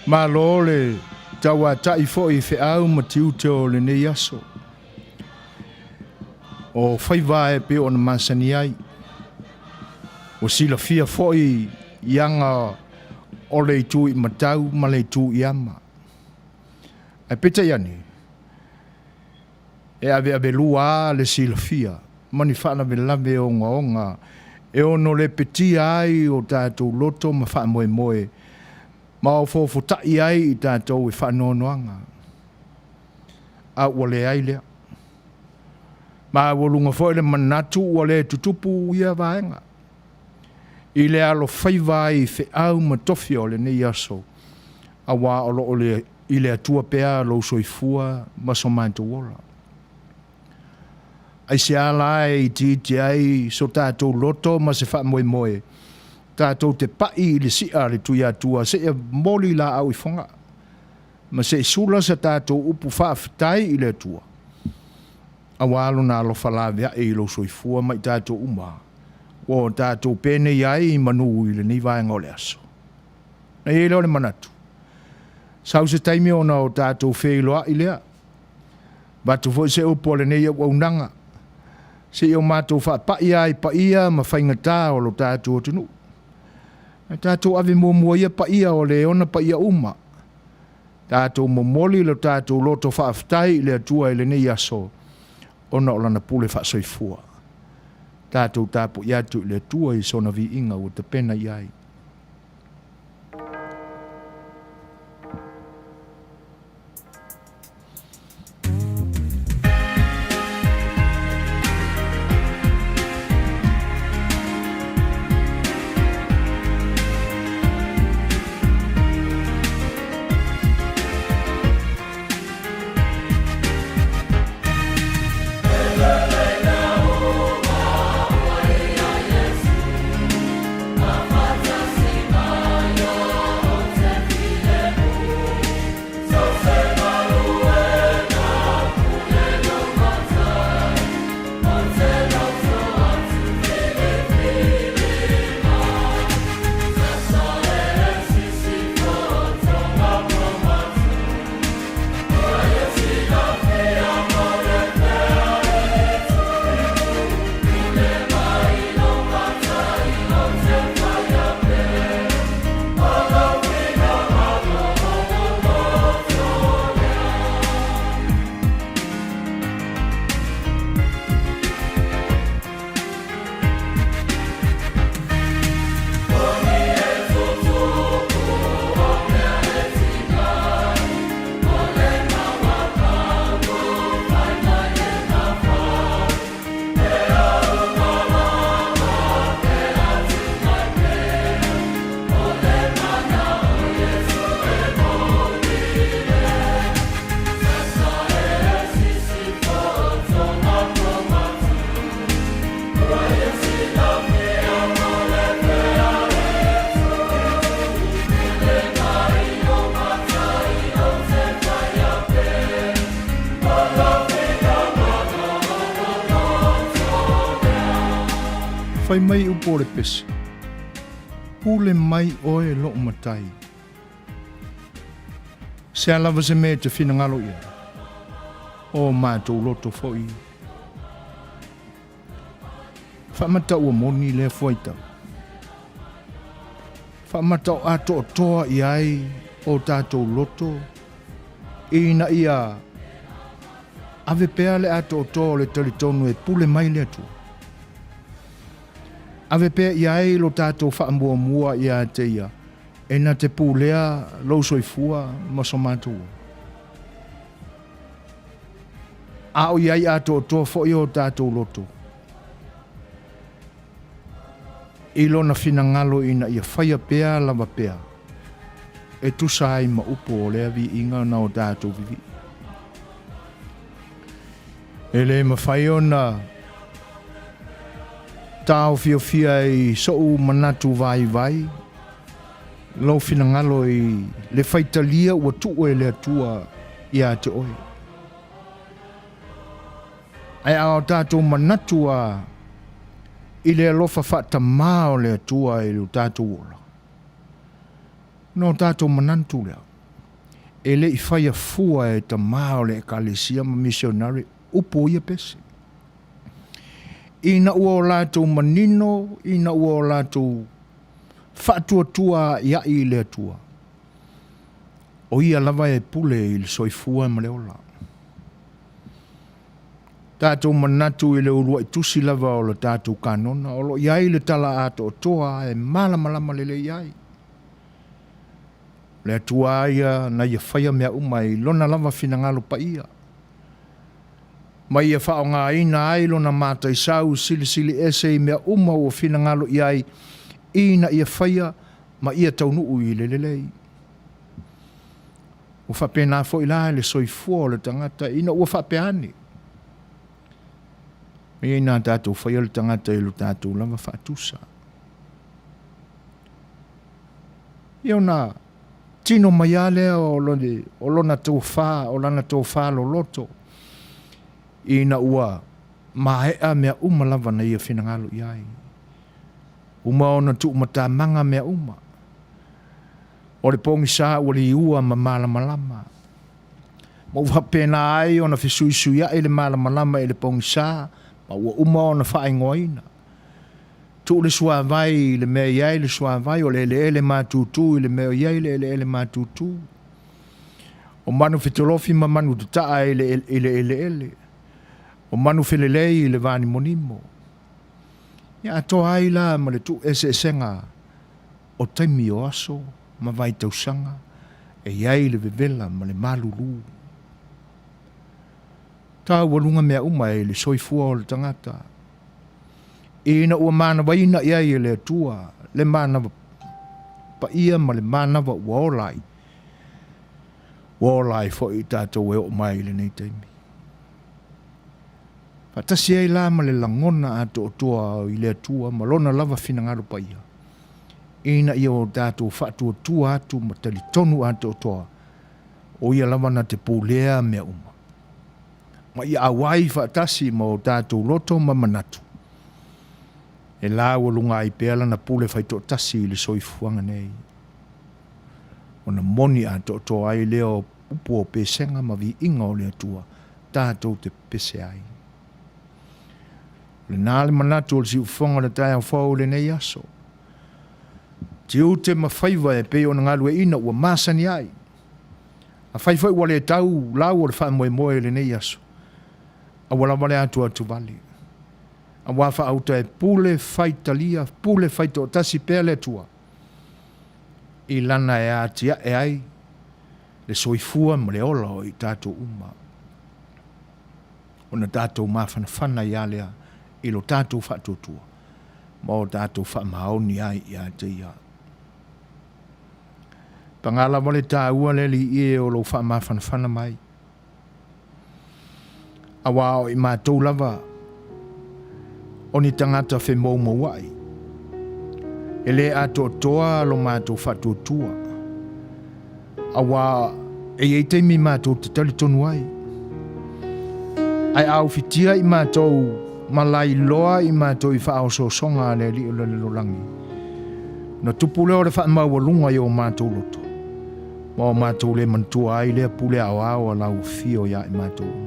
Malo le tauata'i foi i feau ma tiute o lenei aso. O faiva e pei ona masani ai. Ua silafia foi i aga o le itu i matau ma le itu i ama. Ae peitai ane, e aveavelua lava le silafia ma ni faalavelave ogaoga e ono lepetia ai o tatou loto ma faamoemoe ma ofoofotai ai i tatou i faanoanoaga. A ua leai lea. Maualuga foi le manatu ua le tutupu ia vaega i le alofaiva ai i feau ma tofi o lenei aso, aua o lo o i le Atua pea lou soifua ma so matou ola. Aisea la e itiiti ai so tatou loto ma se faamoemoe tatou te pai i le si'a a le Tuiatua seia moli laau i Fogaa ma se i sula sa tatou upu faafetai i le Atua aua Lona alofa laveai i lou soifua ma i tatou uma ua o tatou penei ai i manu i lenei vaega o le aso? Ona i ai lea o le manatu, sau se taimi ona o tatou feiloai lea, avatu foi se upu a lenei auaunaga, se i o matou faapai lava i paia ma faigata o lo tatou atunuu. Ae tatou ave muamua ia paia o le ona paia uma. Tatou momoli lo tatou loto faafetai i le Atua i lenei aso, ona o Lana pule faasoifua. Tatou tapuai atu i le Atua i sona viiga ua tapena i ai. Fai mai upu o le pese, Pule mai oe lo'u matai. Sea lava se mea e te finagalo i ai, o matou loto foi. Faamata ua moni lea fuaitau. Faamata o atoatoa i ai o tatou loto ina ia ave pea le atoatoa o le talitonu e pule mai le Atua. Ave pea i ai lo tatou faamuamua ia te ia e na te pulea lou soifua ma so matou ola. A o i ai atoatoa foi o tatou loto i lona finagalo ina ia faia pea lava pea e tusa ai ma upu o lea viiga na o tatou vivii. E le mafai ona taofiofia i so'u manatu vaivai lou finagalo i le faitalia ua tuu e le Atua ia te oe. Ae a o tatou manatu a i le alofa faatamā o le Atua i lo tatou ola, ona o tatou manatu lea. E le i faia fua e tamā o le Ekalesia ma misionare upu o ia pese. Ina ua o latou manino, ina ua o latou faatuatua a'ia'i i le Atua, o Ia lava e pule i le soifua ma le ola. Tatou manatu i le ulua'i tusi lava o le tatou kanona, o lo o i ai le tala atoatoa e malamalama lelei ai. O le Atua lava ia na Ia faia mea uma i Lona lava finagalo paia, ma Ia faaaogaina ai Lona mataisau silisili ese i mea uma ua finagalo i ai ina ia faia ma ia taunuu i le lelei. Ua faapena foi la le soifua o le tagata ina ua faapea ane, Ia inā tatou faia le tagata i lo tatou lava faatusa. Ia ona tino mai lava lea o lona tofa, o lana tofa loloto, ina ua maea mea uma lava na ia finagalo i ai. Uma ona tuumatamaga mea uma. O le pogisa ua liua ma malamalama. Ma ua faapena ai ona fesuisuiai le malamalama i le pogisa ma ua uma ona faaigoaina. Tuu le suavai i le mea e i ai le suavai, o le eleele matutu i le mea e i ai le eleele matutu. O manu fetolofi ma manu tataa i le eleele, o manu felelei i le vanimonimo. Ia atoa ai la ma le tuueseesega o taimi o aso ma vaitausaga e i ai le vevela ma le malulu. Taualuga mea uma i le soifua o le tagata, ina ua manavaina i ai e le Atua le manava paia ma le manava ua ola ai, ua ola ai foi i tatou e oo mai i lenei taimi. Faatasi ai la ma le lagona atoatoa i le Atua ma Lona lava finagalo paia, ina ia o tatou faatuatua atu ma talitonu atoatoa o Ia lava na te pulea mea uma, ma ia auai faatasi ma o tatou loto ma manatu, e laualuga ai pea Lana pule faitoatasi i le soifuaga nei, ona moni atoatoa ai lea o upu o pesega ma viiga o le Atua tatou te pepese ai. O lena le manatu o le siufofoga o le taeao fou i lenei aso. Tiute ma faiva e pei ona galueaiina ua masani ai. Afai foi ua le tau lau o le faamoemoe i lenei aso, aua lava le atuatuvale. Aua faauta e pule faitalia, pule faitoatasi pea le Atua i Lana e atiae ai le soifua ma le ola o i tatou uma. Ona tatou mafanafana ai lava lea i lo tatou faatuatua ma o tatou faamaoni ai ia te Ia. Paga lava le taua le Alii e o lou faamafanafana mai, aua o i matou lava o ni tagata femoumouai, e le atoatoa lo matou faatuatua, aua e i ai taimi matou te talitonu ai, ae a ufitia i matou ma lailoa i matou i faaosoosoga a le Alii o le lalolagi, ona tupu lea o le faamaualuga i o matou loto, ma o matou le manatua ai lea pule aoao a lau afio ia i matou uma.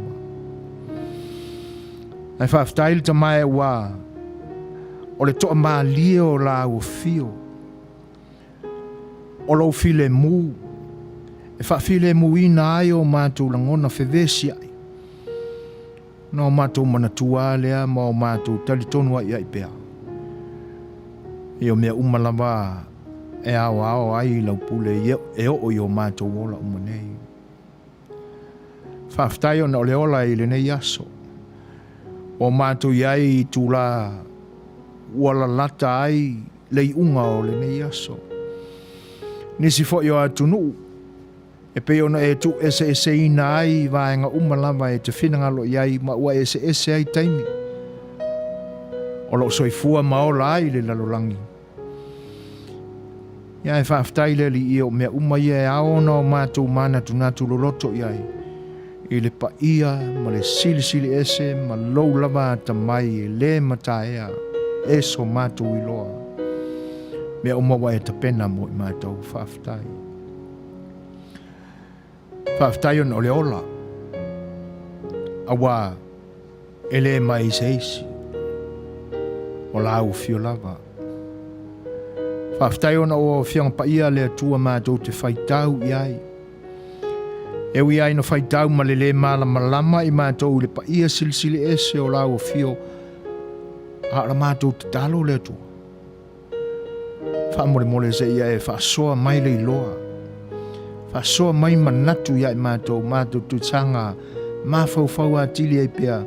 Ae faafetai le Tama e aua o le toamalie o lau afio, o lou filemu, e faafilemuina ai o matou lagona fevesiai, ona o matou manatua lea ma o matou talitonu aiai pea, i o mea uma lava e aoao ai i lau pule e oo i o matou ola uma nei. Faafetai ona o le ola i lenei aso. Ua matou i ai i itulā ua lalata ai le iuga o lenei aso. Nisi foi o atunuu e pei ona e tuueseeseina ai vaega uma lava e te finagalo i ai ma ua eseese ai taimi o lo o soifua ma ola ai le lalolagi. Ia e faafetai le Alii o mea uma ia e ao ona o matou manatunatu loloto i ai, i le paia ma le silisili ese ma lou lava atamai e le mataea e so matou iloa. Mea uma ua e tapena mo i matou. Faafetai. Faafetai ona o le ola, auā e le mai i se isi, o Lāu Afio lava. Faafetai ona o Afioga Paia a le Atua matou te faitau i ai. E ui ai na faitau ma le lē malamalama i matou i le paia silisili ese o Lāu Afio, a o la matou tatalo le Atua. Faamolemole se ia e faasoa mai le iloa, faasoa mai manatu ia i matou, matou tuisaga mafaufau atili ai pea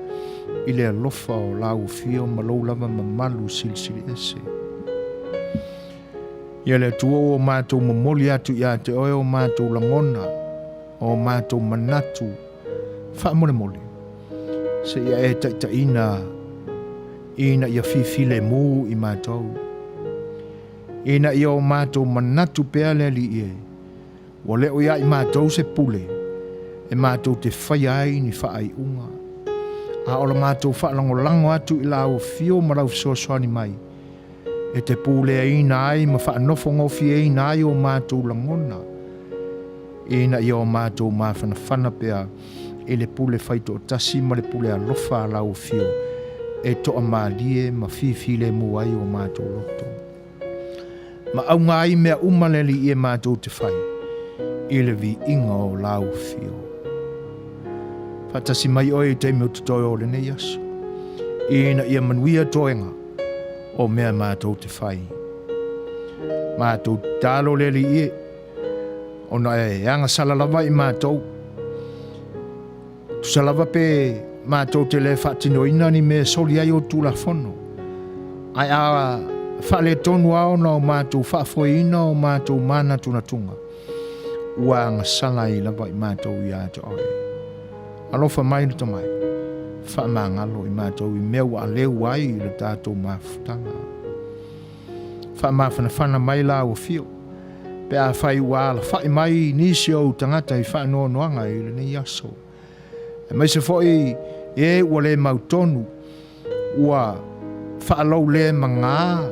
i le alofa o Lau Afio ma Lou lava mamalu silisili ese. Ia le Atua ua matou momoli atu ia te Oe o matou lagona, o matou manatu, Faamolemole, se ia e taitaiina ina ia fifilemu i matou, ina ia o matou manatu pea le Alii e, ua le o ia i matou se pule e matou te faia ai ni faaiuga, a o la matou faalagolago atu i Lau Afio ma Lau fesoasoani mai, e te puleaina ai ma faanofogofieina ai o matou lagona, ina ia o matou mafanafana pea i le pule faitoatasi ma le pule alofa a Lau Afio e toamalie ma fifilemu ai o matou loto. Ma auga ai mea uma le Alii e matou te fai i le viiga o Lau Afio. Faatasi mai Oe i taimi o totoe o lenei aso, ina ia manuia toega o mea matou te fai. Matou tatalo le Alii e, ona e agasala lava i matou. Tusa lava pe matou te le faatinoina ni mea e soli ai o Tulafono, ae a faaletonu lava ona o matou faafoeina o matou manatunatuga, ua agasala ai lava i matou ia te Oe. Alofa mai le Tamai, faamagalo i matou i mea ua aleu ai le tatou mafutaga. Faamafanafana mai Lau Afio, pe afai ua alafa'i mai nisi o ou tagata i faanoanoaga i lenei aso, aemaise foi e ua le mautonu, ua faalou le magā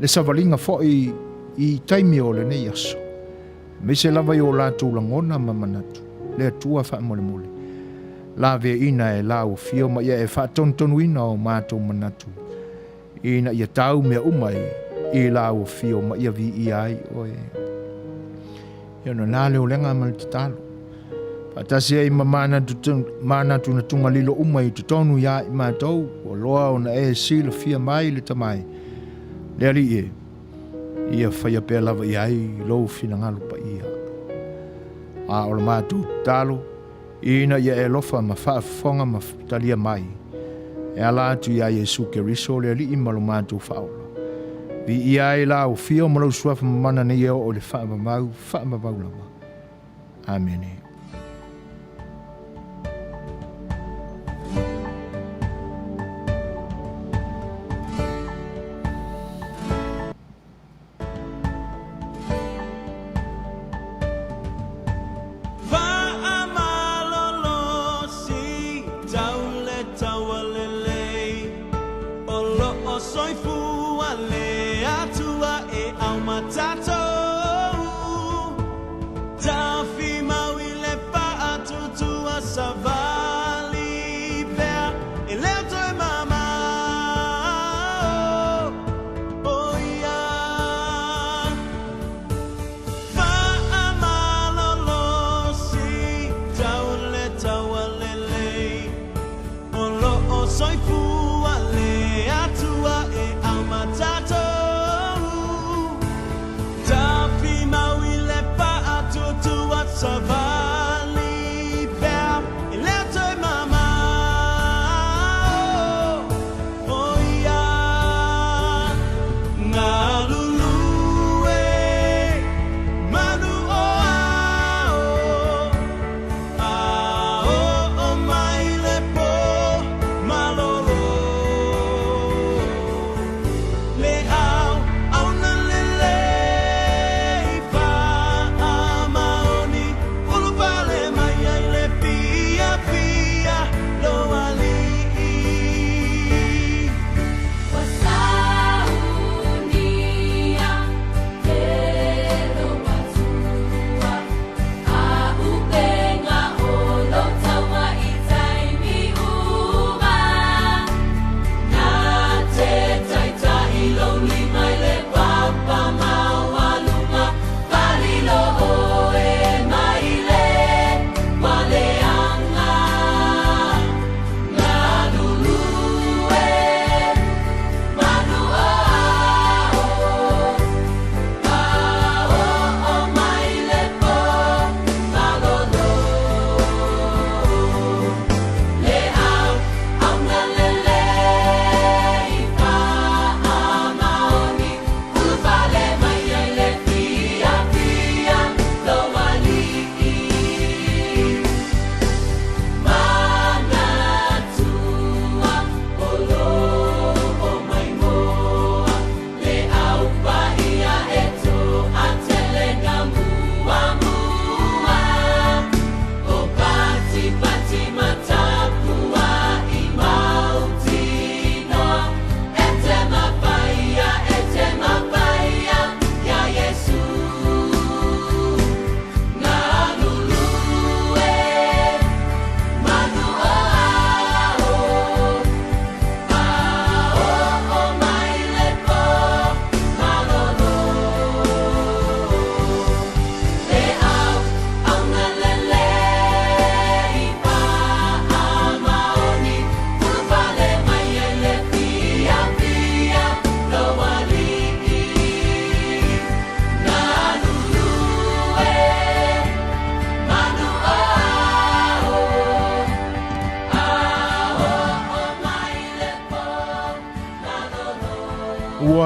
le savaliga foi i taimi o lenei aso, aemaise lava i o latou lagona ma manatu. Le Atua faamolemole, laveaiina e Lau Afio ma ia e faatonutonuina o matou manatu, Ina ia tau mea uma i Lau Afio ma ia viia ai Oe. Ia ona na le olega ma le tatalo. Faatasi ai ma manatunatuga lilo uma i totonu iā i matou, ua loa ona e silafia mai le Tamai, le Alii e, ia faia pea lava i ai Lou finagalo paia. A o le matou tatalo, Ina ia e alofa ma faafofoga ma talia mai, e ala atu iā Iesu Keriso le Alii ma lo matou Faaola. Viia ai Lau Afio ma Lou Suafa Mamana nei e oo i le faavavau, faavavau lava. Amene.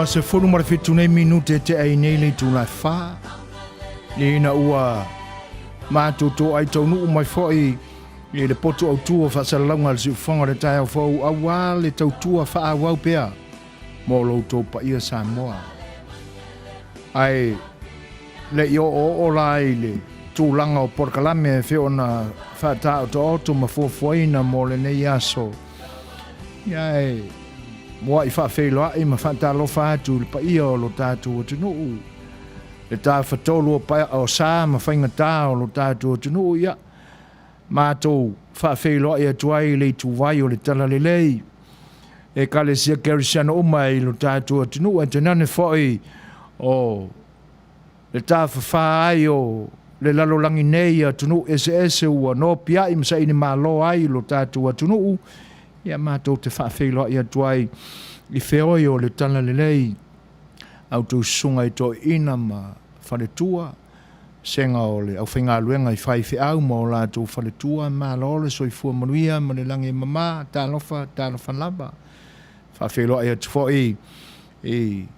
Ua 17 nei minute e tea ai nei le itula e fa, ina ua matou toai taunuu mai foi i le potu autu o faasalalauga a le Siufofoga o le taeao fou aua le tautua faaauau pea mo lo outou paia Samoa. Ae le i oooo la i le tulaga o polokalame e pei ona faataotoaoto ma fuafuaina mo lenei aso, ia e muai faafeiloai ma faatalofa atu i le paia o lo tatou atunuu, le tafatolu o sa ma faigata o lo tatou atunuu, ia matou faafeiloai atu ai i le ituvai o le Talalelei, Ekalesia Kerisiano uma i lo tatou atunuu, ae tainane foi o le tafafā ai o le lalolagi nei i atunuu eseese ua nopiai ma saili malo ai lo tatou atunuu, ia matou te faafeiloai atu ai i feoi o le Talalelei, a outou susuga i toeaiina ma faletua, sega o le aufaigaluega i faifeau ma o latou faletua, malo le soifua manuia ma le lagi e mama, talofa, talofa lava. Faafeiloai atu foi i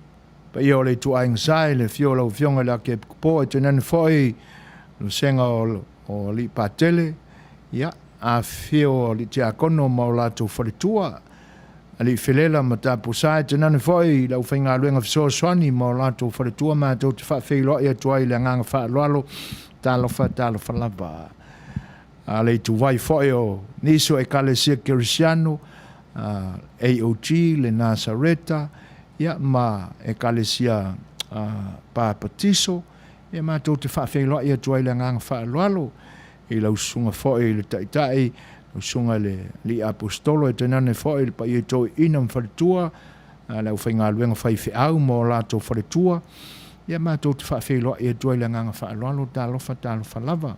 paia o le ituaiga sa i le afio o lau Afioga i le Akiepikopo, ae tainane foi le vasega o Alii Patele, ia, afifio o Alii Tiakono ma o latou faletua, Alii Felela ma Tapusa, ae tainane foi le aufaigaluega fesoasoani ma o latou faletua, matou te faafeiloai atu ai i le agaga faaaloalo, talofa, talofa lava. A le ituvai foi o nisi o Ekalesia Kerisiano, AOG, le Nasareta, ia, ma Ekalesia Papatiso, ia matou te faafeiloai atu ai i le agaga faaaloalo i lau susuga foi i le Taitai, lau susuga i le Alii Aposetolo, ae tainane foi le paia i toeaiina ma faletua, le aufaigaluega faifeau ma o latou faletua, ia matou te faafeiloai atu ai i le agaga faaaloalo, talofa, talofa lava.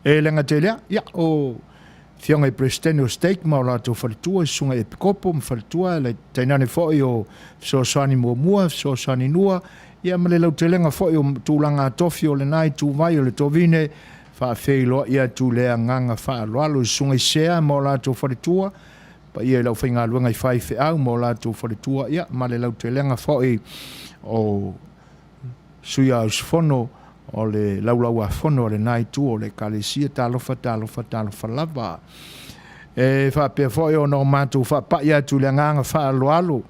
E le gata i lea, ia, o afioga i Peresetene o Stake ma o latou faletua, susuga i Epikopo ma faletua, le tainane foi o fesoasoani muamua, fesoasoani lua, ia ma le lautelega foi o tulaga tofi o lena ituvai o le tovine, faafeiloai atu le agaga faaaloalo i susuga i sea ma o latou faletua, paia i le aufaigaluega i faifeau ma o latou faletua, ia ma le lautelega foi o sui usufono o le laulauafono a lena itu o le Ekalesia, talofa, talofa, talofa lava. E faapea foi ona o matou faapai atu i le agaga faaaloalo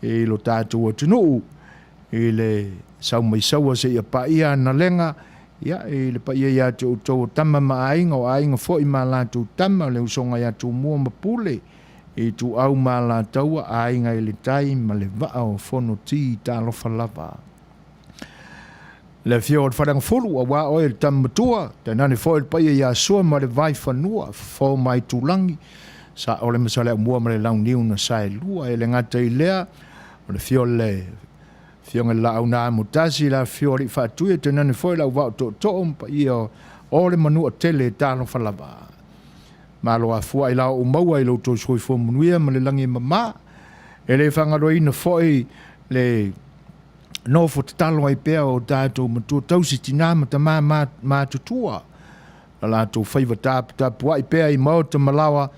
i lo tatou atunuu i le sau mai saua seia paia analega, ia, i le paia ia te outou o tama ma aiga, o aiga foi ma latou tama, le usoga ia Tumua ma Pule, Ituau ma Alataua, Aiga i le Tai ma le Vaa o Fonoti, talofa lava. Le afio o le Faleagafulu, aua oe le tama matua, tainane foi le paia ia Sua ma le Vaifanua, Fofo ma Aitulagi, Saole ma Saleaaumua ma le Launiu na Saelua. E le gata i lea, o le afio o le Afioga i le Laau na Amotasi, le afifio o Alii Faatui, tainane foi le auvaa o tootoo ma paia o le Manuatele, talofa lava. Malo afua ailao ua maua i lo outou soifua manuia ma le lagi e mama. E le faagaloina foi le nofo tatalo ai pea o tatou matua tausi tina ma tama matutua, la latou faiva taputapuai pea i maota ma laoa,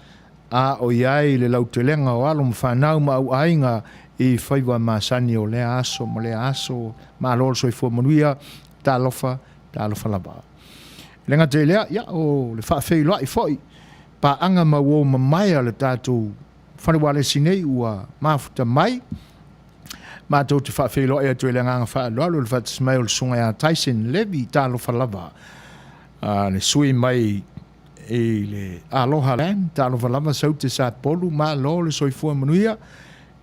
a o i ai le lautelega o alo ma fanau ma auaiga i faiva masani o lea aso ma lea aso. Malo le soifua manuia, talofa, talofa lava. E le gata i lea, ia, o le faafeiloai foi paaga ma uo mamae a le tatou fale ualesi nei ua mafuta mai. Matou te faafeiloai atu i le agaga faaaloalo i le faatasi mai o le susuga ia Tyson Levy, talofa lava, le sui mai i le Aloha Land, talofa lava Saute Sapolu, malo le soifua manuia,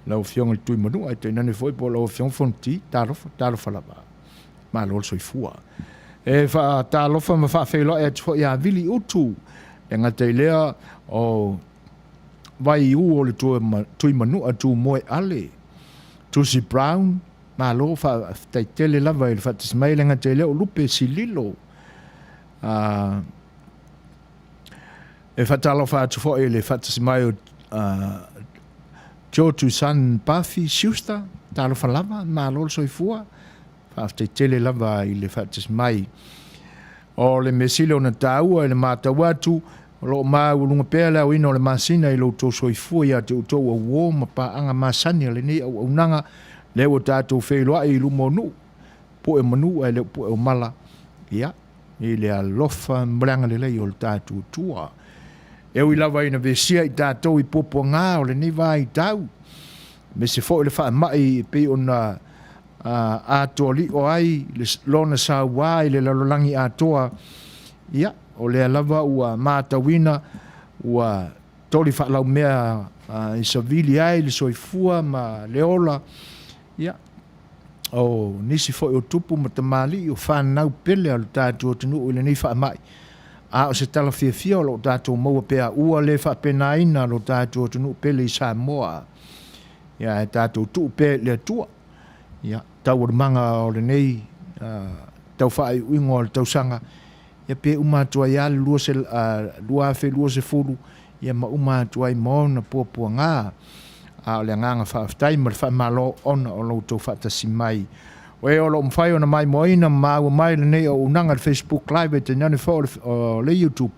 lau Afioga i le Tuimanua, ae tainane foi po o lau Afioga Fonoti, talofa, talofa lava. Malo le soifua. E faatalofa ma faafeiloai atu foi ia Vili Utu, le gata i lea o Vaiu o le Tuimanua Tumoe Ale, Tusi Brown, malo faafetai tele lava i le faatasi mai, le gata i lea o Lupe Sililo. E faatalofa atu foi i le faatasi mai o Joe Tusan Pafi Schuster, talofa lava, malo le soifua. Faafetai tele lava i le faatasi mai. O le mea sili ona taua i le matau atu, o lo o maualuga pea le aoina o le masina i lo outou soifua ia te outou auo ma paaga masani a lenei auaunaga. Lea ua tatou feiloai i luma o nuu, pue o manu ae le o pue o mala, ia, i le alofa ma le agalelei o le tatou Atua. E ui lava ina vesia i tatou i puapuaga o lenei vaitau, aemaise foi le faamai e pei ona atoa lio ai lona sauā i le lalolagi atoa, ia, o lea lava ua matauina ua toli faalaumea i savili ai le soifua ma le ola, ia, o nisi foi o tupu ma tamalii o fanau pele a lo tatou atunuu i lenei faamai. A o se tala fiafia o lo o tatou maua pea ua le faapenaina lo tatou atunuu pele i Samoa. Ia ae tatou tuu pea i le Atua. Ia, taualumaga o lenei tau faaiuiuga o le tausaga, ia pe uma atu ai lava le 2020, ia ma uma atu ai ma ona puapuaga. A o le agaga faafetai ma le faamalo ona o lo outou faatasi mai. O e o lo o mafai ona maimoaina ma maua mai lenei auaunaga i le Facebook Live e tainane foi o le YouTube,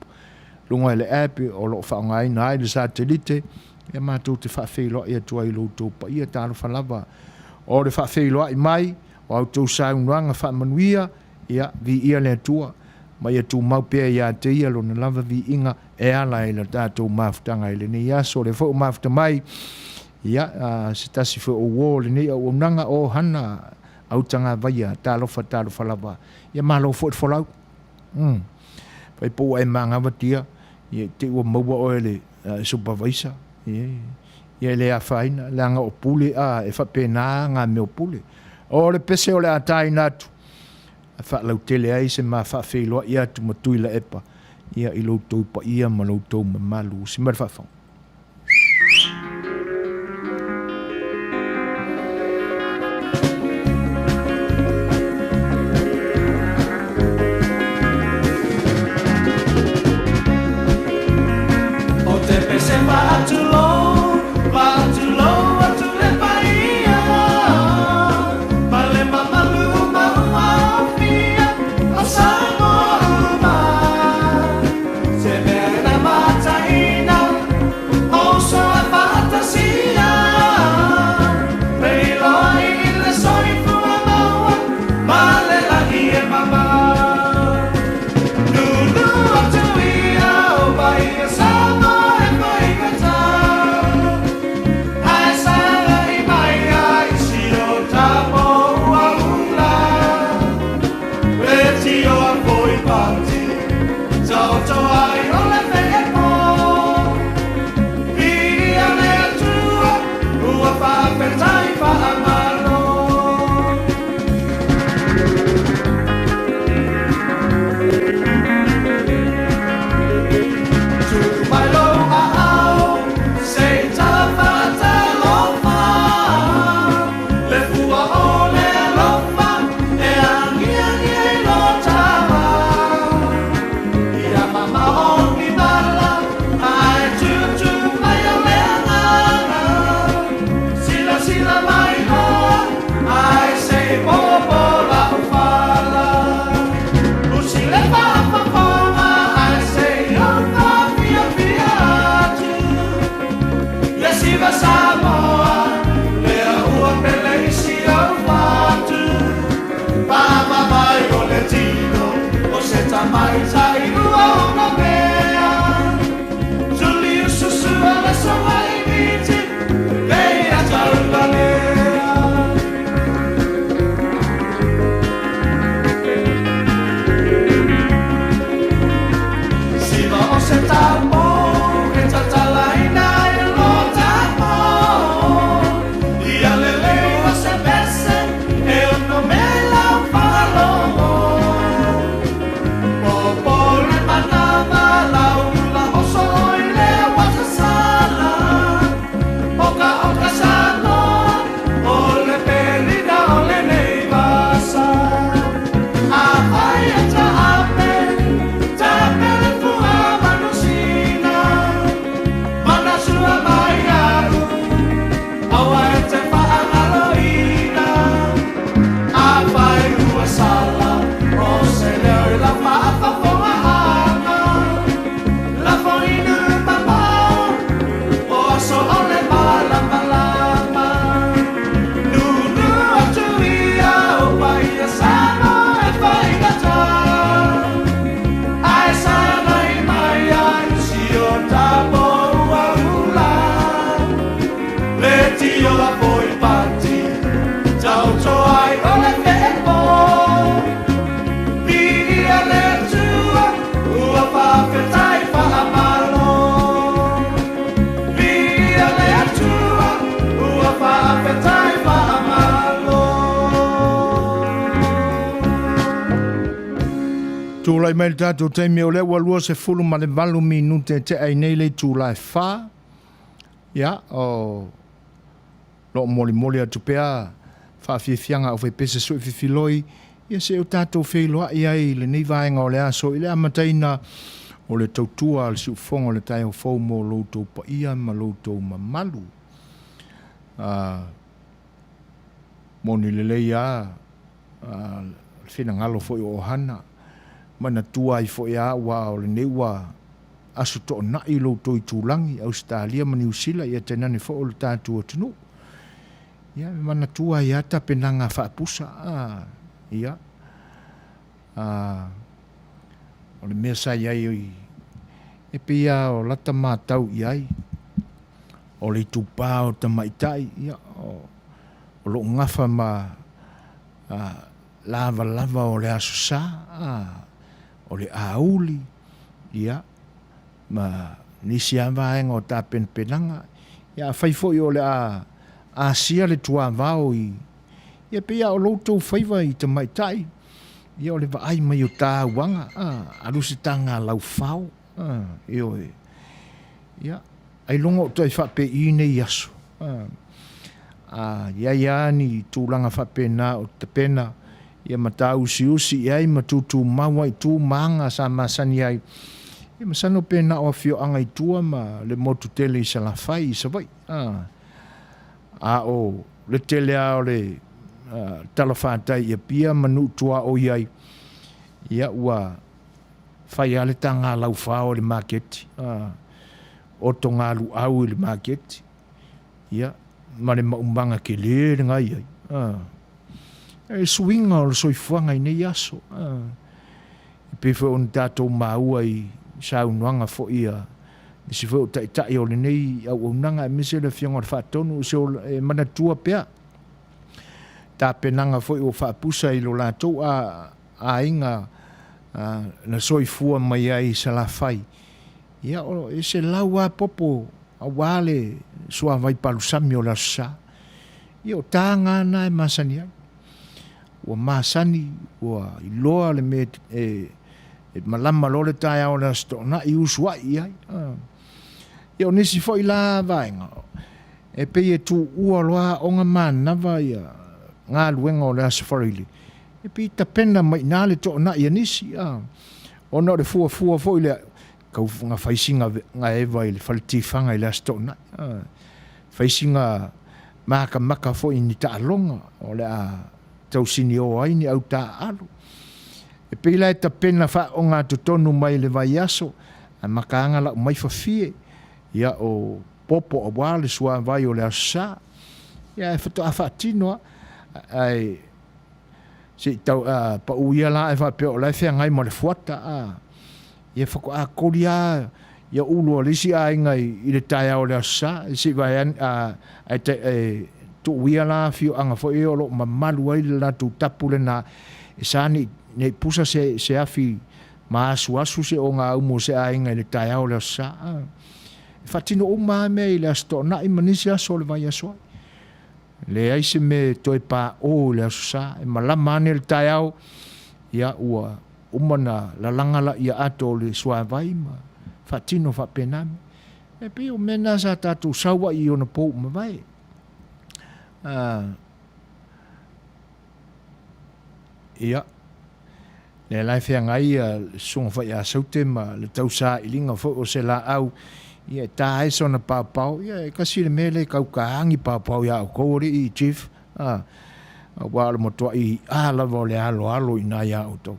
luga i le app o lo o faaaogaina ai le satelite, ia matou te faafeiloai atu ai i lo outou paia. Talofa lava o le faafeiloai mai o a outou saunoaga faamanuia, ia viia le Atua, ma ia tumau pea ia te ia lona lava viiga e ala i le tatou mafutaga i lenei aso. O lea foi ua mafuta mai, ia, se tasi foi o uo o lenei auaunaga, o Hana Autagavaia, talofa, talofa lava. Ia malo foi le folau. Fai po ua e magavatia, ia i te i ua maua oe e le supervisor. Ia, ia e le afaina, leaga o pule, a, e faapena ngā mea o pule. O le pese o le a taina atu, a faalautele ai se ma faafeiloai atu ma Tuilaepa, ia i lo outou paia ma lo outou mamalu. Si mai le faafofoga. O te pese faatulou, faatulou atu le paia, ma le mamalu ma ua aofia o Samoa uma. Se mea na mataina. Tulai mai le tatou taimi o lea ua 28 minute tea ai nei le itula e 4. Ia, o lo o molimoli atu pea faafiafiaga a aufaipese sui fifiloi, ia seia o tatou feiloai ai i lenei vaega o le aso i le amataina o le tautua a le siufofoga o le taeao fou mo lo outou paia ma lo outou mamalu. Moni lelei lava le finagalo foi o Ohana, manatua ai foi lava aua o lenei ua aso toonai lo outou itulagi, Ausetalia ma Niu Sila, ia tainane foi o le tatou atunuu. Ia, e manatua ai lava tapenaga faapusa, ia, o le mea sa i ai, e pei lava o lata matau i ai, o le itupa o tamaitai, ia, o lo o gafa ma lavalava o le Aso Sa, o le auli, ia, ma nisi lava vaega o tapenapenaga. Ia afai foi o le a asia le tuavao i, ia pei lava o lo outou faiva i tamaitai, ia o le vaai mai o tauaga, alu se taga laufao, ioe. Ia, ailoga o toe faapei nei aso. A i ai lava ni tulaga faapena o tapena, ia ma tāusiusi i ai ma tutumau ai i tu ma aga sa masani ai, ia masalo pe na o afioaga i tua ma le motu tele i Salafai i Savaii. A o le tele lava o le talafatai i Apia ma nuu tuaoi ai, ia ua fai lava le taga laufao i le maketi, otogaluau i le maketi, ia, ma le maumaga tele lena e i ai. E suiga o le soifuaga i nei aso. E pei foi ona tatou maua i saunoaga foi a nisi foi o taitai o lenei auaunaga aemaise le Afioga i le Faatonu, e manatua pea tapenaga foi ua faapusa i lo latou aiga na soifua mai ai i Salafai. Ia, e selau lava popo aua le suavai palusami o le Aso Sa. Ia, o taga lava na e masani ai. Ua masani, ua iloa le mea e malama loa le taeao o le Aso Toonai, usuai i ai. Ia, o nisi foi la vaega, e pei e tuua loa aoga manava ia galuega o le Aso Faraile, e pei e tapena mai i ina le toonai a nisi, ona o le fuafua foi lea, tau na fai sina eva i le fale tifaga i le Aso Toonai, fai sina makamaka foi i ni taaloga o le a tausinio ai ni au taaalo. E pei la e tapena faaogatotonu mai le vaiaso, ae mataga lau mai fafie, ia o popo aua le suavai o le Aso Sa, ia ae faatoa faatino lava. Ae se i tau pau ia la ae faapea o la e feagai ma le fuata, a, ia faatoa koli lava ia ulu a le isi aiga i le taeao o le Aso Sa, se i vae ane, ae e tuu ia la afioaga foi ia o lo o mamalu ai le latou tapu lena, e sa ne i pusa se afi ma asuasu se ogaumu o se aiga i le taeao o le Aso Sa. E faatino uma lava mea i le Aso Toonai ma nisi aso o le vaiaso ai. Leai se mea e toe paʻō i le Aso Sa, e malama ane le taeao, ia ua uma ona lalaga laia ato o le suavai ma faatino faapena mea. E pei o mea na sa tatou sau ai i ona pou ua mavae. Ia, lea la e feagai le Susuga foi ia Saute ma le tausailiga foi o se laau, ia e ta ai sona paopao, ia e tasi le mea lea e tau taagi paopao ia outou alii Chief, a, aua o le matuai i'a lava o le aloalo i ina ia outou.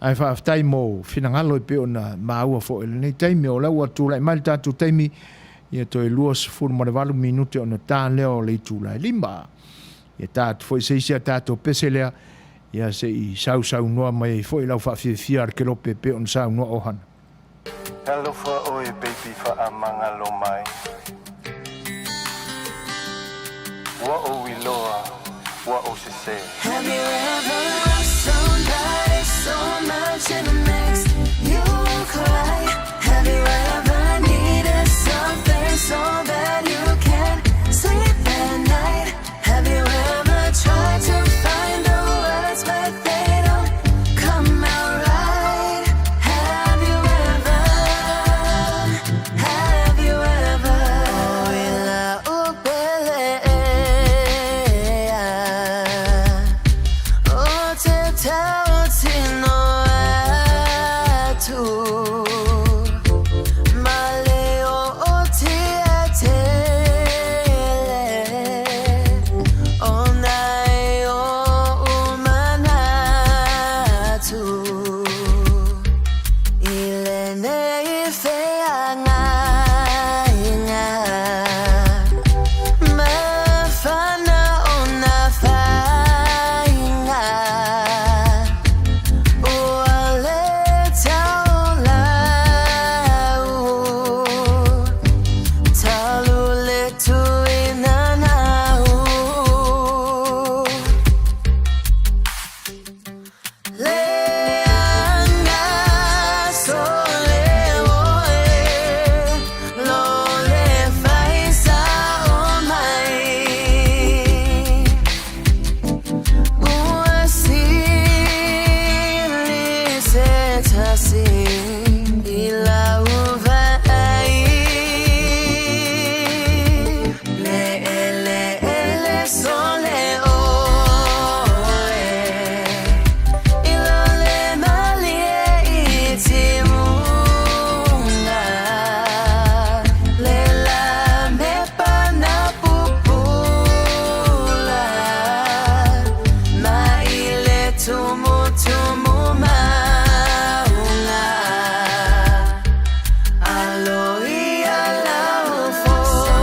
Ae faafetai mo finagalo e pei ona maua foi i lenei taimi. O lea ua tulai mai le tatou taimi, ia toe 28 minute ona ta lea o le itula e 5. Ia ta atu foi se isi a tatou pese lea, ia se i sausaunoa mai ai foi lau faafiafia a le kelope e pei ona saunoa Ohana. Talofa oe baby faamagalo mai. Ua ou iloa, ua ou sese. Have you ever loved somebody so much it makes you cry? Have you ever needed something so bad you can't sleep at night? Have you ever tried to find the words but they don't come out? tautino atu ma le o'otia tele Ona e o'u manatu I lenei feagaiga Mafana o na faiga Ua le taulau Talu le tuina nau Leaga sole oe Lo le fai sa'o mai Ua sili se tasi i lau vaai Le eleele sole oe I lo le malie i timuga Le la mepa na pupula Ma i le tumutumu mauga Alo ia lau foe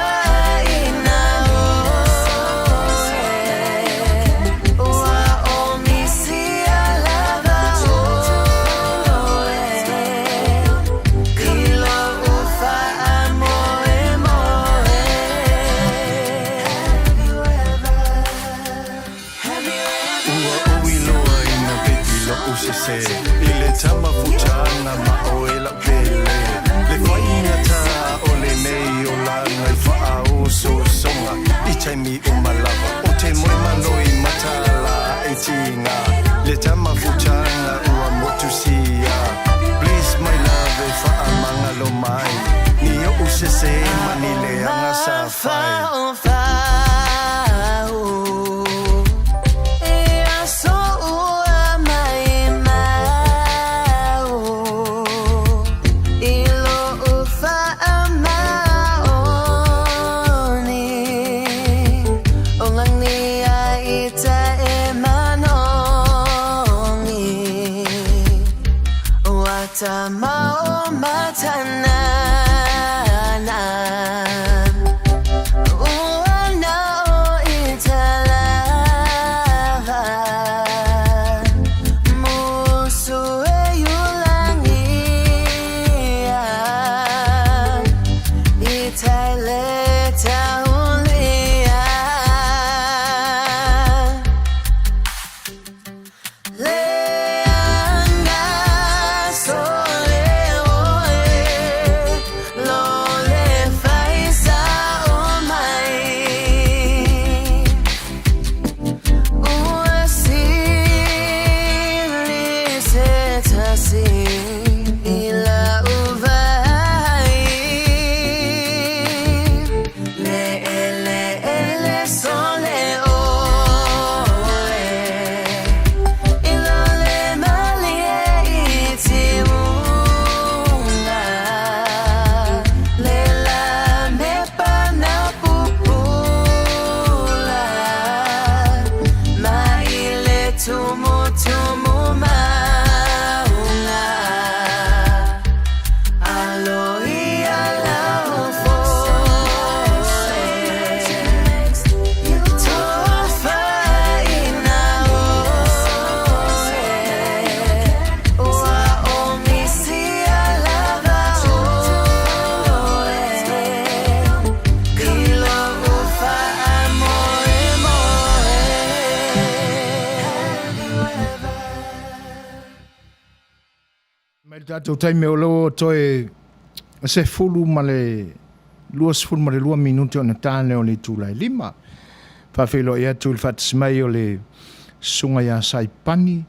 Tofaina oe Ua omisia lava oe I lo'u faamoemoe Ua ou iloa ina baby lo'u sese I le tama futaga ma oe la'u pele Le faigata o lenei olaga i faaosoosoga I taimi uma lava o te moe malo i mataala e tiga Le tama futaga ua motusia Please my love e faamagalo mai Ni o'u sese ma ni leaga sa fai. Mafaufau I aso ua maimau I lo'u faamaoni O lagi a ita e manogi Ua tamao matanana Ua nao i talava Musu e ulagia I tai le taulia Leaga sole oe Lo le fai sa'o mai Ua sili se tasi i lau vaai Le eleele sole oe I lo le malie i timuga Le la mepa na pupula Ma i le tumutumu mauga Alo ia lau foe Tofaina oe Ua omisia lava oe I lo'u faamoemoe. Mai le tatou taimi o lo o toe 12 ma le 22 minute ona ta lea o le itula e 5. Faafeiloai atu i le faatasi mai o le susuga ia Saipani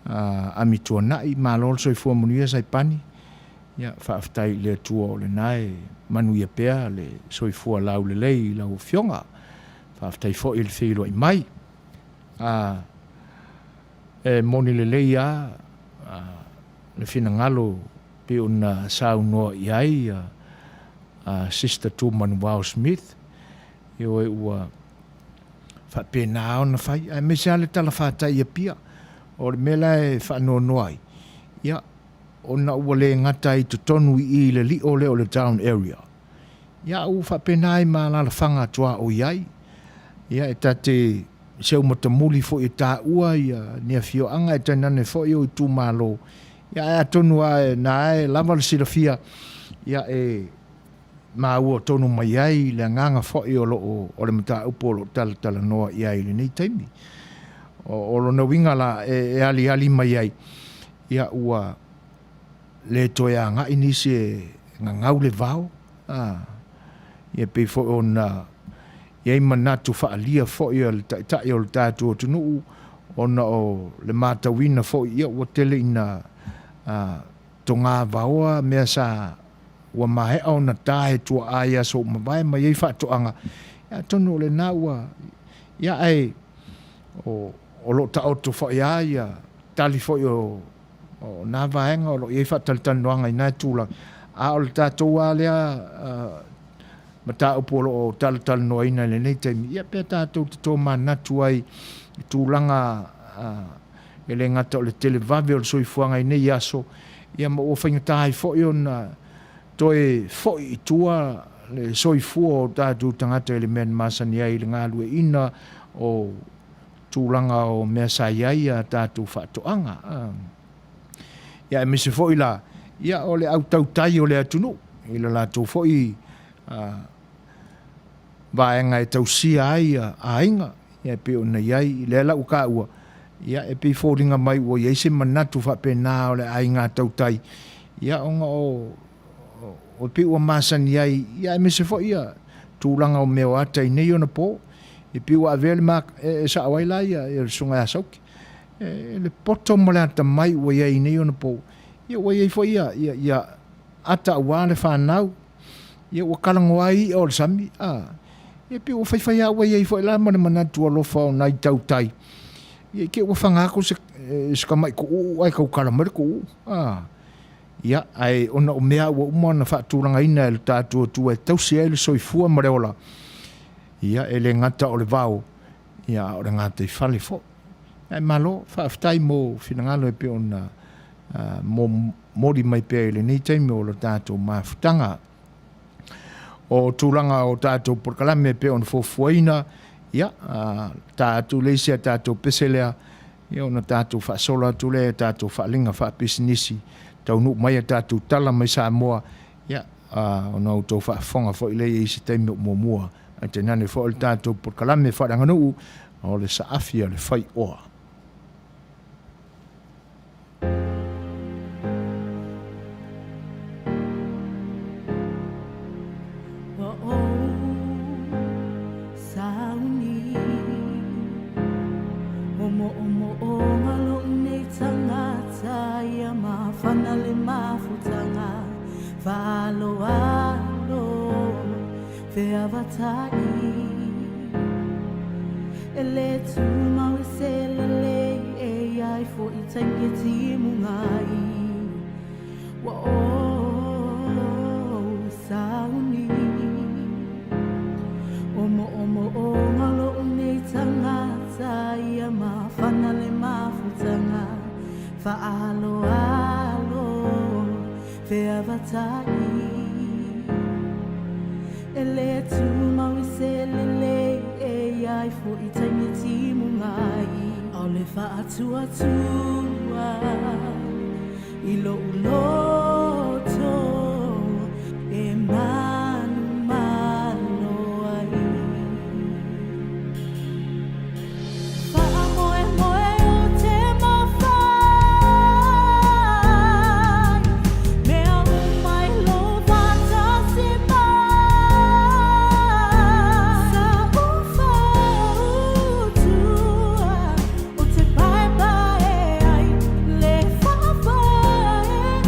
Amituanai, malo le soifua manuia Saipani. Ia, faafetai i le Atua o lena e manuia pea le soifua laulelei i lau Afioga. Faafetai foi i le feiloai mai. E moni lelei lava le finagalo pei ona saunoa i ai a Sister Tumanuao Smith, ioe, ua faapena ona fai, aemaise lava le talafatai i Apia. O le mea la e faanoanoa ai, ia, ona ua le gata ai i totonu i i i le lio lea o le town area, ia a ua faapena ai ma alaalafaga tuaoi ai. Ia e ta te seu matamuli foi e taua ia ni afioaga e tainane foi o itumalo, ia ae atonu lava na e lava le silafia, ia e maua tonu mai ai le agaga foi o lo o o le mataupu o lo o talatalanoa i ai i lenei taimi. O lona uiga la e aliali mai ai, ia ua le toe agai nisi e gagau le vao, a, ia pei foi ona i ai manatu faaalia foi a le Taitai o le tatou atunuu ona o le matauina foi ia ua tele ina toga vaoa mea sa ua maea ona ta e tuaa i aso ua mavae ma i ai faatoaga, ia atonu o lena ua ia ae o o lo o taoto foi lava ia tali foi o o na vaega o lo o i ai faatalatalanoaga i na tulaga, a o le tatou lava lea mataupu o lo o talatalanoaina i lenei taimi, ia pe tatou te tomanatu ai i tulaga e le gata o le televave o le soifuaga i nei aso, ia ma ua faigata ai foi ona toe foi i tua le soifua o tatou tagata i le mea na masani ai i le galueaiina o tulaga o mea sa i ai a tatou faatoaga. Ia aemaise foi la, ia o le au tautai o le atunuu i le latou foi vaega e tausia ai aiga, ia e pei ona i ai, lea la ua taua, ia e pei e foliga mai ua i ai se manatu faapena o le aiga tautai, ia ona o e pei ua masani ai, ia aemaise foi ia tulaga o mea o ata i nei ona po, e pei ua avea le ma, e sao ai la ia le Susuga ia Sauke, e le poto ma le atamai ua i ai i nei ona po, ia ua i ai foi ia, ia, ia ata aua le fanau, ia ua kalagoa ai i'a o le sami, a, ia pei ua faifai lava ua i ai foi la ma le manatu alofa o nai tautai, ia i te i ua faga atu se, se tamai tuuu ae tautala mai le tuuu, a. Ia, ae ona o mea ua uma ona faatulagaina e lo tatou Atua e tausi ai le soifua ma le ola, ia, e le gata o le vao, ia, a o le gataifale foi. Ae malo, faafetai mo finagalo e pei ona momoli mai pea i lenei taimi o le tatou mafutaga. O tulaga o tatou polokalame e pei ona fuafuaina, ia, ta atu le isi a tatou pese lea, ia ona tatou faasolo atu lea i tatou faaaliga faapisinisi, taunuu mai a tatou tala mai Samoa, ia, ona outou faafofoga foi lea i se taimi o muamua, ae tainane foi o le tatou polokalame faaleaganuu o le saafi a le faioa. Ua ou sauni O moomooga lou nei tagata Ia mafana le mafutaga Faaaloalo feavatai E le tumau e se lelei E i ai foi taimi e timuga ai Ua ou sauni O moomooga lou nei tagata Ia mafana le mafutaga Faaaloalo feavatai E le tumau i se lelei E i ai foi taimi e timuga ai A o le faatuatua i lou loto e manumalo ai. Faamoemoe ou te mafai, mea uma i lou faatasi mai. Sa ou fautua Ou te paepae ai le faavae.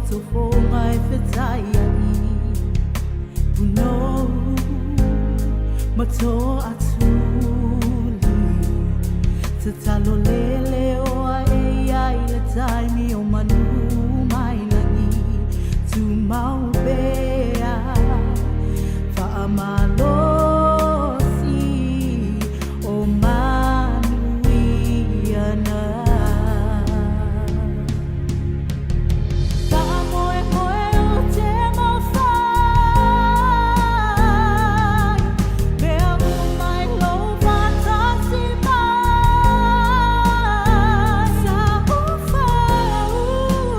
tofoga e fetaiai Punou ma Toatuli Tatalo lele o ae iai le taimi o manu mai lagi Tumau pea Faamalosi o manuia na. Faamoemoe o te mawhai, mea uma i lou faatasi mai. Sa ou fautua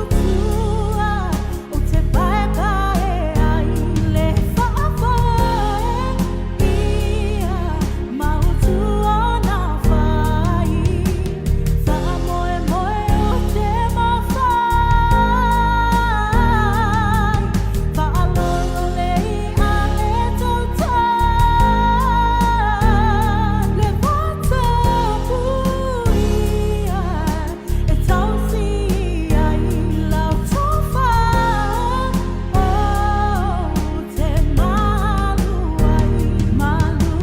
o te paepae ai le faafoe ia mautu ona whai. Faamoemoe o te mawhai, faalololei a le tautai, le vatapuia e tausi ai lau tofa o te malu ai, malu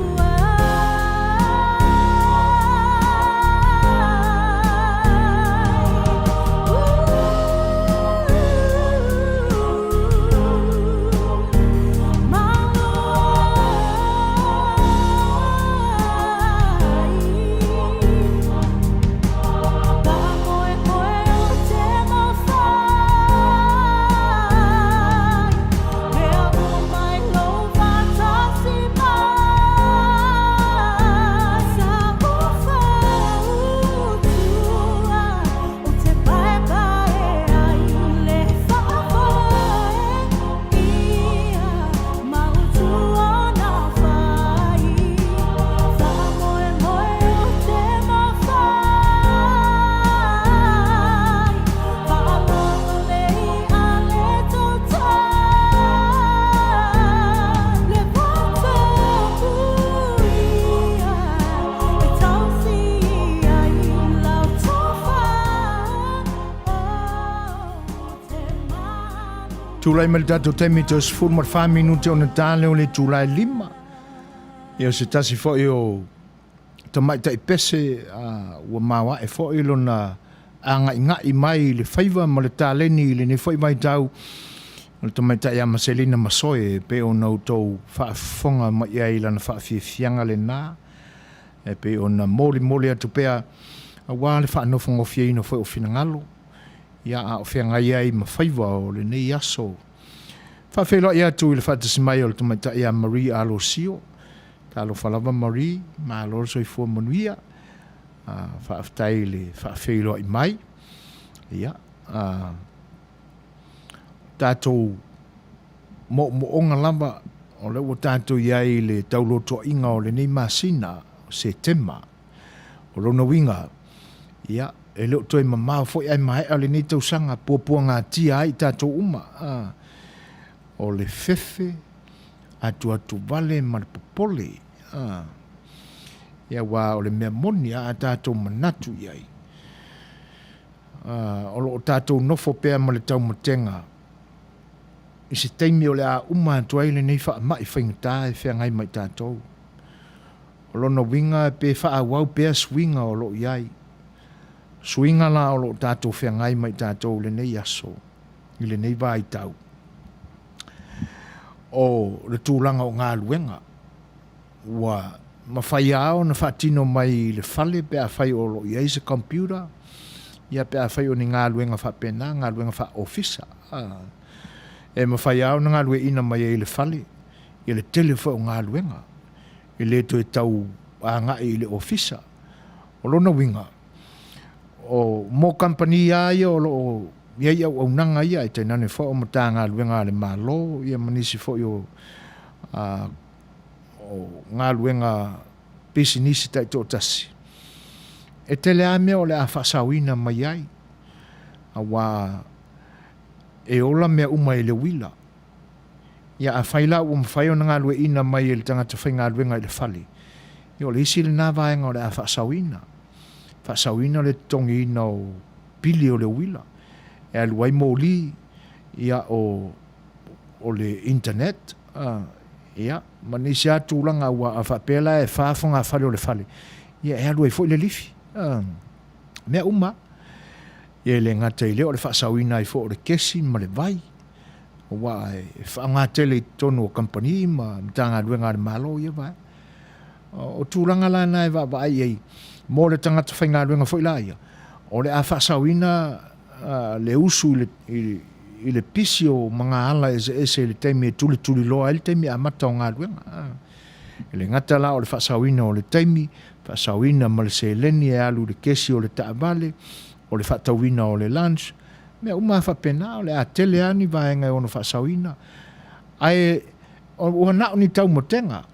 Tulai mai le tatou taimi toe 14 minute ona ta lea o le itula e lima. Ia o se tasi foi o tamaitai pese ua maoae foi lona agaigai mai i le faiva ma le taleni i lenei foi vaitau, o le tamaitai ia Maselina Masoe e pei ona outou faafofoga mai i ai i lana faafiafiaga lena, e pei ona molimoli atu pea aua le faanofogofieina foi o finagalo, ia a o feagai ai ma faiva o lenei aso. Faafeiloai atu i le faatasi mai o le tamaitai ia Marie Alosio. Talofa lava Marie, malo le soifua manuia. Faafetai i le faafeiloai mai. Ia, tatou moomooga lava o lea ua tatou i ai i le taulotoaiga o lenei masina o Setema. O lona uiga, ia, e le o toe mamao foi ae maea lenei tausaga puapuagatia ai i tatou uma. O le fefe, atuatuvale ma le popole. Ia, aua o le mea moni a tatou manatu i ai, o lo o tatou nofo pea ma le taumatega i se taimi o le a uma atu ai lenei faamai faigata e feagai ma i tatou. O lona uiga pe faaauau pea suiga o lo o i ai. Suiga la o lo o tatou feagai ma i tatou i lenei aso, i lenei vaitau, o le tulaga o galuega ua mafai lava ona faatino mai i le fale pe afai o lo o i ai se computer, ia pe afai o ni galuega faapena, galuega faa-ofisa. E mafai lava ona galueaiina mai ai i le fale ia le tele foi o galuega. E le toe tau agai i le ofisa. O lona uiga, o mo kamupani lava ia o lo o i ai auaunaga ia, e tainane foi o Matagaluega a le Malo ia ma nisi foi o o galuega pisinisi taitoatasi, e tele lava mea o le a faasaoina mai ai, aua e ola mea uma i le uila. Ia afai la ua mafai ona galueaiina mai e le tagata faigaluega i le fale, ia o le isi lena vaega o le a faasaoina. Faasaoina le totogiina o pili o le uila e alu ai moli, Ia, o, o le internet, a, ia, ma nisi lava tulaga aua a faapea la e fa fogafale o le fale, ia e alu ai foi le lifi, a, mea uma lava. Ia e le gata i lea o le faasaoina ai foi o le kesi ma le vai, aua e faaaoga tele i totonu o kamupani ma Matagaluega a le Malo ia vaega. O tulaga la na e vaavaai i ai mo le tagata faigaluega foi la ia, o le a faasaoina le usu i le pisi o magaala eseese i le taimi e tulituliloa ai le taimi amata o galuega. E le gata la o le faasaoina o le taimi, faasaoina ma le seleni e alu i le kesi o le taavale, o le faatauina o le lunch, mea uma lava faapena, o le a tele lava ni vaega e ono faasaoina. Ae ua na o ni taumotega,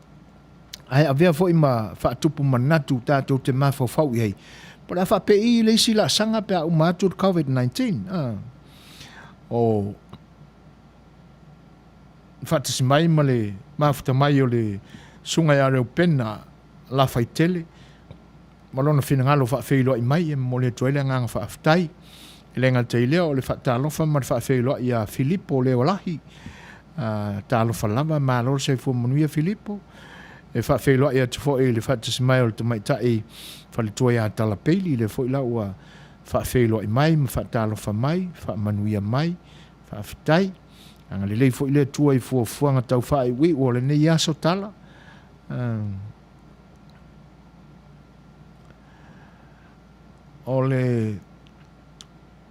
ae avea foi ma faatupu manatu tatou te mafaufau i ai, po o le a faapei le isi laasaga pe a uma atu le Covid-19. O faatasi mai ma le mafuta mai o le Susuga ia Reupena Lafaitele ma lona finagalo faafeiloai mai, e momoli atu ai le agaga faafetai. E le gata i lea, o le faatalofa ma le faafeiloai ia Filipo Leolahi. Talofa lava, malo le soifua manuia Filipo. E faafeiloai atu foi i le faatasi mai o le tamaitai faletua ia Tala Peili, lea foi la ua faafeiloai mai ma faatalofa mai, faamanuia mai, faafetai. Agalelei foi le Atua i fuafuaga tau faaiuiu o lenei aso Tala. O le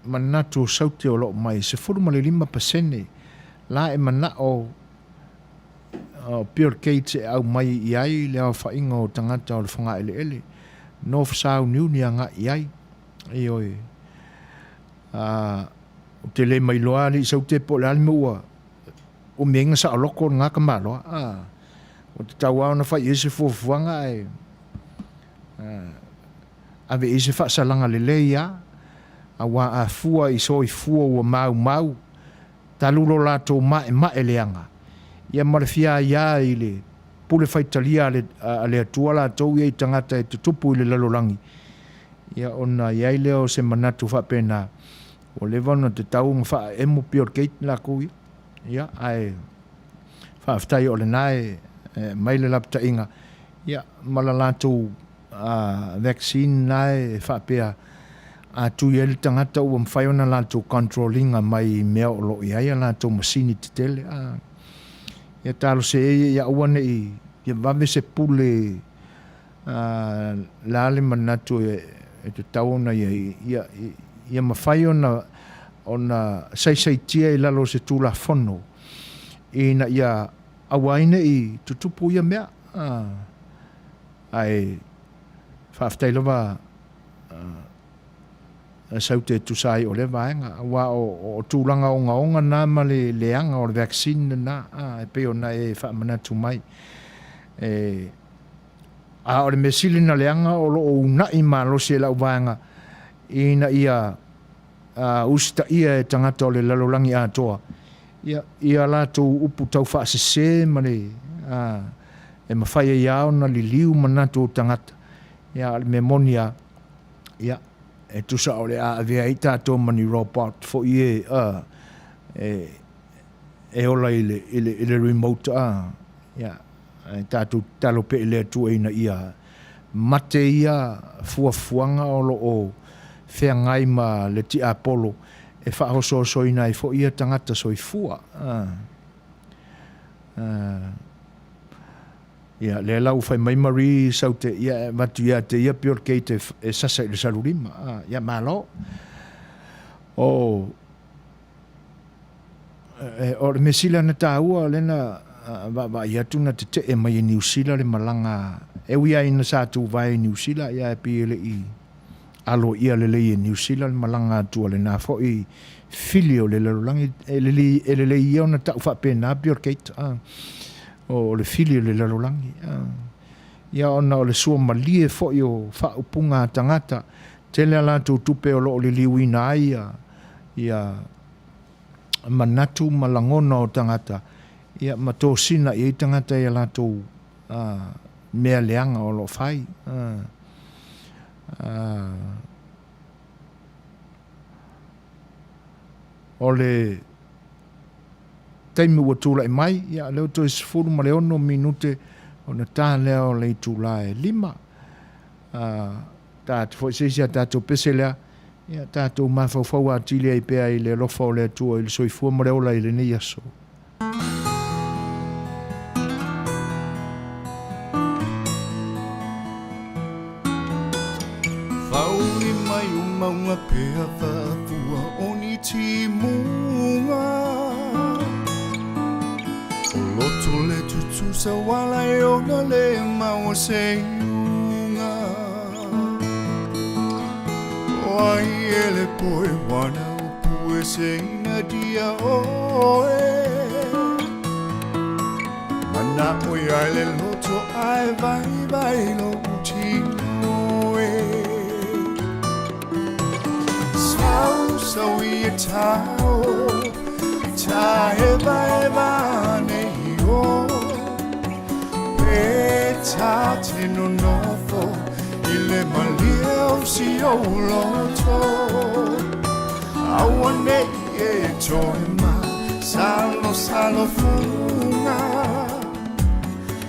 manatu o Saute o lo o mai, 15% la e manao o Bill Gates e aumai i ai le aofaiga o tagata o le fogaeleele, nofo sauniuni agai i ai. Ioe. Ou te le mailoa alii Saute po o le a le mea ua umi ai na saoloko lena tamaloa. Ua tatau lava ona fai i ai se fuafuaga ae ave i ai se faasalaga lelei lava, aua a fua i soifua ua maumau talu lo latou maemae leaga, ia ma le fia aia i le pule faitalia a le Atua latou ia i tagata e tutupu i le lalolagi, ia ona i ai lea o se manatu faapena, ua leva ona tatau ona faaemo Bill Gates lakou ia. Ia, ae faafetai o lena e aumai le lapataiga, ia, ma le latou vaccine na e faapea a tui ai le tagata ua mafai ona latou control ina mai mea o lo o i ai a latou masini tetele. Ia talosia ia ia aua ne i ia vave se pule le a le manatu e tatau ona i ai, ia mafai ona saisaitia i lalo o se Tulafono ina ia aua ai ne i tutupu ia mea. Ae faafetai lava Saute e tusa ai o lea vaega, aua o tulaga ogaoga na ma le leaga o le vaccine lena e pei ona e faamanatu mai. A o le mea sili ona leaga o lo o uunai malosi e lau vaega ina ia usitaia e tagata o le lalolagi atoa ia latou upu taufaasese ma le e mafai ai lava ona liliu manatu o tagata. A o le mea moni lava, ia, e tusa o le a avea ai tatou ma ni robot foi e e ola i le remote a, ia, ae tatou tatalo pea i le Atua ina ia mate ia fuafuaga o lo o feagai ma le tiapolo e faaosoaosoaina ai foi ia tagata soifua. Ia, lea la ua fai mai Marie Saute, ia e avatu ia te ia Bill Gates e sasa i le salulima. Ia, malo. O, O le mea sili ona taua, o lea na vaavaai atu na tetee mai e Niu Sila le malaga, e ui lava ina sa tuvae i Niu Sila, ae pei e le i aloaia lelei e Niu Sila le malaga atu a lena foi fili o le lalolagi. E lelei ia ona tau faapena Bill Gates, o le fili o le lalolagi. Ia ona o le suamalie foi o faaupuga a tagata, tele a latou tupe o lo o liliuina ai ia manatu ma lagona o tagata, ia ma tosina i ai tagata i a latou mea leaga o lo o fai. O le. taimi ua tulai mai, ia o lea ua toe 16 minute ona ta lea o le itula e 5. Ta atu foi se isi a tatou pese lea, ia tatou mafaufau atili ai pea i le alofa o le Atua i le soifua ma le ola i lenei aso. Whaoni mai o maunga pea whaafua o ni timunga O loto le tutusa wala e ona le maua se iunga O ai e le poe wana o pue se ina dia oe Mana o ia le loto ai vai vai lo tino e Sau sau i e tau Ta eva eva nei o Pe ta te nonofo I le malie o si o loto Aua nei e toe ma Salo salo funga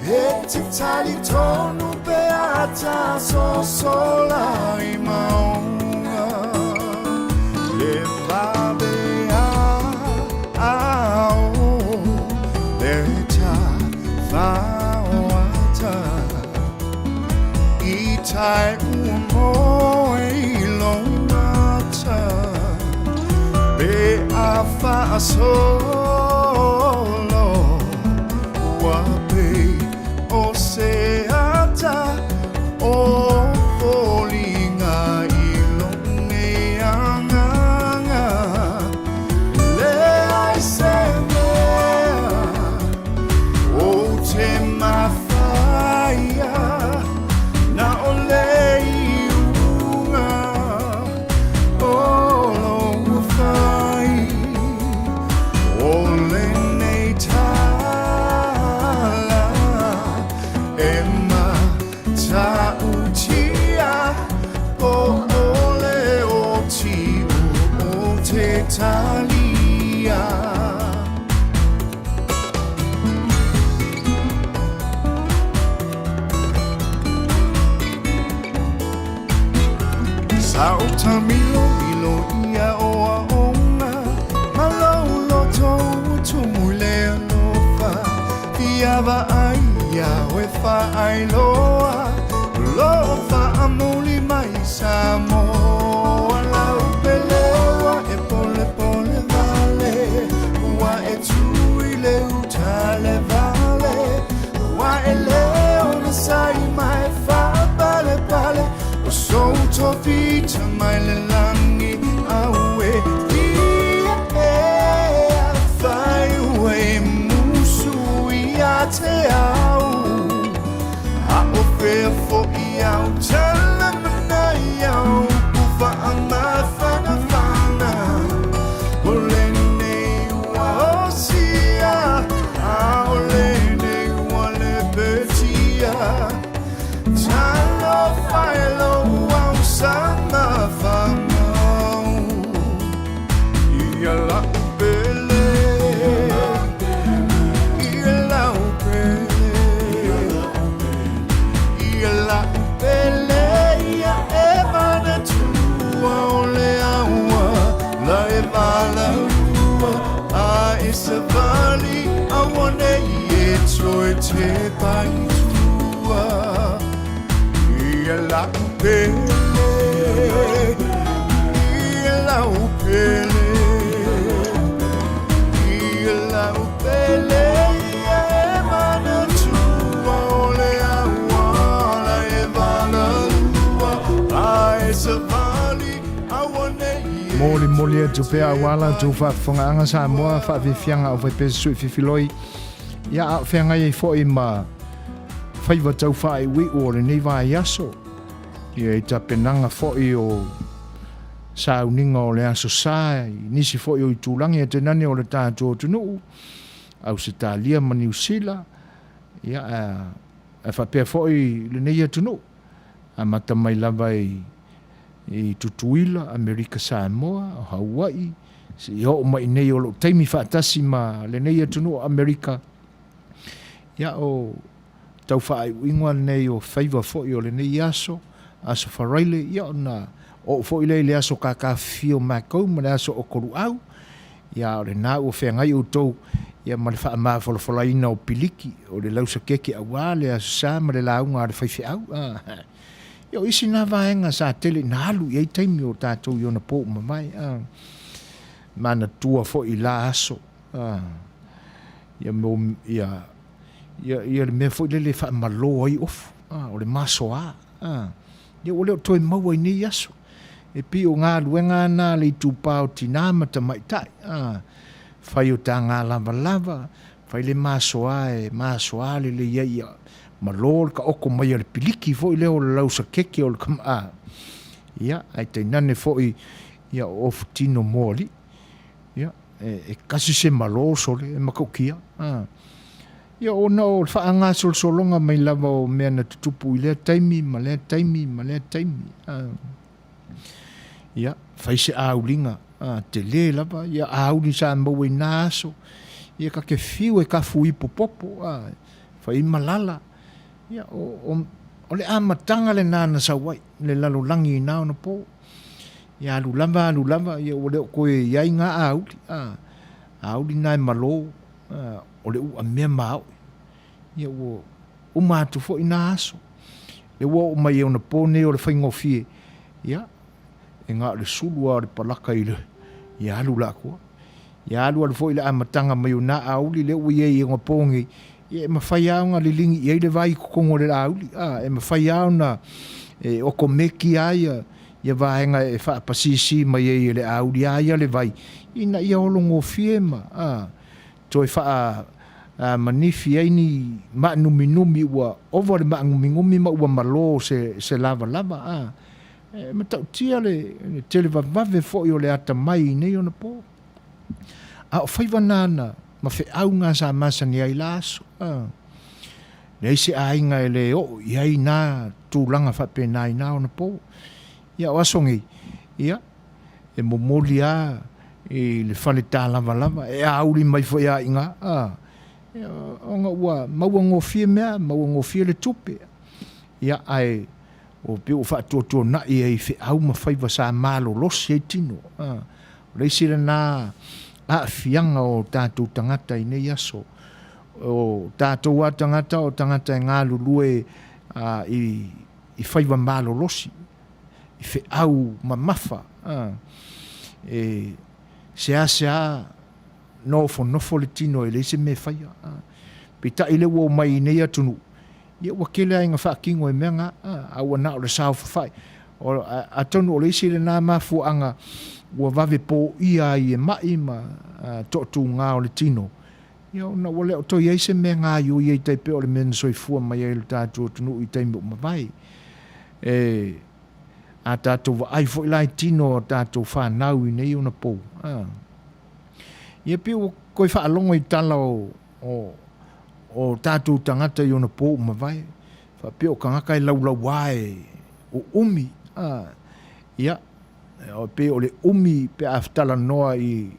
E te tali tonu pe ata sosola i maunga Le vabe a a o Le ta whaoata I tai ua moe i lo mata Pe a whaasolo Ua pe o se ata o foliga i lo nei agaga Le ai se mea o te mafaia Na o le iuga o lou fai O lenei tala e matautia Po o le oti o te talia. Sa o tamilo milo ia o aonga Ma lou loto ua tumu i le alofa Fia vaai ia oe faailoa O lo o faamuli mai Samoa Lau pele ua e polepole vale Ua e tu i le uta le vale Ua e le onosai ma e faapalepale O sou tofi mai le lagi aue Ia e afai ua e musu ia te au A o fea fo'i au tala mana i au Ku faamafanafana O lenei ua osia A o lenei ua lepetia Talofa e lou ausama famau Ia lau pele Ia lau pele Ia lau pele Ia e manatua o le aua La e valaua A e savali Aua nei e toe te pai tua Ia lau pele Ia lau pele Ia lau pele Ia e manatua o le aua La e valaua A e savali Aua nei e Molimoli atu pea aua la outou faafofogaaga Samoa, faafiafiaga a aufaipese sui fifiloi, ia a o feagai ai foi ma faiva tau faaiuiu o lenei vaiaso, ia i tapenaga foi o sauniga o le Aso Sa i nisi foi o itulagi atenane o le tatou atunuu, Ausetalia ma Niu Sila, ia a faapea foi lenei atunuu, amata mai lava i i Tutuila, Amerika Samoa, o Haua'i, Seia oo mai i nei o lou taimi faatasi ma lenei atunuu o Amerika, ia o tau faaiuiuga lenei o faiva foi o lenei aso, Aso Faraile, ia ona oo foi lea i le aso kakafifio o matou ma le aso Okoluau, ia a o lena ua feagai outou ia ma le faamafolafolaina o piliki o le lausakeke aua le Aso Sa ma le lauga a le faifeau. Ia o isi na vaega sa tele ina alu i ai taimi o tatou i ona po ua mavae, manatua foi i la aso, ia mo, ia, ia, ia le mea foi lele e faamalo ai ofu, o le masoa, ia ua le o toe maua i nei aso. E pei o galuega na a le itupa o tina ma tamaitai, fai o taga lavalava, fai le masoa e masoa lelei ai ia malo le taoto mai a le piliki foi lea o le lausakeke o le tama, ia, ae tainane foi ia o ofu tino mo alii. Ia, e kasi se malo sole, e matautia. Ia, ona o le faagasolosologa mai lava o mea na tutupu i lea taimi ma lea taimi ma lea taimi. Ia, fai se auliga tele lava, ia auli sa maua i na aso, ia ta te fiu e tafu ipu popo, fai malala. Ia, o le amataga lena na sau ai, le lalolagi i na ona po. Ia alu lava alu lava, ia ua le o toe i ai na auli, a, auli na e malo, a, o le uamea maoʻi. Ia ua uma atu foi na aso. Lea ua oo mai i ona po nei o le faigofie, ia, e na o le sulu lava o le palaka i le, ia alu la atua. Ia alu alu foi i le amataga mai o na auli lea ua i ai i ona po nei, ia e mafai lava ona liligi i ai le vai i totonu o le auli, a, e mafai lava ona e okomeki lava ia, ia vaega e faapasisi mai ai e le auli a ia le vai, ina ia hologofie ma, a, toe faa manifi ai ni maanuminumi ua ova le maanuminumi ma ua malo se, se lavalava, a. E matautia le tele vavave foi o le atamai i nei ona po. A o faiva na na ma feau na sa masani ai la aso. A. Leai se aiga e le oo i ai na tulaga faapena i na ona po. Ia o aso nei, ia, e momoli lava i le fale tālavalava, e auli mai foi lava i ina, a, ia, ona ua maua gofie mea, maua gofie le tupe. Ia, ae ua pei ua faatuatuanai ai i feau ma faiva sa malolosi ai tino. A, o le isi lena aafiaga o tatou tagata i nei aso. O tatou lava tagata o tagata e galulue i faiva malolosi, i feau mamafa, e seasea nofonofo le tino e leai se mea e faia. Peitai lea ua omai i nei atunuu, ia ua tele lava ina faatino e mea na, a ua na o le saofafai. Atonu o le isi lena mafuaaga ua vave poia ai e mai ma toatuga o le tino, Ia ona ua le o toe i ai se mea gaioi ai tai pei o le mea na soifua mai ai lo tatou atunuu i taimi ua mavae. E, a tatou vaai foi la i tino o tatou fanau i nei ona pou, a. Ia pei ua toe faalogo i tala o, o, o tatou tagata i ona pou ua mavae, faapea o tagata e laulauā e uumi, a. Ia, E pei o le umi pe a talanoa i,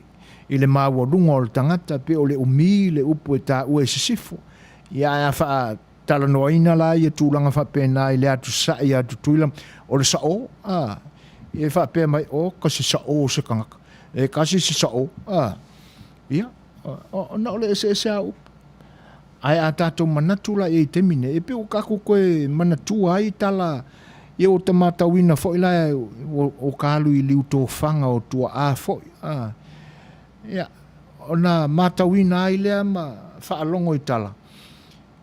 i le maualuga o le tagata, pei o le umi le upu e taua i sisifo. Ia ae a faatalanoaina la ia tulaga faapena i le atu sasae ia Tutuila, o le saʻo, a, e faapea mai, o, kasi saʻo se tagata, e kasi se saʻo, a, ia, ona o le eseese lava o upu. Ae a tatou manatu la i ai i taimi nei, e pei ua tatou toe manatua ai tala ia ua ta matauina foi la o ka alu i liutofaga o tuaa foi. A, ia, ona matauina ai lea ma faalogo i tala,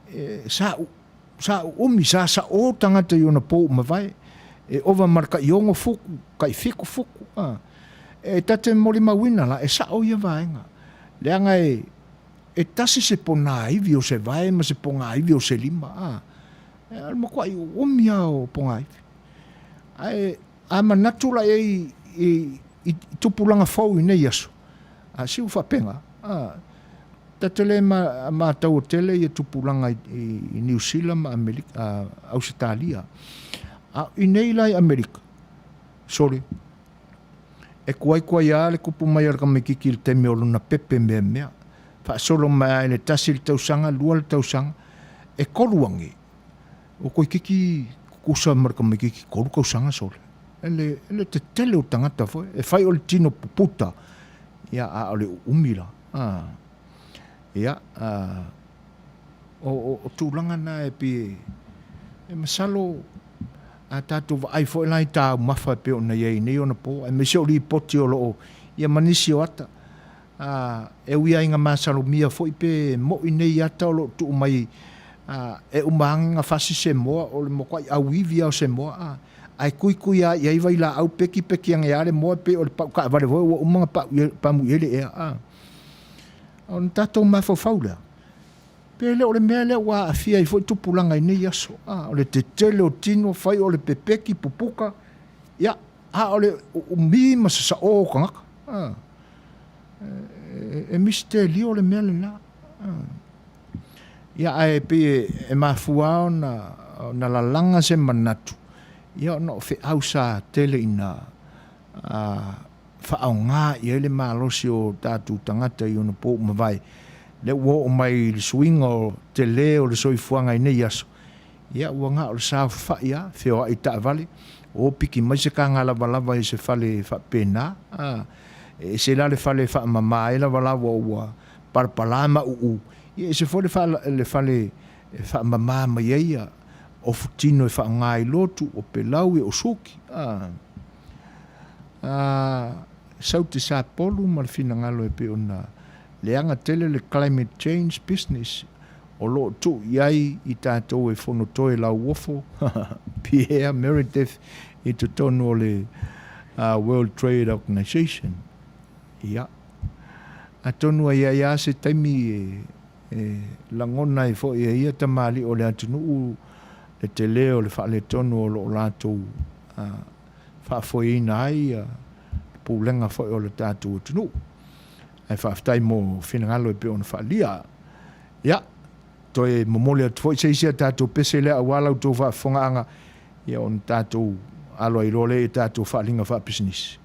e, sa, sa uumi, sa saʻo tagata i ona pou mavae, e ova ma le tai 6 futu, tai 7 futu. A, e ta te molimauina la, e saʻo ia vaega. Leaga e, E tasi se ponaivi o se vae ma se pogaivi o se lima, a. E o le matuaʻi uumi lava o pogaivi. Ae a manatu la i ai i, i tupulaga fou i nei aso, a se ua faapena, a. Ta te le ma, mataua tele ia tupulaga i, i Niu Sila ma Amerika, a, Ausetalia. A i nei la i Amerika, sole, E kuaikuai lava le kupu mai o le tamaitiiti i le taimi o lona pepe meamea. Faasolo mai lava i le tasi le tausaga, lua le tausaga, e tolu age, ua toeitiiti tutusa ma le tamaitiiti tolu tausaga sole. Le, le tetele o tagata foi, e fai o le tino puputa, ia, a o le uumi la. A, ia, a, o, o, o tulaga na e pei e, e masalo a tatou vaai foi la i taumafa e pei ona i ai nei ona po, aemaise o lipoti o lo o ia ma nisi o ata, a, e ui lava ina masalomia foi pe mo'i nei ata o lo o tuu mai, a, e uma ane ona fasi se moa, o le matuai auivi lava o se moa, a, ae tuitui lava i ai vailaau pekipeki ane lava le moa e pei o le pau taavale foi ua uma ona pau i ai, pamu i ai le ea, a. Ona tatou mafaufau lea, pe le o le mea lea ua aafia ai foi tupulaga i nei aso, a, o le tetele o tino, fai o le pepeki, pupuka, ia, a o le uumi ma sasaʻō o tagata, a. E, e misitelio le mea lena. A. Ia, ae pei e mafua ona, ona lalaga se manatu, ia ona o feau sa tele ina a, faaaoga i ai le malosi o tatou tagata i ona po ua mavae, lea ua oo mai i le suiga o tele o le soifuaga i nei aso, ia ua na o le saofafai lava, feoai i taavale, o piki mai se taga lavalava i se fale faapena, a, e ese la le fale e faamama ai lavalava ua palapala ma uu, ia ese foi le fale, le fale e faamama mai ai ia ofu tino e faaaoga i lotu, o pelau, o suki, a. A, sau te sapolu ma le finagalo e pei ona leaga tele le climate change business o lo o tuu i ai i tatou e fonotoe lauofo Pierre Meredith i totonu o le World Trade Organization. Ia, atonu e i ai lava se taimi e lagona ai foi e ia tamalii o le atunuu le tele o le faaletonu o lo o latou faafoeina ai le pulega foi o le tatou atunuu. Ae faafetai mo finagalo e pei ona faaalia. Ia, toe momoli atu foi se isi a tatou pese lea aua la outou faafofogaaga, ia ona tatou alo ai loa lea i tatou faaaliga faapisinisi.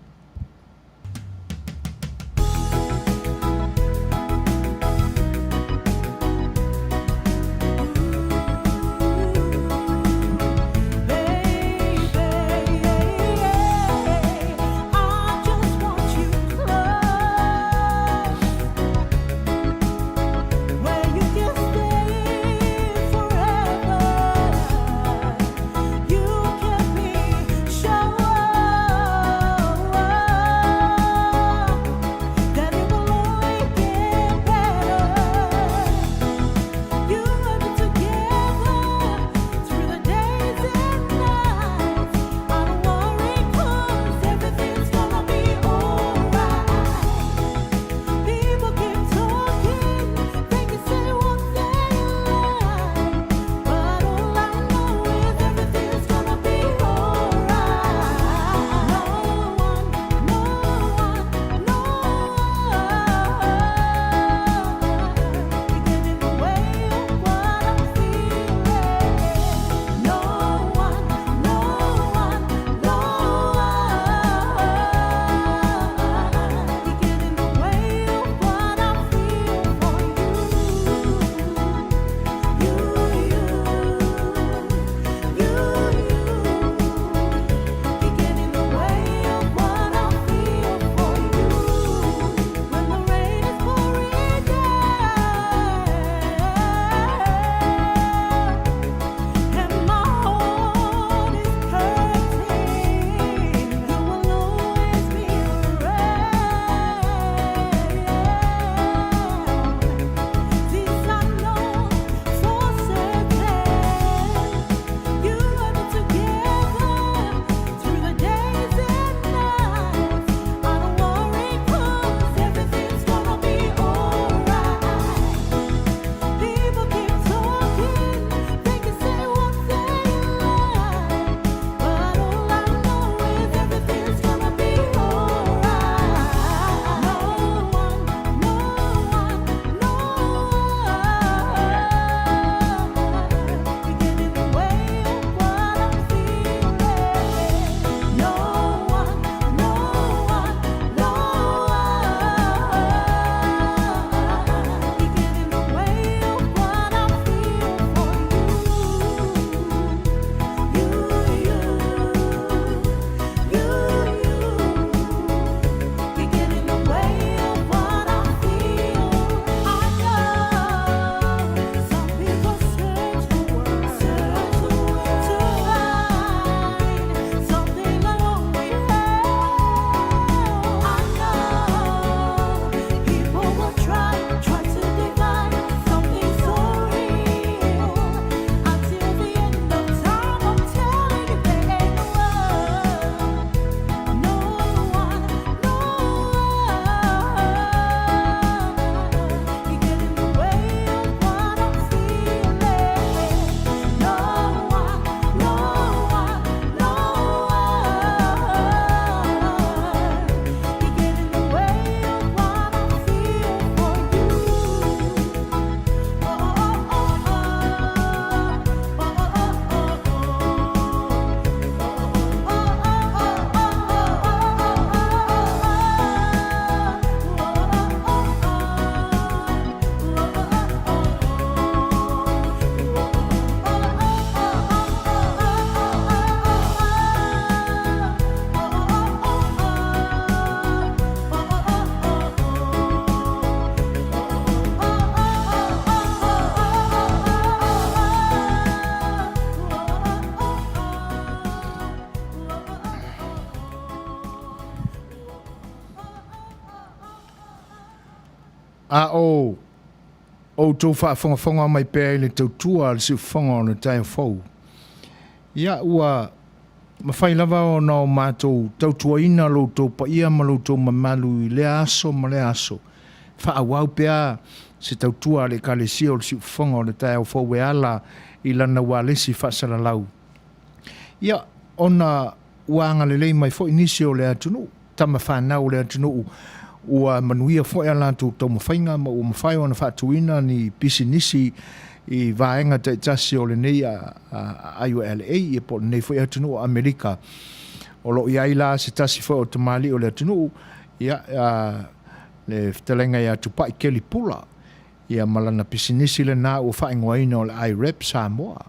A o outou faafogafoga mai pea i le tautua a le siufofoga o le taeao fou, ia ua mafai lava ona o matou tautuaina lo outou paia ma lo outou mamalu i lea aso ma lea aso, faaauau pea se tautua a le Ekalesia o le Siufofoga o le Taeao Fou e ala i lana ualesi faasalalau. Ia, ona ua agalelei mai foi nisi o le atunuu, tama fanau o le atunuu, ua manuia foi a latou taumafaiga ma ua mafai ona faatuina ni pisinisi i vaega taitasi o lenei IOLA, ia po o lenei foi atunuu o Amerika. O lo o i ai la se tasi foi o tamalii o le atunuu, ia, le fetalaiga ia Tupai Keli Pula, ia ma lana pisinisi lena ua faaigoaina o le iRep Samoa.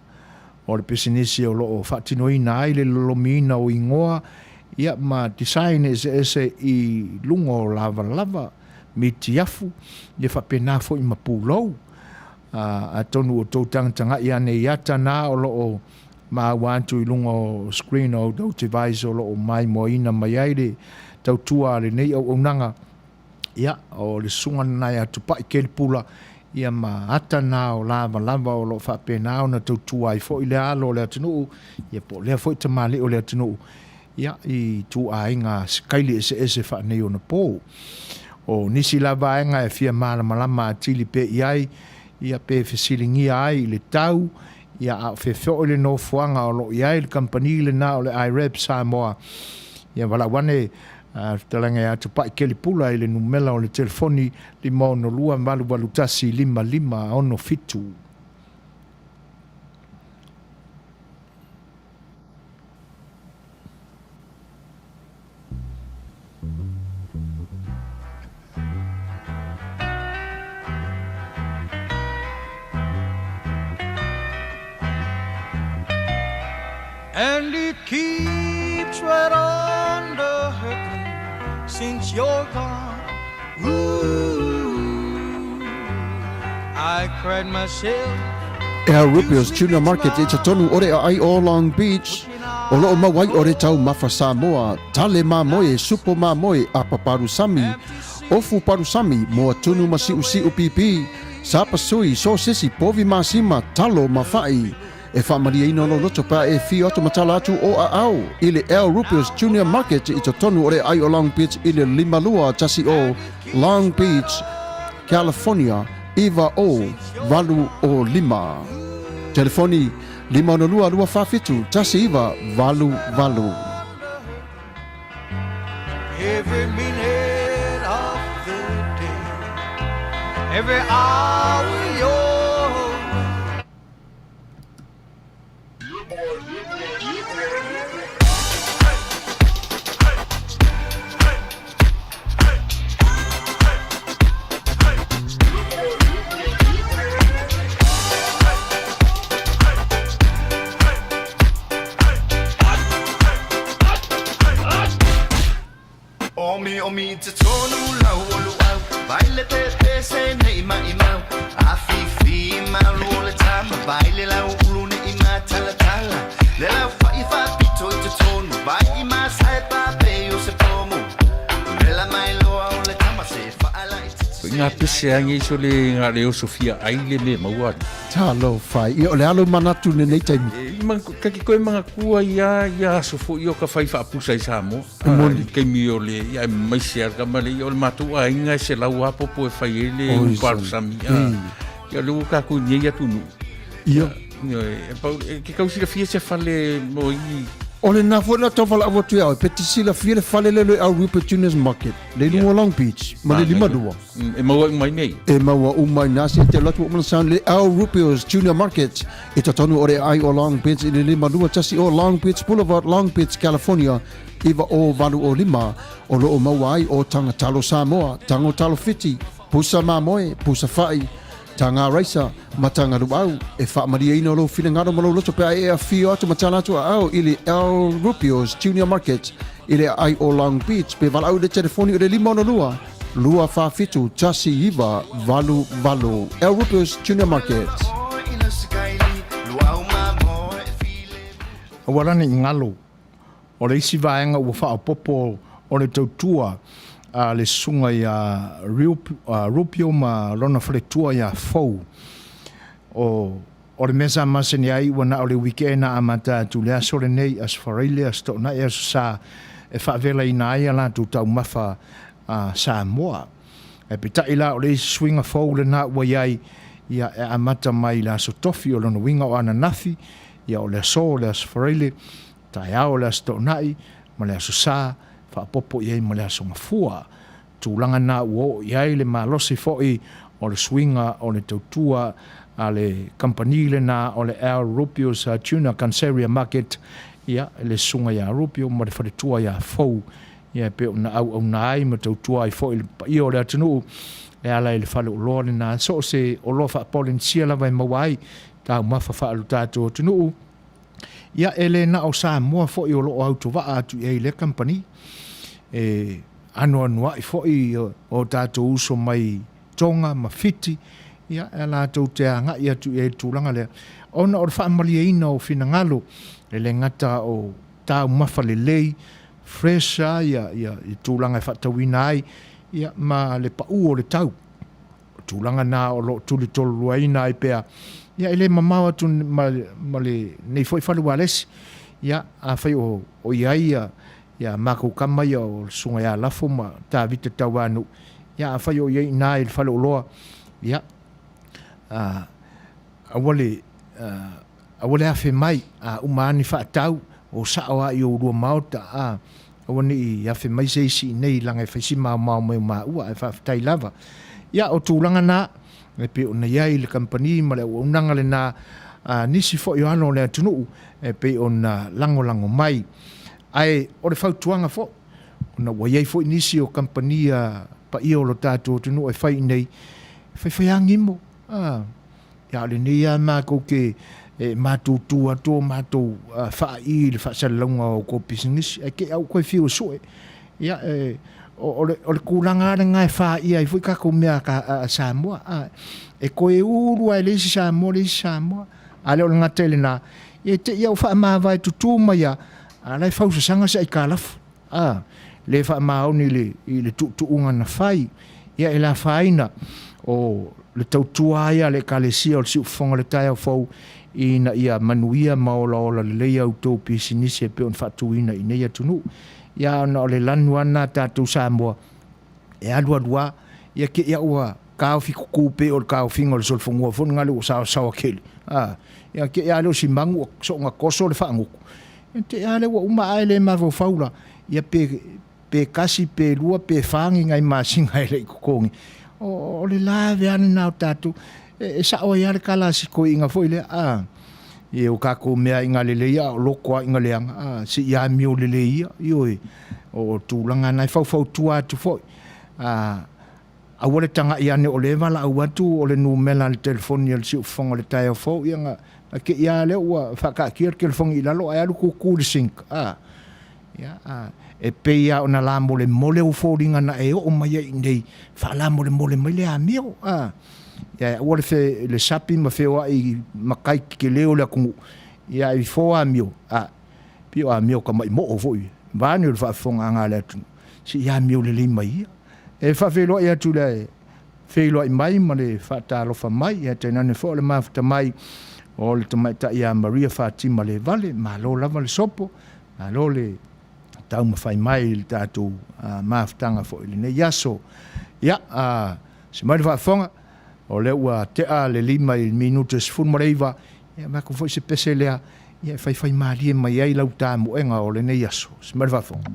O le pisinisi o lo o faatinoina ai le lolomiina o igoa ia ma design eseese i luga o lavalava, mitiafu, ia faapena foi ma pulou. Atonu ua tou tagatagai ane i ata na o lo o maua atu i luga o screen o outou device o lo o maimoaina mai ai le tautua a lenei auaunaga. Ia, o le susuga lena ia Tupai Kelipula, ia ma ata na o lavalava o lo o faapena ona tautua ai foi le alo o le atunuu, ia po o lea foi tamalii o le atunuu, ia, i ituaiga sikaili eseese faaneionapo. O nisi la vaega e fia malamalama atili pea i ai, ia pe fesiligia ai i le tau, ia a o feofeoi le nofoaga o lo o i ai le kamupani lena o le IREB Samoa, ia valaau ane a fetalaiga ia Tupai Kelipula i le numela o le telefoni 562 881 5567. And it keeps right on the hurting since you're gone. Ooh, I cried myself. Al Rupio's Tuna Market i totonu o le aai o Long Beach, o loo mau ai o le taumafa Samoa, tale mamoe, supo mamoe, apa palusami, ofu palusami, moa tunu ma siusiu pipi, sapasui, sosesi, povi masima, talo ma fa'i. E faamalieina lou loto pe a e fio atu ma tala atu o aao i le Al Rupio's Junior Market i totonu o le aai o Long Beach i le 5210 Long Beach, California 90805. Telefoni 562 247 1988. Every minute of the day, every hour you're Omi omi i totonu lau o luau Vai le pepe se nei maimau Afifi malu o le tama Vai le lau ulu nei matalatala Le lau fa'i faapito i totonu Vai i masae pape o se pomu Vela mai loa o le tama se fa'ala i Ko i ngā pese ange iso le ngā leo Sofia ai le me maua ali. Talofa, ia o le alo manatu lenei taimi. E, ma, ka ki koe mangakua ia, ia aso foi o ka whai whaapusa i Samoa. E moni. I keimi o le, ia e mai se ar kama le, ia o le mātou aiga e se lau apopo e whai e le Oi, uparu sami. Ia le ua kākou nei atu nu. Ia. Ia, e, pau, e, ke kau silafia se fale mo i O le na foi na tau whalaau atu ia oe, pe te silafia le fale le le au Rupert Junior's Market, le lunga o Long Beach, ma le 52. E maua uma i nei. E maua uma i nā se te lotu o mana sound le Al Rupio's Junior Market i totonu o le ai o Long Beach i le 52 o Long Beach Boulevard, Long Beach, California, 90805, o loo maua ai o Taga Talo Samoa, Tago Talo Fiti, Pusa Mamoe, Pusa Fa'i, Taga Raisa, ma Taga Luau. E faamalieina lou finagalo ma lou loto pe a e afio atu ma tala atu aao i le Al Rupio's Junior Market i le aai o Long Beach pe valaau i le telefoni o le 562 247 1988. Al Rupio's Junior Market. Aua rānei i ngalo. O le isi vaega ua faaopoopo o le tautua. a le susuga ia Rupio ma lona faletua ia Fou. O o le mea sa masani ai ua na o le wikeena amata atu le aso lenei, Aso Faraile, Aso Toonai, Aso Sa, e faavelaina ai a latou taumafa a Samoa. Ae peitai la o le isi suiga fou lena ua i ai, ia e amata mai i le Aso Tofi, o lona uiga o ananafi, ia o le aso, o le Aso Faraile, taeao o le Aso Toonai, ma le Aso Sa, faaopoopo i ai ma le Aso Gafua. Tulaga na ua oo i ai le malosi foi o le suiga o le tautua a le kamupani lena o le Al Rupio's Tuna Canceria Market, ia, le susuga ia Rupio ma le faletua ia Fou, ia e pei ona auauna ai ma tautua ai foi le paia o le atunuu e ala i le faleoloa lena, so o se oloa faa-Polenisia lava e maua ai taumafa faalo tatou atunuu. Ia, e le na o Samoa foi o lo o autovaa atu i ai i lea kamupani. E anoanoai foi o tatou uso mai Tonga ma Fiti, ia, e latou te agai atu i ai i le tulaga lea, ona o le faamalieina o finagalo, e le gata o taumafa lelei, fresh lava ia, ia, ia tulaga e faatauina ai, ia, ma le pau o le tau. O tulaga na o lo o tulitoluaina ai pea, ia e le mamao atu ma, ma lenei foi fale ualesi. Ia, afai o, o i ai ia, ia makou kama ia o le Susuga ia Lafo ma Tavita Tauanuu, ia afai o i ai i ina i le faleoloa, ia, a, aua le, aua le afe mai, a uma lava ni faatau, o sao lava i ou lua maota, a, aua ne i afe mai se isi i inei leaga e fai si maomao mai o maua, ae faafetai lava. Ia, o tulaga na, e pei ona i ai le kamupani ma le auaunaga lena a nisi foi o alo o le atunuu e pei ona lagolago mai. Ae o le fautuaga foi, ona ua i ai foi nisi o kamupani a paia o lo tatou atunuu e fai i inei, e faifaiagimo, a. Ia, a o lenei lava matou te e matutu atu o matou faaii i le faasalalauga o outou pisinisi, ae te i lava ua toe fiu e sue. Ia, e, o, le, o le tulaga lava lena e faia ai foi tatou mea a, a Samoa. A, e toe ulu lava e le isi Samoa le isi Samoa. A le o le gata i lena, ia e te i lava ua faamavae tutu mai lava, a o la e fausasaga se aitalafu. A le faamaoni i le, i le tuutuuga na fai, ia e le afaina o le tautua ai a le Ekalesia o le Siufofoga o le Taeao Fou ina ia manuia ma olaola lelei a outou pisinisi e pei ona faatuina i nei atunuu. Ia ona o le lanu lava lena a tatou Samoa, e alualu lava, ia te i ua taofi tutu pei o le taofiga o le solofanua foi lena ua saosaoa tele, a, ia te i lava lea o si manu ua soona toso le faagutu, ia te i lava lea ua uma ae le mafaufau la, ia pe, pe tasi, pe lua, pe fa ni nai masina e le i totogi. O, o le lave lava lena o tatou. E, e sao ai lava le tala a si toeaina foi lea, a, e o tatou mea ina lelei a o loko lava ina leaga, a, se i amio lelei ia, ioe, o tulaga na e faufautua atu foi. A, aua le tagai ane o lea e valaau atu o le numera a le telefoni a le siufofoga o le taeao fou, ia na, na te i lava lea ua faataatia le telefoni i lalo ae alu tutu i le sink, a. Ia, a, e pei lava ona lamolemole ou foliga na e oo mai ai i inei, faalamolemole mai le amio, a. Ia, aua le, fe, le sapi ma feoai ma kai tetele o le atunuu, ia ae ifo amio, a, pei o amio tamai moo foi, vaeane o le faafofogaaga a le atunuu, se i amio lelei mai ia. E faafeiloai atu i le feiloai mai ma le faatalofa mai, ia tainane foi o le mafuta mai o le tamaitai ia Maria Fatima Levale, malo lava le sopo, malo le taumafai mai i le tatou mafutaga foi i lenei aso. Ia, se mai le faafofoga, o lea ua tea le 5 i le minute 19, ia avatu foi se pese lea, ia e faifaimalie mai ai lau tamoega o lenei aso. Se mai le faafofoga.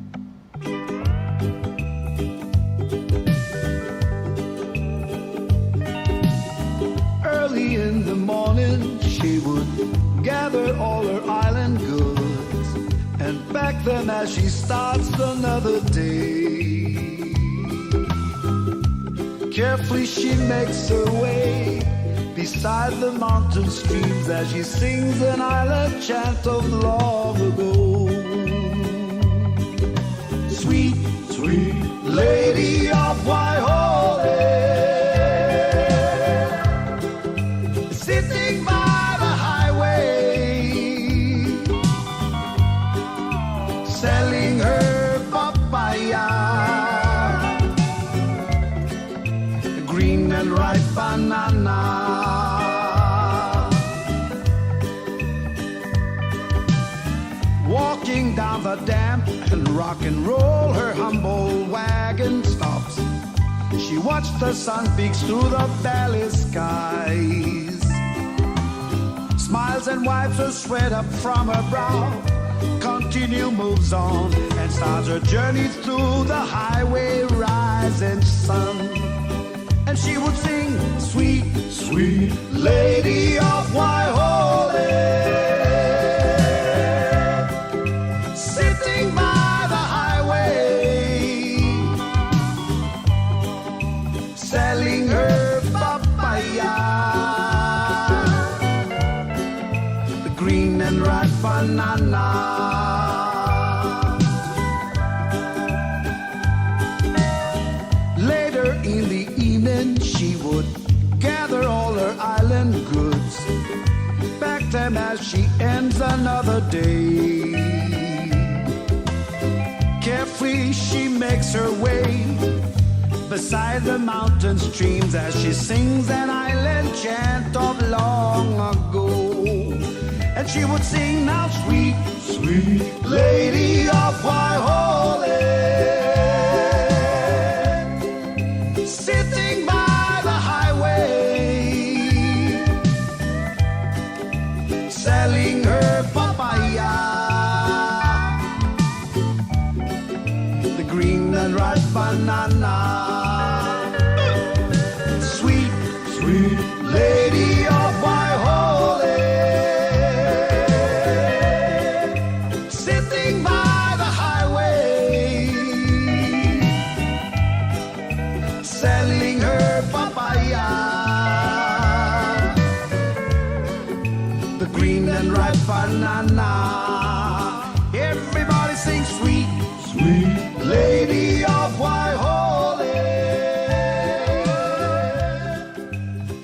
Early in the morning she would gather all her island goods and pack them as she starts another day. Carefully she makes her way beside the mountain streams as she sings an island chant of long ago. Sweet, sweet lady of Waihole, sitting by the highway, selling her papaya. Banana. Walking down the damp and rock and roll, her humble wagon stops. She watched the sun peeks through the valley skies. Smiles and wipes the sweat up from her brow. Continue moves on and starts her journey through the highway rising sun. And she would sing, Sweet, sweet lady of Waihole. Sitting by the highway, selling her papaya, the green and ripe banana. Later in the evening, she would gather all her island goods, pack them as she ends another day. Carefully, she makes her way beside the mountain streams as she sings an island chant of long ago. And she would sing now, sweet, sweet lady of Waihole, sitting by the highway, selling her papaya, the green and ripe banana. Sweet, sweet lady of Waihole, sitting by the highway, selling her papaya, the green and ripe banana. Everybody sings sweet, sweet lady of Waihole,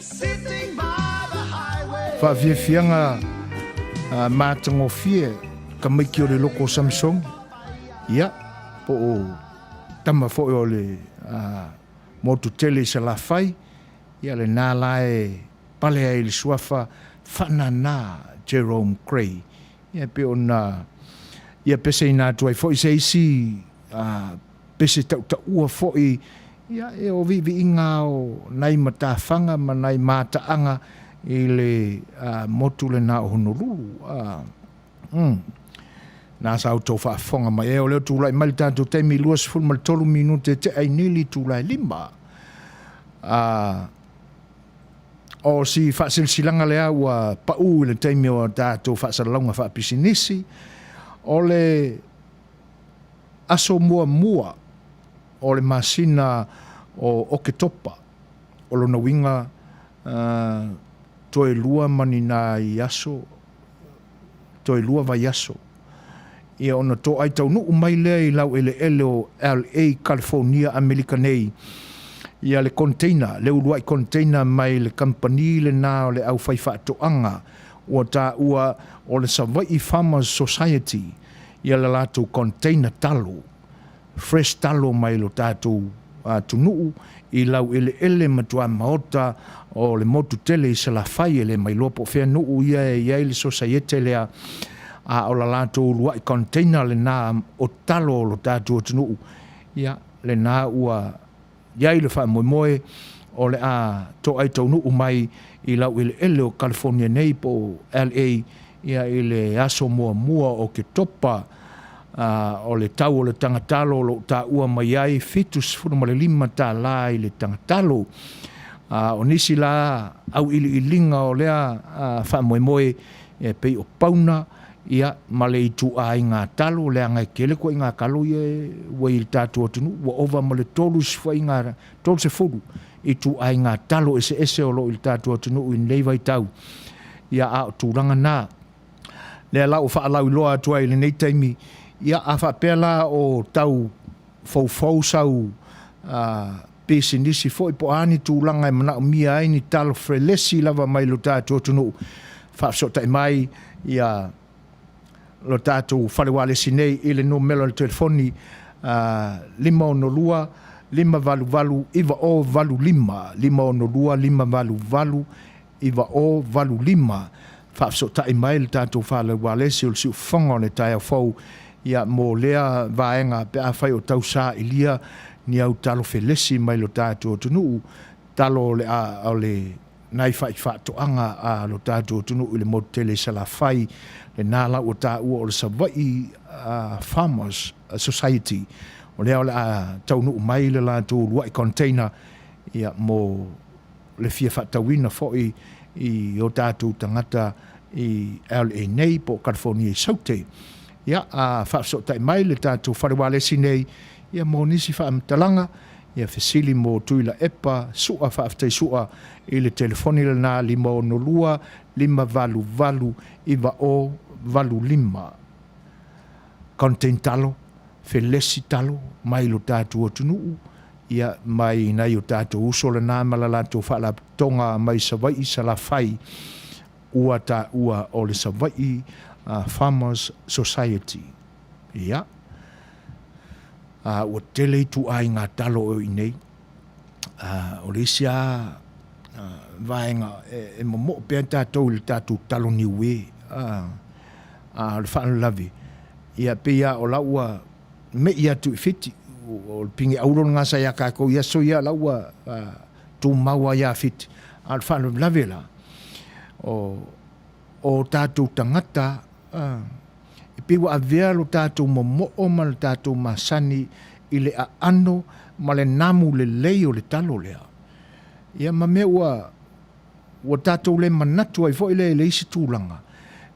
sitting by the highway. Faafiafiaga matagofie tamaiti o le loko o Samsoni, ia, po o tama foi o le motu tele i Salafai, ia lena la e pale ai i le suafa Faanana Jerome Grey. Ia e pei ona ia peseina atu ai foi se isi pese tautaua foi, ia e o viiviiga o nai matafaga ma nai mataaga i le motu lena o Honolulu. Na sa outou faafofoga mai ai, o lea ua tulai mai le tatou taimi 23 minute e tea i nei le itula e 5. O si faasilasilaga lea ua pau i le taimi o a tatou faasalalauga faapisinisi, o le aso muamua o le masina o Oketopa, o lona uiga toe lua ma ni nai aso, toe lua vaiaso, ia ona toai taunuu mai lea i laueleele o LA, California, Amerika nei, ia le container, le uluai container mai le kamupani lena o le aufaifaatoaga ua taua o le Savaii Farmers Society, ia le latou container talo, fresh talo mai lo tatou atunuu i laueleele ma tuamaota o le motu tele i Salafai, e le mailoa po o fea nuu ia e i ai le sosaiete lea, a o la latou uluai container lena o talo o lo tatou atunuu, ia, lena ua i ai le faamoemoe o le a toai taunuu mai i laueleele o California nei po o LA ia i le aso muamua o Oketopa. A o le tau o le tagatalo o lo o taua mai ai $75 tala i le tagatalo. A o nisi la auiliiliga o lea faamoemoe e pei o pauna ia ma le ituaiga talo, leaga e tele koiga talo ia ua i le tatou atunuu, ua ova ma le 30 ituaiga talo eseese o lo o i le tatou atunuu i lenei vaitau. Ia a o tulaga na. Lea la ua faalauiloa atu ai i lenei taimi, ia a faapea la o tau foufou sau pisinisi foi po o a ni tulaga e manaomia ai ni talo felesi lava mai lo tatou atunuu, faafesootai mai ia lo tatou fale ualesi nei i le numera o le telefoni 562 588 9085, 562 588 9085. Faafesootai mai le tatou Fale Ualesi o le Siufofoga o le taeao fou ia mo lea vaega pe afai o tau sailia ni au talo felesi mai lo tatou atunuu, talo o le a o le nai faifaatoaga a lo tatou atunuu i le motu tele i Salafai, lena la ua taua o le Savaii Farmers Society. O lea o le a taunuu mai le latou uluai container ia mo le fia faatauina foi i o tatou tagata i LA nei po o California i Saute. Ia, a faafesootai mai le tatou fale ualesi nei, ia mo nisi faamatalaga, ia fesili mo Tuilaepa Su'a Faafetai Su'a i le telefoni lena 562 588 9085. Contain talo, felesi talo mai lo tatou atunuu, ia mai nai o tatou uso lena ma la latou faalapotopotoga mai Savaii Salafai ua taua o le Savaii Farmers Society. Ia, a ua tele ituaiga talo o i nei. A o le isi lava vaega e momoo pea tatou i le tatou talo niue, a o le faalavelave, ia pei lava o la ua me'i atu i Fiti, o le pine auro lena sa ia tatou i aso ia, la ua tumau lava ia Fiti. A o le faalavelave la, o tatou tagata e pei ua avea lo tatou momoo ma lo tatou masani i le aano ma le namu lelei o le talo lea. Ia ma mea ua ua tatou le manatu ai foi lea i le isi tulaga,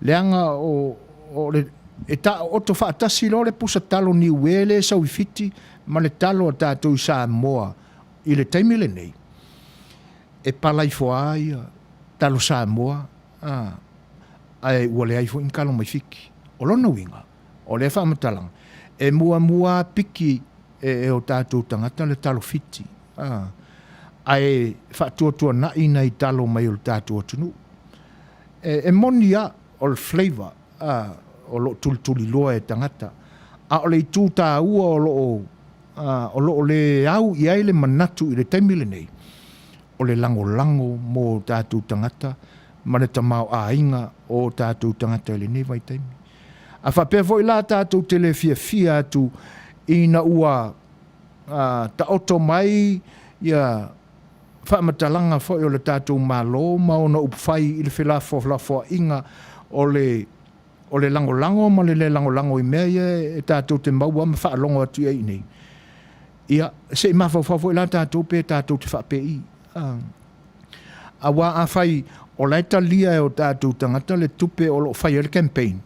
leaga o, o le, e taooto faatasi loa le pusa talo niue lea e sau i Fiti ma le talo a tatou i Samoa i le taimi lenei, e pala ifo lava ia talo Samoa, a, ae ua leai foi ni talo mai Fiti. O lona uiga, o lea faamatalaga, e muamua lava piki e, e o tatou tagata le talo Fiti, a, ae faatuatuanai nai talo mai o le tatou atunuu. E, e moni lava o le flavour, a, o lo o tulituliloa e tagata, a o le itu taua o lo o, a, o lo o le au i ai le manatu i le taimi lenei, o le lagolago mo o tatou tagata ma le tamaoaiga o o tatou tagata i lenei vaitaimi. A faapea foi la tatou te le fiafia atu ina ua taoto mai ia faamatalaga foi o le tatou Malo ma ona upufai i le felafolafoaiga o le o le lagolago ma le le lagolago i mea ia e tatou te maua ma faalogo atu i ai i inei, ia, se i mafaufau foi la tatou pe tatou te faapei. Aua afai o la e talia e o tatou tagata le tupe o lo o fai ai le campaign,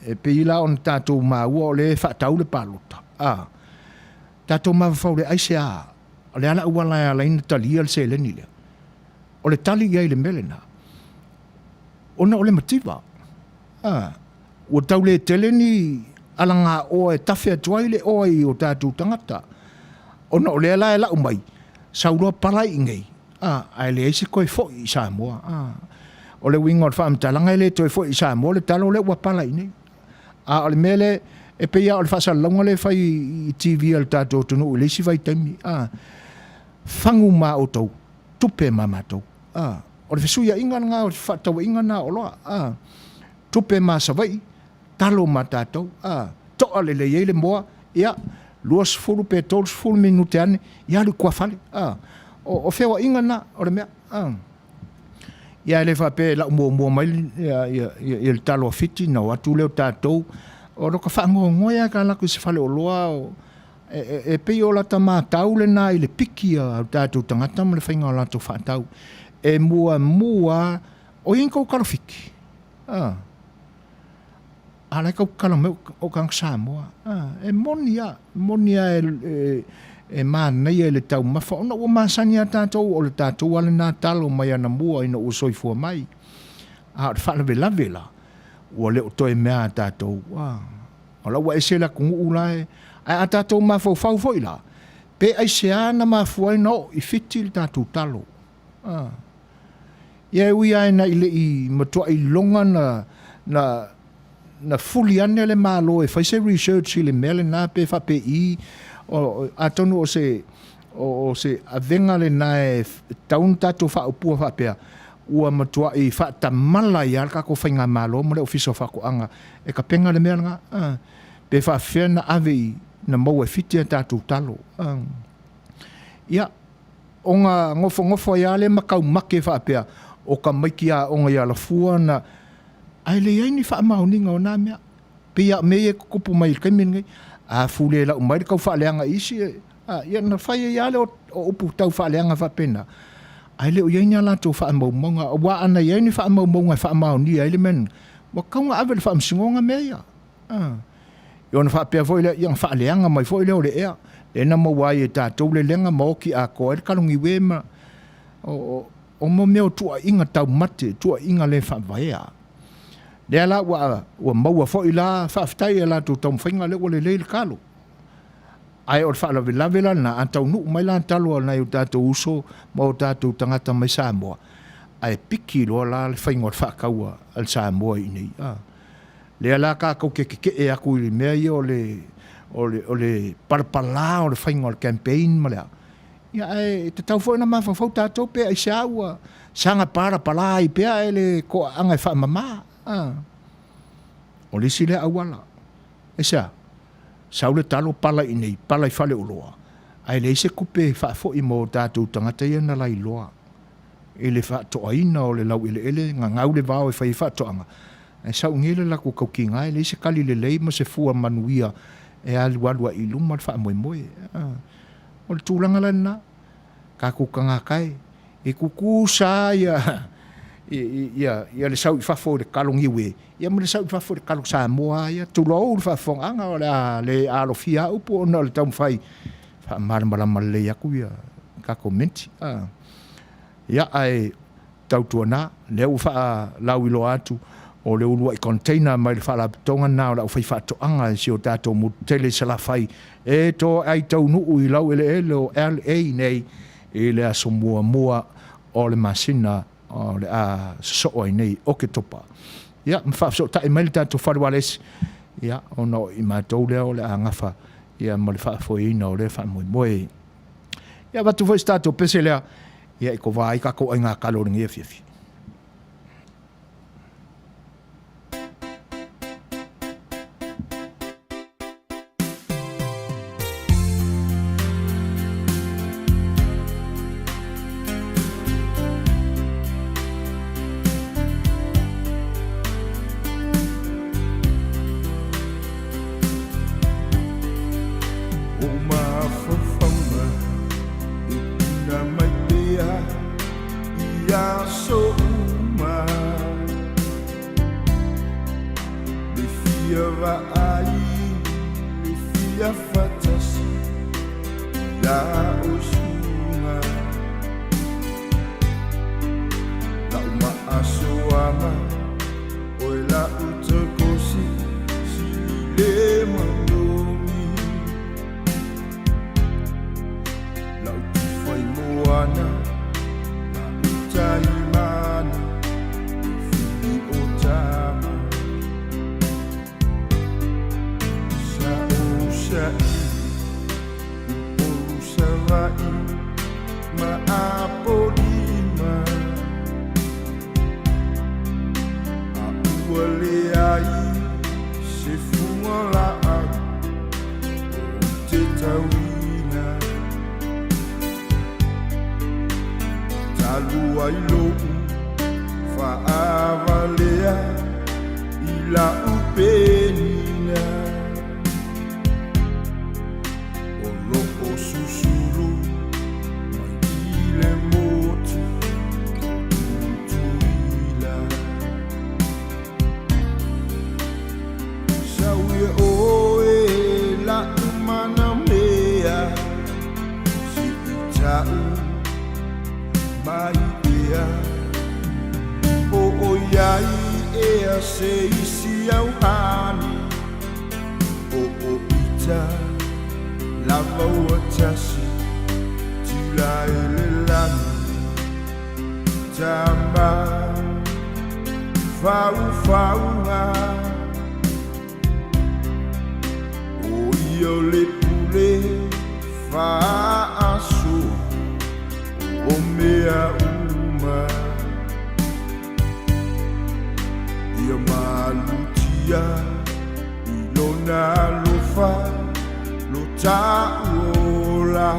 e pei la ona tatou maua o lea e faatau le palota, a tatou mafaufau lea, aisea, o le a le auala e ala ai ona talia le seleni lea? O le tali i ai i le mea lena, ona o le mativa. A, ua tau le tele ni alagaoa e tafe atu ai le oa i o tatou tagata. Ona o lea la e lau mai, sau loa pala i inei, a, ae leai se toe foi i Samoa. A, o le uiga o le faamatalaga e le toe foi i Samoa le talo lea ua pala i inei. A o le mea lea, e pei lava o le faasalalauga lea e fai i TV a le tatou atunuu i le isi vaitaimi, a, fagu ma outou, tupe ma matou. A, o le fesuiaiga lena, o le fefaatauaiga lena o oloa. A, tupe ma Savaii, talo ma tatou. A, toa lelei ai le moa, ia, 20 pe 30 minute ane, ia alu i tuafale. A, o, o feoaiga lena o le mea. A, ia e le faapea e lau muamua mai ia, ia, ia, ia le talo a Fiti, na o atu lea o tatou. O lota faagoegoe lava ka alu atu i se faleoloa o, E, e pei o lata matau lena i le piki a o tatou tagata ma le faiga o latou faatau. E muamua, o i ai ni tou talo Fiti? A, a la e tau tatalo mai o tagata Samoa. A, e moni lava, e moni lava e, e, e manaia i le taumafa, ona ua masani lava tatou, o le tatou lava lena talo mai anamua ina ua soifua mai. A o le faalavelave la, ua le o toe mea a tatou. A. O la ua ese le atunuu la e, ae a tatou mafaufau foi la, pe aisea na mafua ai na oo i Fiti le tatou talo. A. Ia e ui lava ina i le i matuai iloga na, na, na fuli ane le Malo e fai se research i le mea lena pe faapei, atonu o se, o se avega lena e tatau ona tatou faaupua faapea, ua matuai faatamala ai lava le tatou faigamalo ma le Ofisa o Faatoaga e tapena le mea lena, pe faapefea ona ave i, na maua e Fiti a tatou talo. Ia, ona nofonofo ai lava lea ma taumate faapea, o tamaiti aoga i Alafua na, ae leai ni faamaoniga o na mea. Pei lava o mea ia e tutupu mai i le taimi lenei. A fulelau mai le taufaaleaga i isi, ia ona fai ai lava lea o upu taufaaleaga faapena, ae le o i ai ni a latou faamaumauga. Aua ana i ai ni faamaumauga e faamaonia ai le mea lena, ua tatau ona ave i le faamasinoga mea ia. Ia ona faapea foi lea, ia ona faaleaga mai foi lea o le ea, lea na maua ai e tatou le lega ma oti atoa ai le kaloniue ma o mea o tuuaiga taumate, tuuaiga le faavaea. Lea la ua ua maua foi la, faafetai i a latou taumafaiga lea ua lelei le talo. Ae o le faalavelave la lena, a taunuu mai la talo a nai o tatou uso ma o tatou tagata mai Samoa, ae piki loa la le faiga o le faatau a le Samoa i inei. A. Lea la tatou te tetee atu i mea ia o le o le o le palapala o le faiga o le campaign ma le a. Ia ae tatau foi ona mafaufau tatou pe aisea ua saga palapala ai pea e le toaaga e faamama. A. O le isi lea auala. Aisea? Sau le talo pala i inei, pala i faleoloa, ae leai se tupe e faafoi mo tatou tagata ia na lailoa i le faatoaina o le laueleele, gagau le vao e fai ai faatoaga, ae sau nei le latou tautiga e leai se tali lelei ma se fua manuia e alualu ai i luma le faamoemoe. O le tulaga la lena, tatou tagata e, e tutusa lava ia, ia le sau i fafo i le talo niue, ia ma le sau i fafo i le talo Samoa lava ia, tulou le faafofogaaga, o le a le alofia lava upu ona o le taumafai e faamalamalama lelei atu ia tatou menti. Ia, ae tautuana, lea ua faalauiloa atu, o le uluai container mai le faalapotopotoga lena o le aufaifaatoaga i si o tatou motu tele i Salafai e toai taunuu i laueleele o LA nei i le aso muamua o le masina o le a sosoo ai nei Oketopa. Ia, ma faafesootai mai le tatou fale ualesi, ia, ona o i matou lea o le a gafa ia ma le faafoeina o lea faamoemoe. Ia, avatu foi se tatou pese lea, ia i kovā ai tatou aiga talo i lenei afiafi. O mafaufauga e puna mai pea i aso uma. Le fia vaai, le fia fatasi ia o suga. La'u maasoaga, oe la'u takosi, sili le manogi. La'u tifai moana, la'u taimana, fili o tama. Sa o saili, Upolu Savaii ma Apolima. A ua leai se fuga laau ou te tauina. Talu ai lou faavalea i lau penina. O loo susulu mai i le motu o Tutuila. Sau ia oe la'u manamea, sii ta'u mai ea. Po o iai ea se isi auhani, po o ita lava ua tasi tila e le lagi. Tama faufauga. ia o le pule faasoa o mea uma. Ia malutia i lona alofa lo ta'u ola.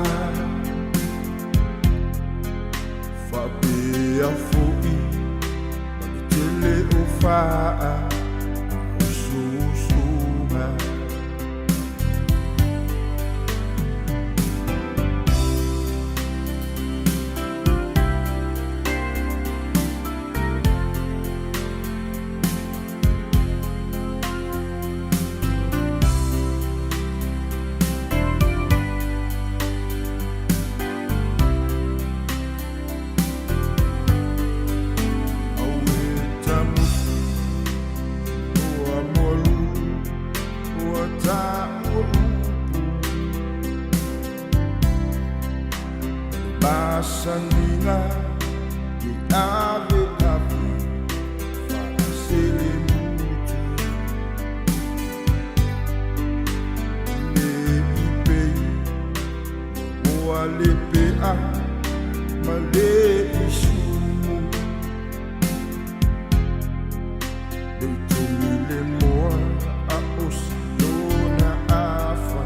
Faapea fo'i ma le tele o faaosoosoga. Auē tamufu ua moalu ua taua upu Le masaniga i ave ave faaselemutu Le i pei oa le pea ma le isumu Le togi le moa a o siona afa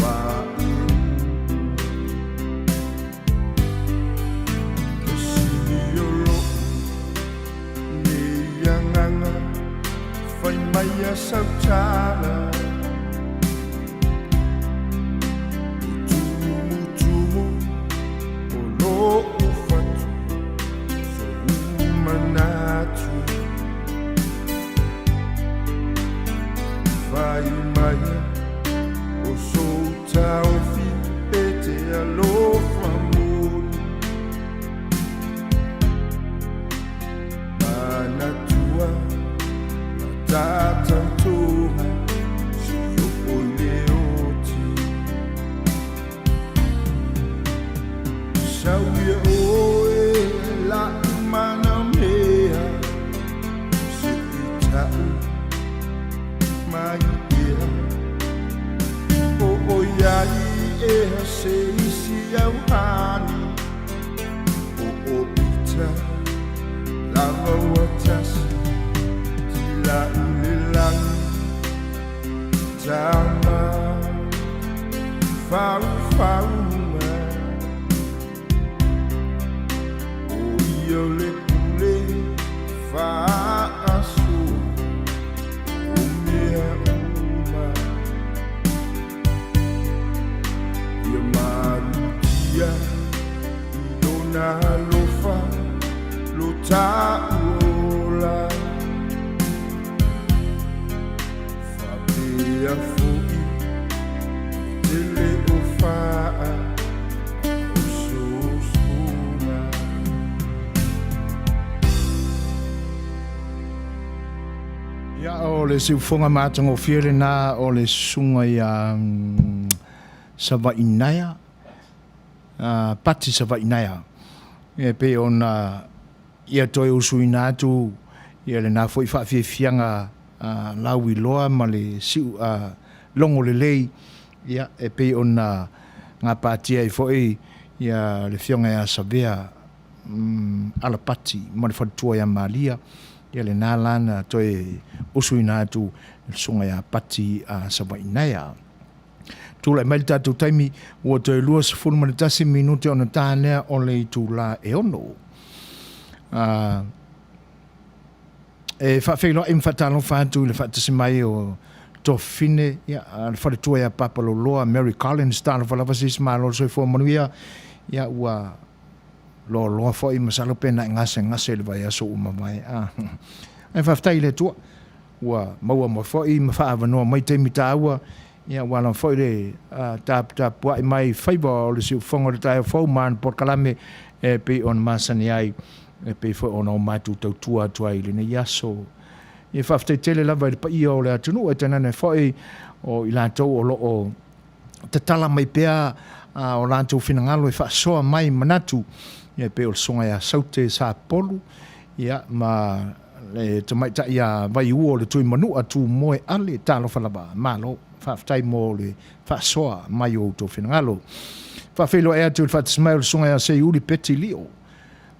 ua i Le sili o lo'u nei agaga fai mai a sautala E tumutumu o lo'u fatu so'u manatu Fai mai o sou taofi e te alofa moni Manatua na tatautoga si o'o i le oti Sau ia oe la'u manamea Se'i ta'u mai ea Po o iai ea se isi auhani Po o ita lava ua tasi Tila'i le lagi Tama faufauga O ia o le pule faasoa o mea uma. Ia malutia i lona alofa lo ta'u ola. Faapea fo'i tele o faaosoosoga. Ia, o le siufofoga matagofie lena o le susuga ia Savainaea, Pati Savainaea, e pei ona ia toe usuina atu ia lena foi faafiafiaga lauiloa ma le siu logo lelei, ia, e pei ona gapatia ai foi ia le Afioga ia Savea Alapati ma le faletua ia Malia, ia lena la na toe usuina atu le susuga ia Pati Savainaea. Tulai mai le tatou taimi ua toe 21 minute ona ta lea o le itula e 6. E faafeiloai ma faatalofa atu i le faatasi mai o Tofine, ia, le faletua ia Papa Loloa, Mary Collins, talofa lava sis, malo le soifua manuia, ia, ua loaloa foi, masalo pe na e gasegase i le vaiaso ua mavae. Ah, ae faafetai i le Atua, ua maua mai foi ma faaavanoa mai taimi taua, ia, ua ala foi le taputapuai mai faiva o le siufofoga o le taeao fou ma ana polokalame e pei ona masani ai, e pei foi ona o matou tautua atu ai i lenei aso. Ia faafetai tele lava i le paia o le atunuu, e tainane foi o i latou o lo o tatala mai pea o latou finagalo e faasoa mai manatu, ia e pei o le Susuga ia Saute Sapolu, ia, ma le tamaitai ia Vaiuo o le Tuimanua Tumoe Ale, talofa lava, malo. Faafetai mo le faasoa mai o outou finagalo. Faafeiloai atu i le faatasi mai o le Susuga ia Seiuli Peti Lio.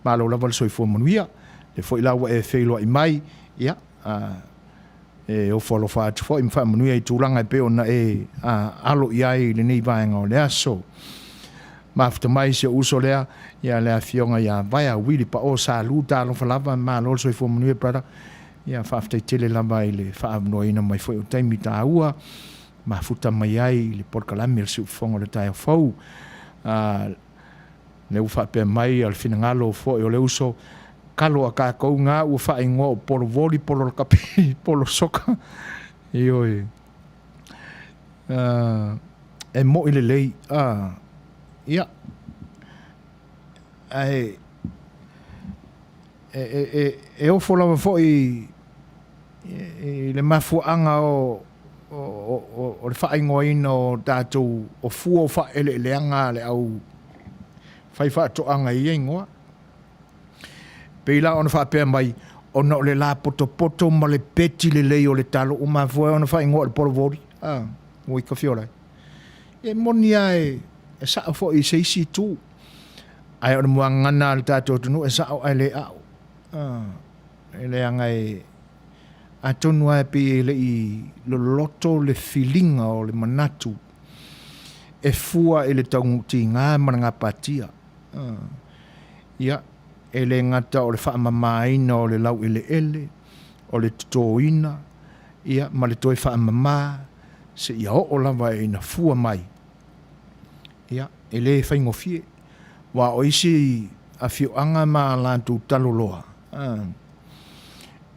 Malo lava le soifua manuia. Lea foi la ua e feiloai mai, ia, e ofo alofa atu foi ma faamanuia i tulaga e pei ona e alo i ai i lenei vaega o le aso. Mafuta mai si ou uso lea, ia le afioga ia Vaea Wili Pao Salu, talofa lava, malo le soifua manuia brother. Ia faafetai tele lava i le faaavanoaina mai foi o taimi taua mafuta mai ai i le polokalame o le Siufofoga o le Taeao Fou. Lea ua faapea mai le finagalo foi o le uso, kalo a kakou ga ua faaigoa o polo voli, polo lakapi, polo soka. Ioe. E moi lelei. Ia. Ae e ofo lava foi i le mafuaaga o o le faaigoaina o tatou o fua o faaeleeleaga a le au faifaatoaga i ia igoa. Pei la ona faapea mai, ona o le lapotopoto ma le peti lelei o le talo ua mafua ai ona faaigoa o le polovoli. A, ua i Kafiola ai. E moni lava e sao foi i se isi itu, ae o le muagagana a le tatou atunuu e sao ae le ao. A, e leaga e Atonu lava e pei e le i loloto le filiga o le manatu e fua i le taugutiga ma le gapatia. Ia, e le gata o le faamamaina o le laueleele, o le totoina, ia, ma le toe faamama seia oo lava ina fua mai. Ia, e le faigofie, aua o isi afioaga ma a latou taloloa,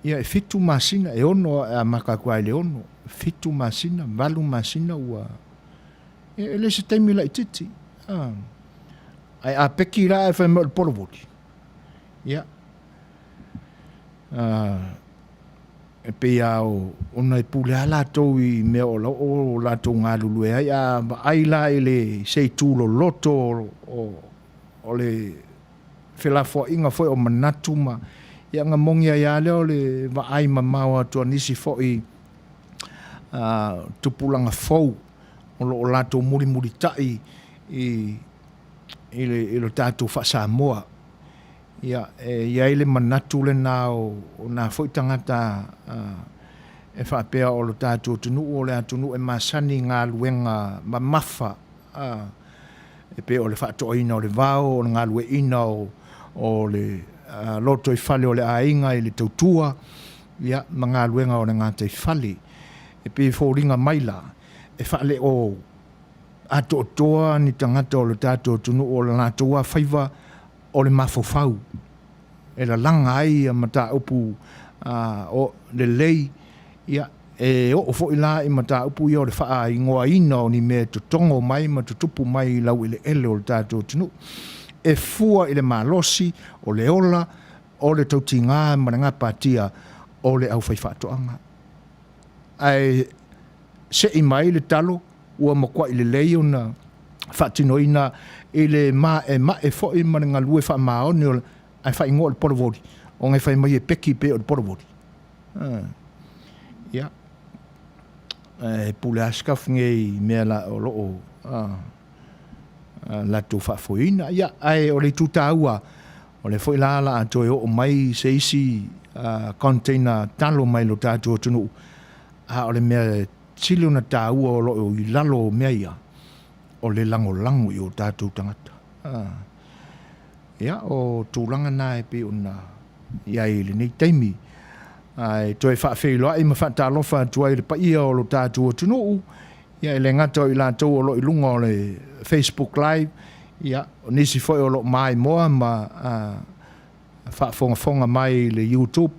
Ia, e fitu masina, e ono, e amata atu lava i le ono, fitu masina, valu masina ua... Ia, e le se taimi laitiiti. A. Ae a peki la ae fai mai o le polovoli, ia, a, e pei lava o, ona e pule lava latou i mea o lo o latou galulue ai. A vaai la i le, se itu loloto o, o, o le felafoaiga foi o manatu ma, ia ona moni ai lava lea o le vaai mamao atu a nisi foi tupulaga fou o lo o latou mulimulitai i, i le, i lo tatou faa-Samoa. Ia, e i ai le manatu lena o, o nā foi tagata e faapea o lo tatou atunuu o le atunuu e masani i galuega mamafa, a, e pei o le faatoaina o le vao, o le galueaiina o le lotoifale o le aiga i le tautua, ia, ma galuega o le gataifale. E pei e foliga mai la, e faaleo atoatoa ni tagata o le tatou atunuu o le latou lava faiva o le mafaufau e lalaga ai mataupu lelei, ia, e oo foi la i mataupu ia o le faaigoaina o ni mea e totogo mai ma tutupu mai i laueleele o le tatou atunuu, e fua i le malosi, o le ola, o le tautiga ma le gapatia o le aufaifaatoaga. Ae sei mai le talo ua matuai lelei ona faatinoina i le maemae foi ma le galue faamaoni o le, ae faaigoa o le polovoli, ona e fai mai e peki pei o le polovoli. Ia, e pule lava Scaff nei i mea la, o lo o latou faafoeina. Ia, ae o le itu taua, o lea foi la la a toe oo mai se isi container talo mai lo tatou atunuu, a o le mea sili ona taua o lo o i lalo o mea ia, o le lagolago i o tatou tagata. Ia, o tulaga na e pei ona i ai i lenei taimi. Ae toe faafeiloai ma faatalofa atu ai i le paia o lo tatou atunuu, ia e le gata o i latou o lo o i luga o le Facebook Live, ia, o nisi foi o lo o maimoa ma faafogafoga mai i le YouTube,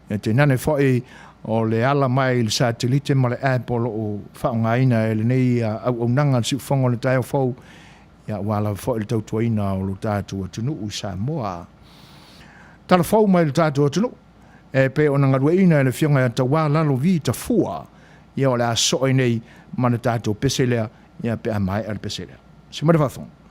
ia tainane foi o le ala mai i le satelite ma le app o lo o faaaogaina e lenei auaunaga a le Siufofoga o le Taeao Fou, ia aua lava foi le tautuaina o lo tatou atunuu i Samoa. Tala fou mai le tatou atunuu, e pei ona galueaiina e le Afioga ia Tauā Lalo Vi Tafua, ia o le a sosoo ai nei ma le tatou pese lea, ia pe a maea le pese lea. Se mai le faafofoga.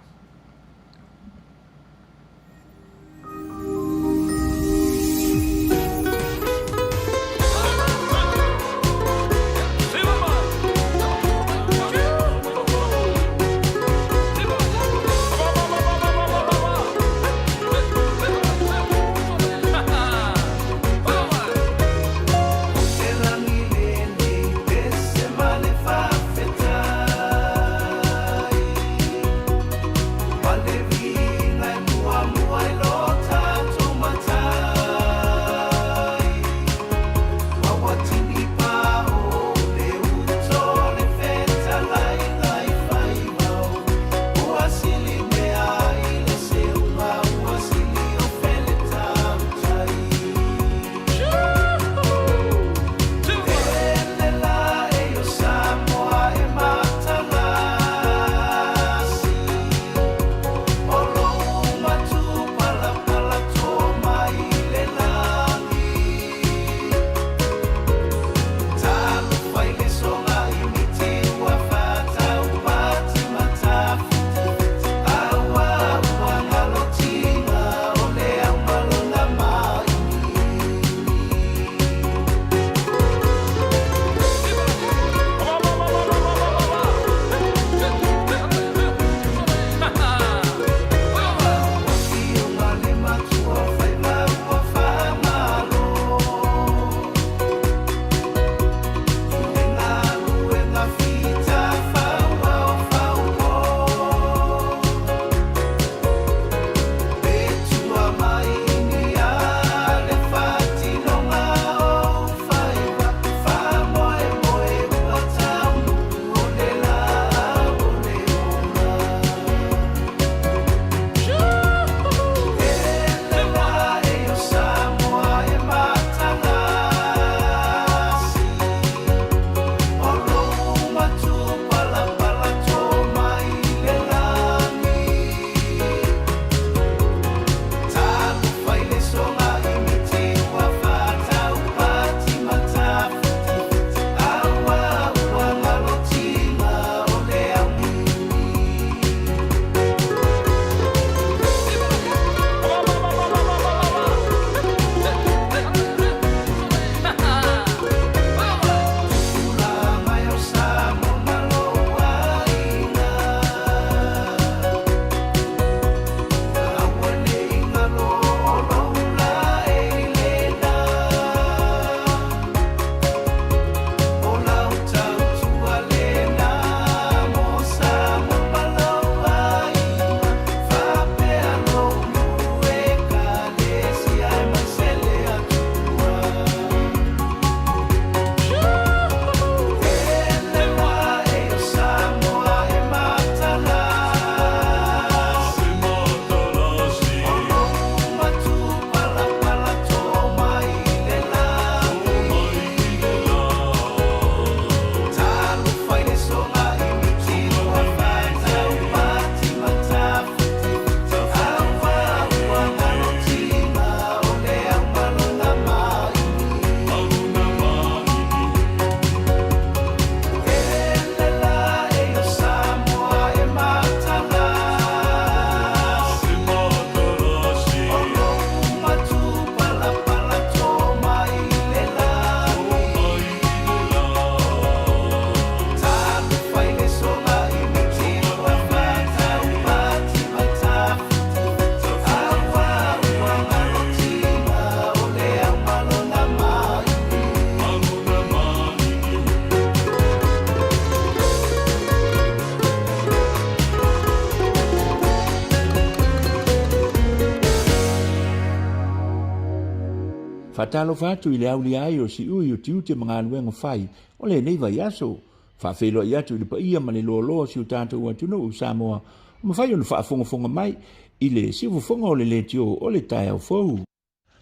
Faatalofa atu i le aulia ai o siui o tiute ma galuega fai o lenei vaiaso. Faafeiloai atu i le paia ma le loaloa o si o tatou atunuu Samoa ua mafai ona faafogafoga mai i le siufofoga o le leitio o le taeao fou.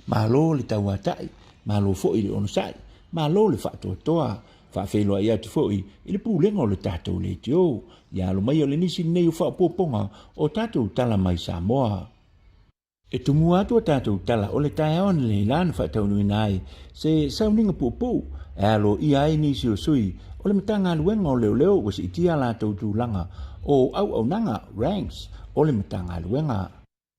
Malo le tauatai, malo foi le onosai, malo le faatoatoa. Faafeiloai atu foi i le pulega o le tatou leitio. Ia alo mai o le nisi lenei o faaopoopoga o tatou tala mai Samoa. E tumua atu a tatou tala o le taeao analeila na faataunuuina ai se sauniga puupuu e aloaia ai nisi o sui o le Matagaluega o Leoleo ua siitia a latou tulaga o auaunaga, ranks, o le Matagaluega.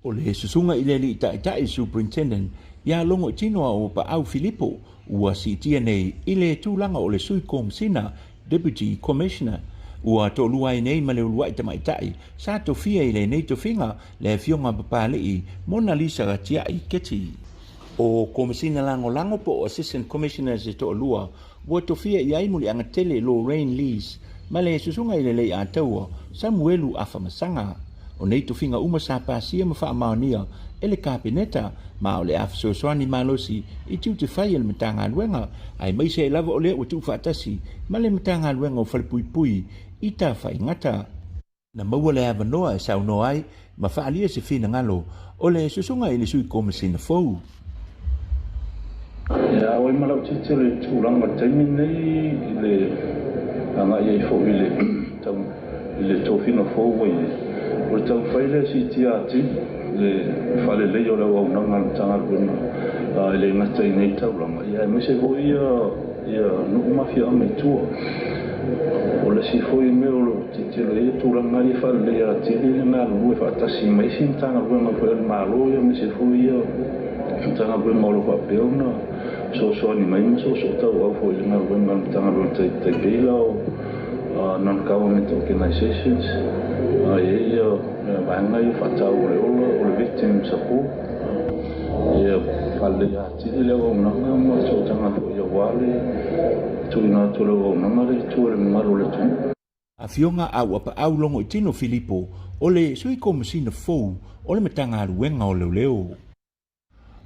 O le susuga i le Alii Taitai, Superintendent, ia Logoitino Auapaau Filipo ua siitia nei i le tulaga o le Sui Komesina, Deputy Commissioner. Ua toalua ai nei ma le uluai tamaitai sa tofia i lenei tofiga le Afioga a Papalii Monalisa Tiai Keti. O Komesina Lagolago po o Assistant Commissioners e toalua ua tofia i ai Muliaga Tele Lorraine Lees ma le Susuga i le Leiataua Samuelu Afamasaga. O nei tofiga uma sa pasia ma faamaonia e le Kapeneta ma o le a fesoasoani malosi i tiute fai a le Matagaluega aemaise ai lava o lea ua tuufaatasi ma le Matagaluega o Falepuipui i Tafaigata. Na maua le avanoa e saunoa ai ma faaalia se finagalo o le susuga i le Sui Komesina fou. Ia au ai ma lau tilotilo i le tulaga o le taimi lenei i le agai ai foi i le tau i le tofiga fou ua i ai, o le taumafai lea e siitia atili le faaleleia o le auaunaga a le Matagaluega e le gata i nei taulaga, ia aemaise foi ia Ia nuu ma afioaga i tua. O le isi foi mea o lo o tilotilo i ai, o tulaga ia e faaleleia atili le galulue faatasi ma isi Matagaluega foi a le Malo aemaise foi ia Matagaluega o lo o faapea ona fesoasoani mai ma soosootauau foi i le galuega a le Matagaluega tai pei la o Non-Government Organizations, e i ai ia vaega ia faataua o le ola, o le Victim Support, ia faaleleia atili le auaunaga ma sootaga foi aua le tuuina atu o le auaunaga lea i tua i le mamalu o le atunuu. Afioga Auapaau Logoitino Filipo o le Sui Komesina fou o le Matagaluega o Leoleo.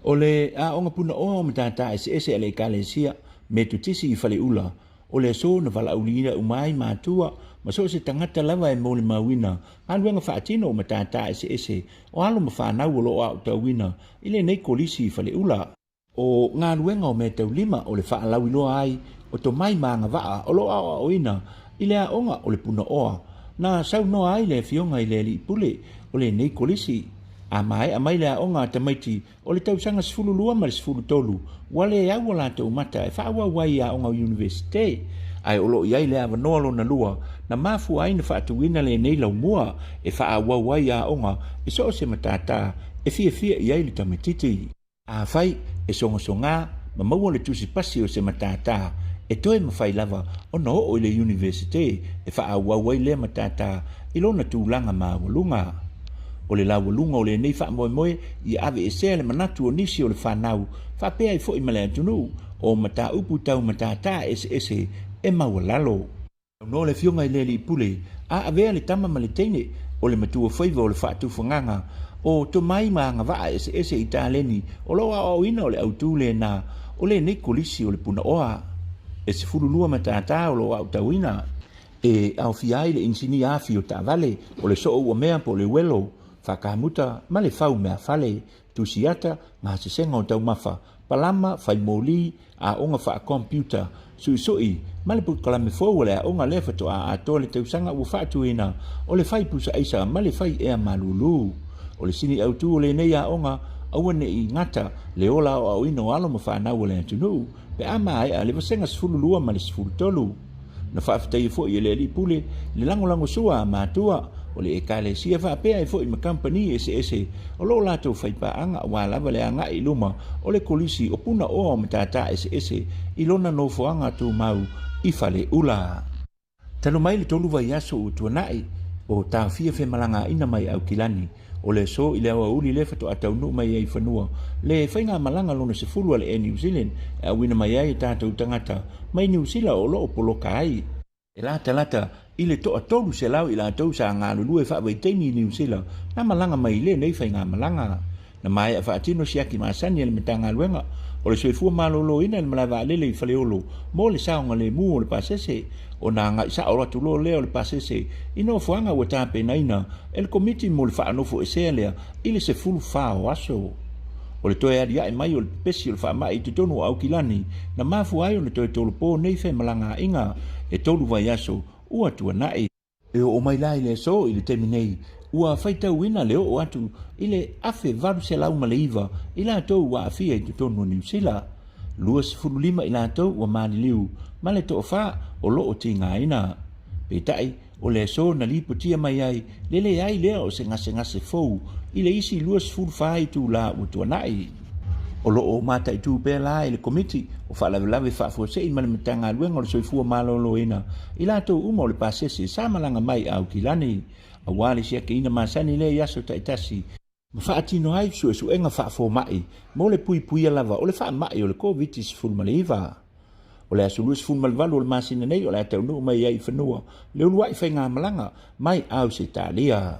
O le aoga punaoa o matata eseese a le Ekalesia Metotisi i Faleula, o le aso na valaauliina uma ai matua ma so o se tagata lava e molimauina galuega faatino o matata eseese o alo ma fanau o lo o aotauina i lenei kolisi i Faleula. O galuega o meataulima o le faalauiloa ai o tomai ma agavaa o lo o aoaoina i le aoga o le Punaoa, na saunoa ai le Afioga i le Alii Pule o lenei kolisi. A maea mai le aoga a tamaiti o le tausaga 12 ma le 13, ua le au o latou mata e faaauau ai i aoga o Iunivesite, ae o lo o i ai le avanoa lona lua na mafua ai na faatuina lenei laumua e faaauau ai aoga i so o se matata e fiafia i ai le tamaititi. Afai e sogasoga ma maua le tusi pasi o se matata, e toe mafai lava ona oo i le Iunivesite e faaauau ai lea matata i lona tulaga maualuga. O le laualuga o lenei faamoemoe ia aveesea le manatu o nisi o le fanau faapea ai foi ma le atunuu o mataupu tau matata eseese e maualalo. Saunoa le Afioga i le Alii Pule, a avea le tama ma le teine o le matua faiva o le faatufagaga o tomai ma agavaa eseese i taleni o lo o aoaoina o le autu lena o lenei kolisi o le Punaoa. E 12 matata o lo o aotauina. E aofia ai le inisinia afi o taavale, o le soo uamea po o le uelo, faakamuta ma le fau meafale, tusiata, gasesega o taumafa, palama, fai moli, aoga faa-computer, suisui, ma le polokalame fou a le aoga lea faatoa atoa le tausaga ua faatuina o le fai pusa aisa ma le fai ea malulu. O le sini autu o lenei aoga, aua ne i gata le ola aoaoina o alo ma fanau a le atunuu pe a maea le vasega 12 ma le 13. Na faafetaia foi e le Alii Pule le lagolagosua a matua o le Ekalesia faapea ai foi ma kamupani eseese o lo o latou faipaaga aua lava le agai i luma o le Kolisi o Punaoa o Matata Eseese i lona nofoaga tumau i Faleula. Talu mai le tolu vaiaso ua tuanai, o taofia femalagaaiga mai Aukilani O le aso i le aoauli lea faatoa taunuu mai ai i fanua le faigamalaga lona 10 a le Air New Zealand e auina mai ai o tatou tagata mai Niu Sila o lo o poloka ai. E latalata i le toa 300 i latou sa galulue faavaitaimi i Niu Sila na malaga mai i lenei faigamalaga. Na maea faatino siaki masani a le Matagaluega o le Soifua Maloloina i le malae vaalele i Faleolo mo le saogalemu o le pasese, ona agai sao atu loa lea o le pasese i nofoaga ua tapenaina e le Komiti mo le faanofoesea lea i le 14 o aso. O le toe aliae mai o le pepesi o le faamai i totonu o Aukilani na mafua ai ona toe tolopo nei femalagaaiga e tolu vaiaso ua tuanai. E oo mai la i le aso i le taimi nei, ua faitauina le oo atu i le 1809 i latou ua aafia i totonu o Niu Sila, 25 i latou ua maliliu ma le toafa o lo o tigaina. Peitai, o le aso na lipotia mai ai le leai lea o se gasegase fou i le isi 24 itula ua tuanai. O lo o mataitu pea la e le Komiti o Faalavelave Faafuasei ma le Matagaluega o le Soifua Maloloina i latou uma o le pasese sa malaga mai Aukilani aua le siakiina masani lea i aso taitasi ma faatino ai suesuega faafomai mo le puipuia lava o le faamai o le Koviti-19. O le aso 28 o le masina nei o le a taunuu mai ai i fanua le uluai faigamalaga mai Ausetalia.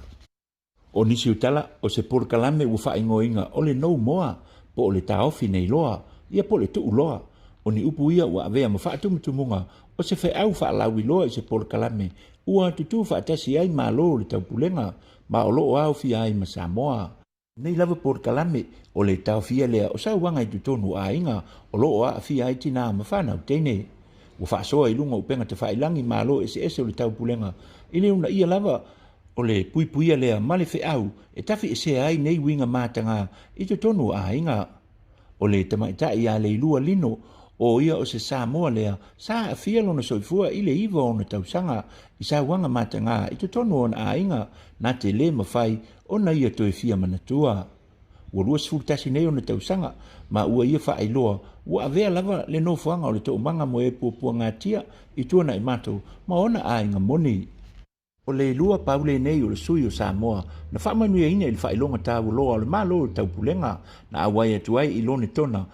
O nisi o tala o se polokalame ua faaigoaina o le No More po o le taofi nei loa, ia po o le tuu loa. O ni upu ia ua avea ma faatumutumuga o se feau faalauiloa i se polokalame ua tutū faatasi ai Malo o le Taupulega ma o lo o aofia ai ma Samoa. Nei lava polokalame, o le taofia lea o sauaga i totonu o aiga o lo o aafia ai tinā ma fanau teine. Ua faasoa i luga o upega tafailagi Malo eseese o le Taupulega i le uunaia lava o le puipuia lea ma le feau e tafiesea ai nei uiga matagā i totonu o aiga. O le tamaitai ia Leilua Lino, o ia o se Samoa lea sa aafia lona soifua i le iva o ona tausaga i sauaga matagā i totonu o ona aiga na te lē mafai ona ia toe fia manatua. Ua 21 nei ona tausaga ma ua ia faailoa ua avea lava le nofoaga o le toomaga mo e puapuagatia i Tuanaimato ma ona aiga moni. O le lua pau lenei o le sui o Samoa na faamanuiaina i le faailoga taualoa o le Malo o le Taupulega na auai atu ai i Lonetona.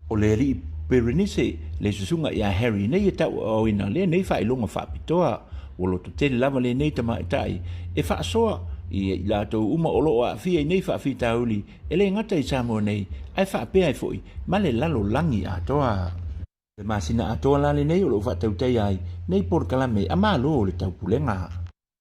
O le alii Berenice le susuga ia Harry nei e tauaaoina lenei faailoga faapitoa. Ua loto tele lava lenei tamaitai e faasoa i i latou uma o lo o aafia i nei faafitauli e le gata i Samoa nei ae faapea ai foi ma le lalolagi atoa. Le masina atoa la lenei o lo o faatautaia ai nei polokalame a Malo o le Taupulega.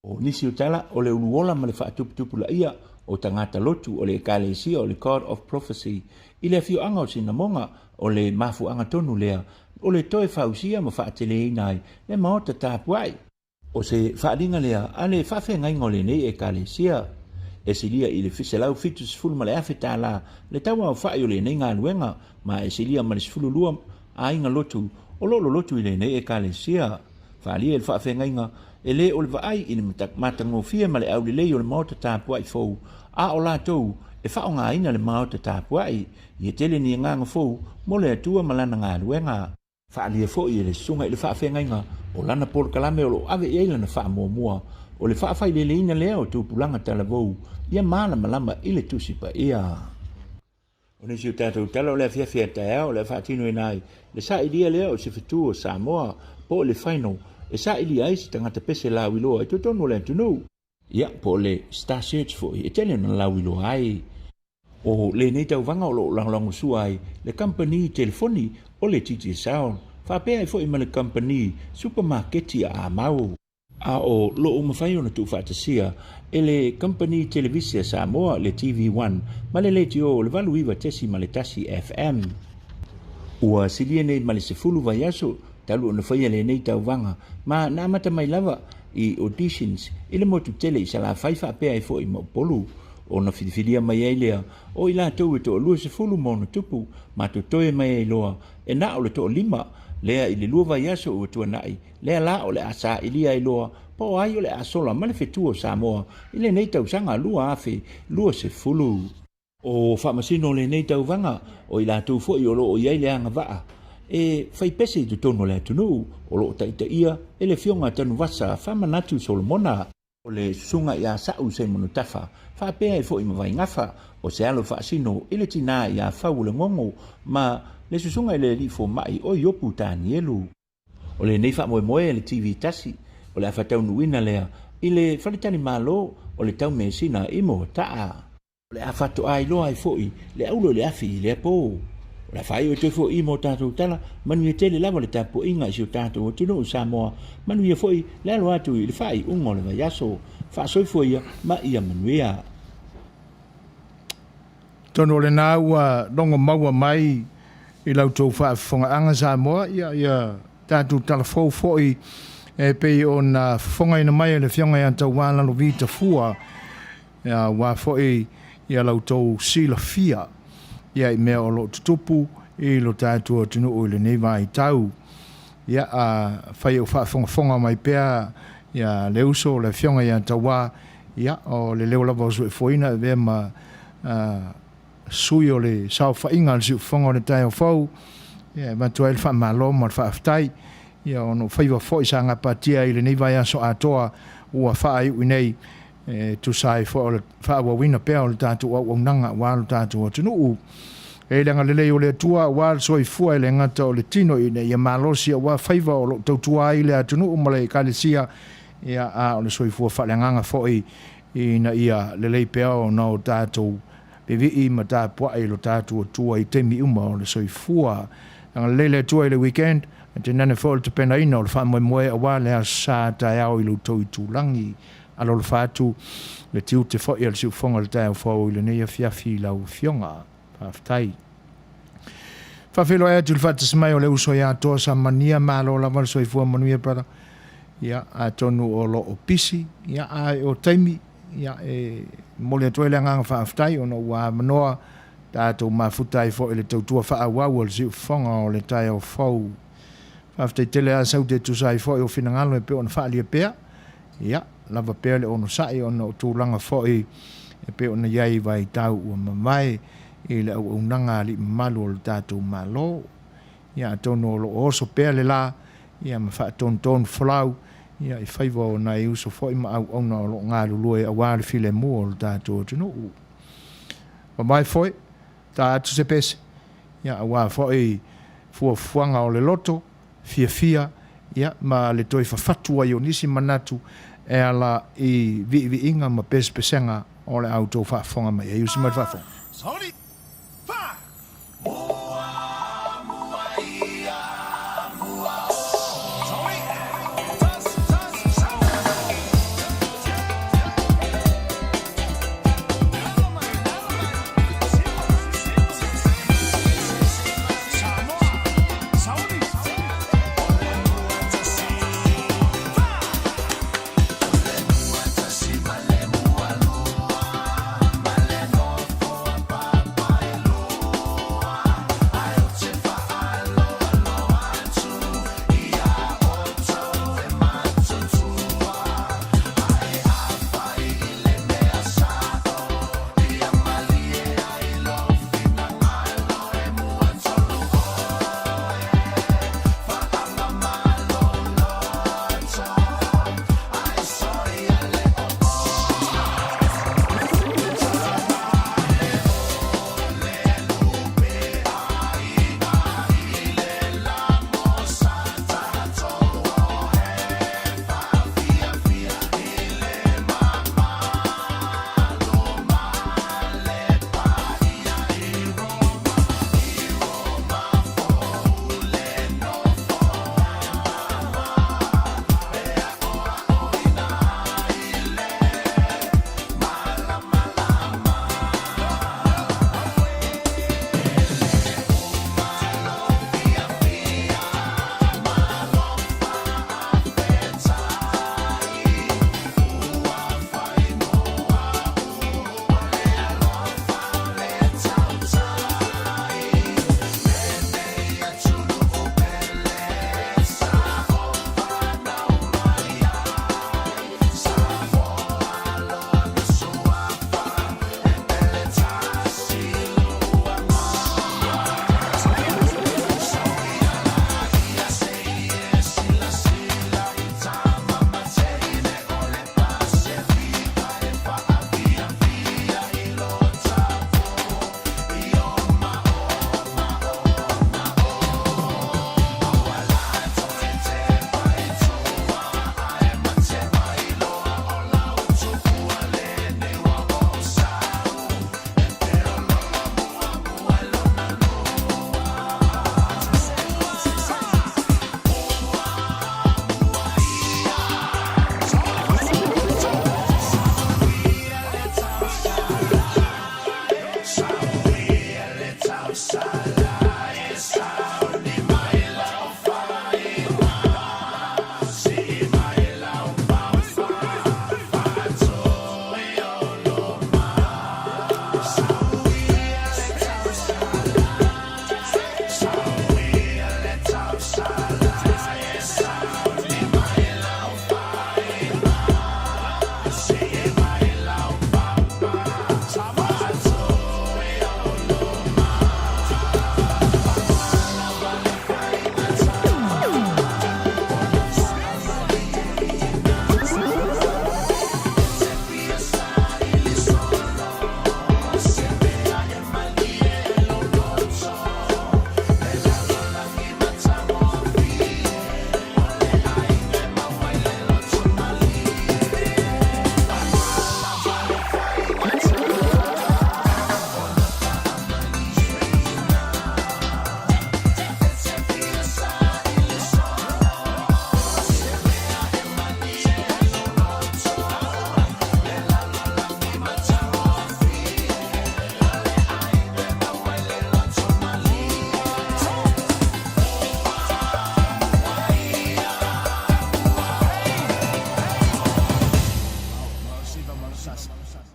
O nisi o tala o le uluola ma le faatuputupulaia o tagata lotu o le Ekalesia o le God of Prophecy i le afioaga o Sinamoga o le mafuaaga tonu lea o le toe fausia ma faateleina ai le maota tapuai. O se faaaliga lea a le faafeagaiga o lenei Ekalesia. E silia i le $170,000 tala le tauaofai o lenei galuega ma e silia ma le 12 aiga lotu o lo o lolotu i lenei Ekalesia. Faaalia i le faafeagaiga e le o le vaai i le matagofie ma le aulelei o le maota tapuai fou, a o latou e faaaogaina le maota tapuai, ia tele ni agaga fou mo le Atua ma Lana galuega. Faaalia foi e le susuga i le faafeagaiga o lana polokalame o lo o ave i ai lana faamuamua, o le faafaileleina lea o tupulaga talavou ia malamalama i le Tusi Paia. O nisi o tatou tala o le afiafi a taeao o le a faatinoina ai le sailia lea o se fetu o Samoa po o le final e sailia ai se tagata pese lauiloa i totonu o le atunuu. Ia, po o le Star Search foi e tele ona lauiloa ai. O lenei tauvaga o lo o lagolagosua ai le kamupani telefoni o le Digicel, faapea ai foi ma le kamupani supamaketi a Amau. A o lo o mafai ona tuufaatasia e le kamupani televise a Samoa, le TV One, ma le leitio o le 89.1 FM. Ua silia nei ma le 10 vaiaso talu ona faia lenei tauvaga ma na amata mai lava i auditions i le motu tele i Salafai faapea ai foi ma Upolu. Ona filifilia mai ai lea o i latou e toalua sefulu ma ona tupu ma totoe mai ai loa e na o le toalima lea i le lua vaiaso ua tuanai lea la o le a sailia ai loa po o ai o le a sola ma le fetu o Samoa i lenei tausaga 2020. O faamasino o lenei tauvaga, o i latou foi o lo o i ai le agavaa e fai pese i totonu o le atunuu, o lo o taitaia e le Afioga a Tanuvasa Famanatu Solomona. O le susuga ia Sa'u Seimonutafa, faapea ai foi ma Vaigafa, o se alo faasino i le tinā ia Fauolegogo ma le susuga i le alii fomai o Iopu Tanielu. O lenei faamoemoe le TV tasi, o le a faataunuuina lea i le faletalimalo o le Taumeasina i Moataa. O le a faatoa iloa ai foi le aulo i le afi i lea po. O le a faaiu atu ai foi i i mo tatou tala, manuia tele lava le tapuaiga i si o tatou atunuu Samoa, manuia foi le alo atu i le faaiuga o le vaiaso. Faasoifua ia ma ia manuia. Atonu o lena ua logo maua mai i la outou faafofogaaga Samoa, ia, ia tatou tala fou foi e pei ona fofogaina mai e le Afioga ia Tauā Lalovi Tafua, ia, aua foi ia la outou silafia ia i mea o lo o tutupu i lo tatou atunuu i lenei vaitau. Ia, afai o faafogafoga mai pea ia le uso le Afioga ia Tauā, ia, o le leo lava o Soifuaina e avea ma sui o le saofaiga a le Siufofoga o le Taeao Fou, ia, e avatu ai le faamalo ma le faafetai, ia, ona o faiva foi sa gapatia ai i lenei vaiaso atoa ua faaiu'i nei, e tusa ai foi o le faaauauina pea o le tatou auaunaga aua lo tatou atunuu. E i le agalelei o le Atua aua le soifua e le gata o le tino ina ia malosi aua faiva o lo o tautua ai le atunuu ma le Ekalesia, ia, a o le soifua faaleagaga foi ina ia lelei pea ona o tatou vivii ma tapuai i lo tatou Atua i taimi uma o le soifua. Agalelei le Atua i le weekend, ae tainane foi o le tapenaina o le faamoemoe aua le Aso Sa taeao i lo outou itulagi. Alolofa atu le tiute foi a le siufofoga o le taeao fou i lenei afiafi i lau Afioga. Faafetai. Faafeiloai atu i le faatasi mai o le uso ia Toa Samania, malo lava le soifua manuia brother. Ia, atonu o lo o pisi, ia, ae o taimi, ia, e momoli atu ai le agaga faafetai ona ua avanoa tatou mafuta ai foi i le tautua faaauau a le siufofoga o le taeao fou. Faafetai tele lava Saute e tusa ai foi o finagalo e pei ona faaalia pea. Ia, lava pea le onosai ona o tulaga foi e pei ona i ai i vaitau ua mavae i le auaunaga a alii mamalu o le tatou Malo. Ia, atonu o lo o oso pea le la, ia, ma faatonutonu folau, ia, i faiva o nai uso foi ma auauna o lo o galulue aua le filemu o le tatou atunuu. Mavae foi, ta atu se pese, ia, aua foi fuafuaga o le loto, fiafia, ia, ma le toe fafatu ai o nisi manatu e ala i viiviiga ma pesepesega o le a outou faafofoga mai ai. Usi mai le faafofoga.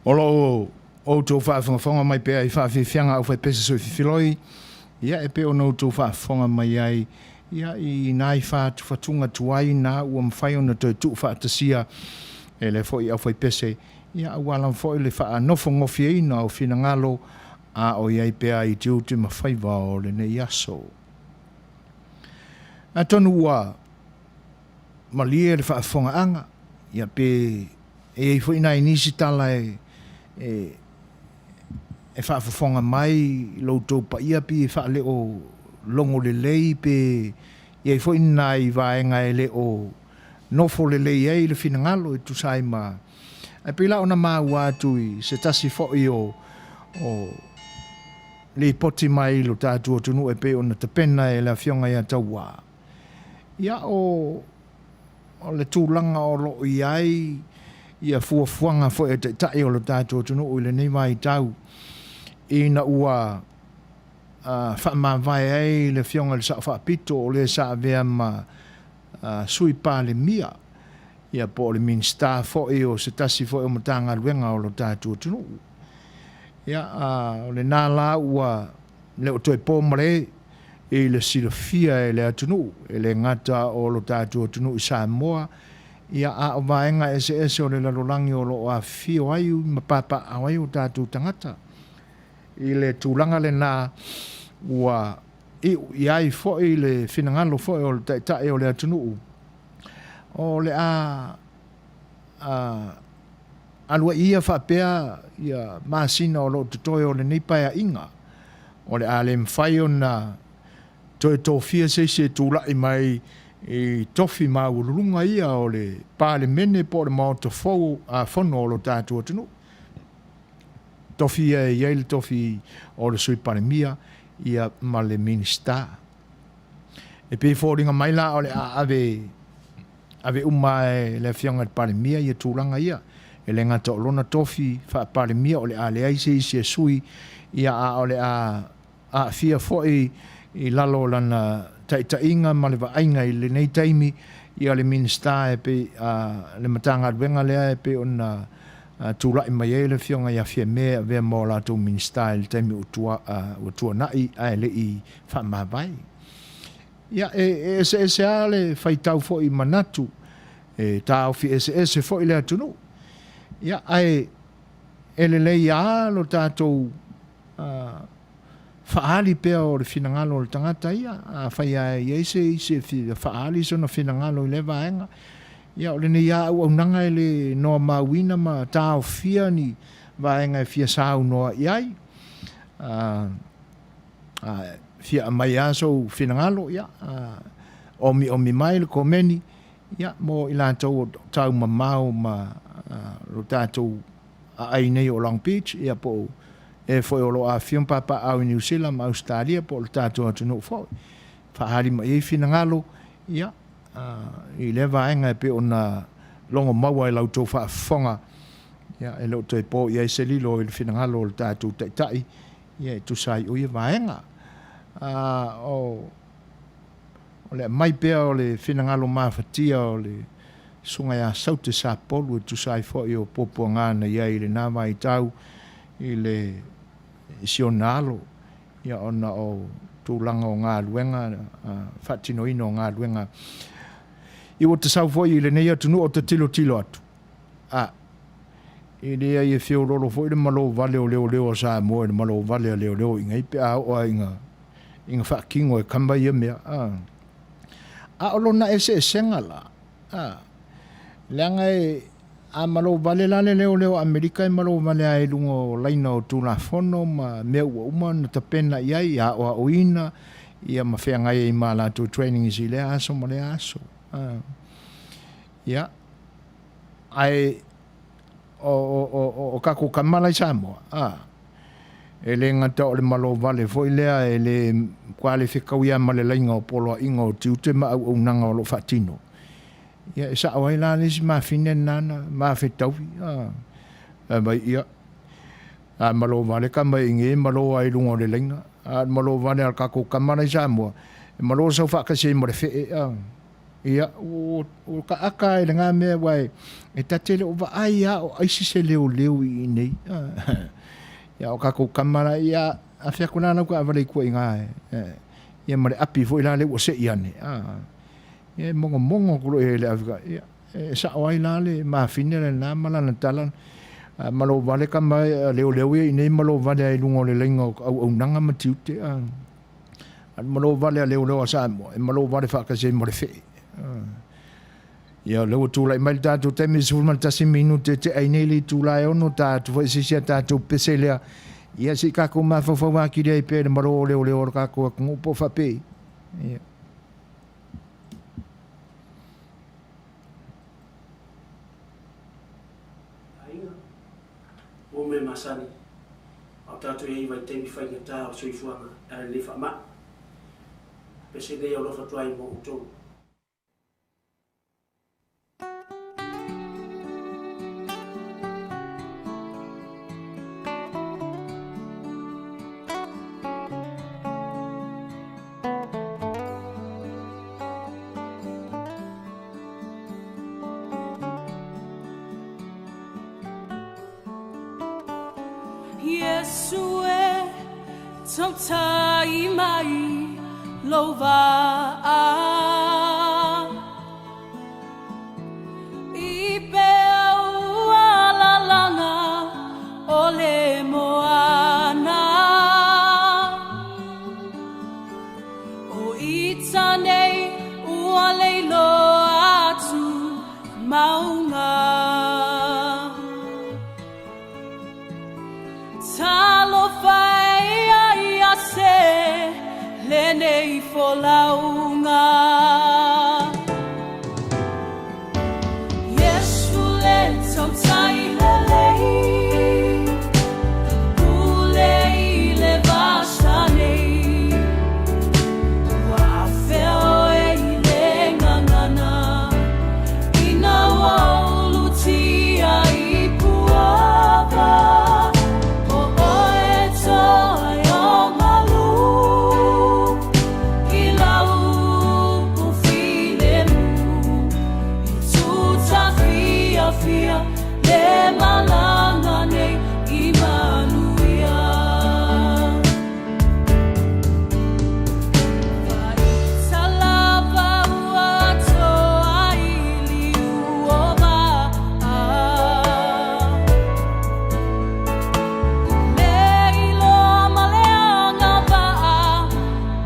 O lo o outou faafogafoga mai pea i faafiafiaga aufaipese soififiloi, ia e pei ona outou faafofoga mai ai, ia i nai fatufatuga tuai na ua mafai ona toe tuufaatasia e le foi aufaipese, ia aua lava foi le faanofogofieina o finagalo a o i ai pea i tiute ma faiva o lenei aso. Atonu ua malie le faafofogaaga, ia pe e i ai foi nai nisi tala e e faafofoga mai i lo outou paia pei e faaleo logo lelei pe i ai foi ni nai vaega e le o nofo lelei ai le finagalo e tusa ai ma. Ae pei la ona maua atu i se tasi foi o o lipoti mai i lo tatou atunuu e pei ona tapena e le Afioga ia Tauā. Ia o o le tulaga o lo o i ai ia fuafuaga foi a Taitai o lo tatou atunuu i lenei vaitau ina ua faamavae ai le Afioga i le Sao Faapito o le sa avea ma Sui Palemia ia po o le Minisita foi o se tasi foi o Matagaluega o lo tatou atunuu. Ia, o lena la ua le o toe po male i le silafia e le atunuu, e le gata o lo tatou atunuu i Samoa, ia a o vaega eseese o le lalolagi o lo o afifio ai ma papaaao ai o tatou tagata. I le tulaga lena ua iu i ai foi le finagalo foi o le Taitai o le atunuu, o le a alu ai ia faapea ia masina o lo o totoe o lenei paeaiga, o le a le mafai ona toe tofia se isi e tulai mai i tofi maualuluga ia o le Palemene po o le Maota fou a Fono o lo tatou atunuu. Tofi ia e i ai le tofi o le Sui Palemia ia ma le Minisita. E pei e foliga mai la o le a ave ave uma e le Afioga i le Palemia ia tulaga ia. E le gata o lona tofi faa-Palemia o le a leai se isi e sui ia a o le a aafia foi i lalo o lana taitaiga ma le vaaiga i lenei taimi ia le Minisita e pei a le Matagaluega lea e pei ona tulai mai ai le Afioga ia Fiame e avea ma o latou Minisita i le taimi ua tuanai ae le i faamavae. Ia, e eseese lava le faitau foi i manatu, e taofi eseese foi le atunuu. Ia, ae e lelei lava lo tatou faaali pea o le finagalo o le tagata ia. Afai lava e i ai se isi e fia faaali sona finagalo i lea vaega, ia o lenei lava auaunaga e le noamauina ma taofia ni vaega e fia saunoa i ai. A fia aumai lava sou finagalo, ia, omiomi mai le komeni, ia, mo i latou o taumamao ma lo tatou aai nei o Long Beach, ia po o e foi o lo o afifio ma papaaao i Niu Sila ma Ausetalia po o le tatou atunuu foi. Faaali mai ai finagalo, ia, i lea vaega e pei ona logo maua e la outou faafofoga, ia, e le o toe po i ai se lilo i le finagalo o le tatou Taitai, ia e tusa ai o ia vaega. O le aumai pea o le finagalo mafatia o le Susuga ia Saute Sapolu e tusa ai foi o puapuaga na i ai i lena vaitau i le i si ona alo, ia ona o tulaga o galuega, faatinoina o galuega. Ia ua tasau foi i lenei atunuu o ta tilotilo atu, a e leai e feololo foi le malo vale o leoleo a Samoa i le malo vale a leoleo i inei pe a oo lava ina ina faatino e kama ia mea. A, a o lona eseesega la, a, leaga e a malo vale la le leoleo a Amerika e malo vale lava i luga o laina o Tulafono ma mea ua uma ona tapena i ai, aoaoina ia ma feagai ai ma a latou trainings i lea aso ma lea aso. A, ia, ae o, o, o, o tatou tama la i Samoa, a, e le gata o le malo vale foi lea e le matua le fetaui lava ma le laina o poloaiga o tiute ma auaunaga o lo o faatino. Ia, e sao ai la le isi mafine lena na mafetaui, a, fai mai, ia, a malo vale tama i inei e malo lava i luga o le laina, a o le malo vale a le tatou tama la i Samoa, e malo sau faatasi ai ma le fee, a. Ia, ua kaaka ai i lena mea, aua e ta te le o vaai lava o aisi se leoleo i inei. Ia, o tatou tama la, ia, afe atu la lau taavale i tua i ina, ia ma le api foi la lea ua sei ane. Ia, e mogomogo atu loa i ai i le ave, ia, e sao ai la le mafine lena ma lana tala, ma lou vale tama leoleo ia i inei ma lou vale ai i luga o le laina o auaunaga ma tiute. A malo vale a leoleo a Samoa, e malo vale faatasi ai ma le fee. Ia, o lea ua tulai mai le tatou taimi 11 minute te ai nei le itula e 6 ta atu foi se isi a tatou pese lea. Ia, se i tatou mafaufau atili ai pea i le malo o leoleo o le tatou atunuu po o faapei. Ia. Aiga, o mea masani, A o tatou i ai i vaitaimi faigata o le soifuaga e ala i lenei faamai. Pese nei alofa atu ai mo outou. Iesu e tautai mai lou vaa I peau alalaga o le moana O ita nei ua leiloa atu mauga Talofa e ia ia se lenei folauga Iesu le tautai lelei Pule i le vasa nei Ua afea oe i le gagana Ina ua ulutia i puava O oe toa i o malu I lau upu filemu I tutafiafia le malaga nei i manuia. Faita lava ua toa i liu o vaa Le iloa ma le agavaa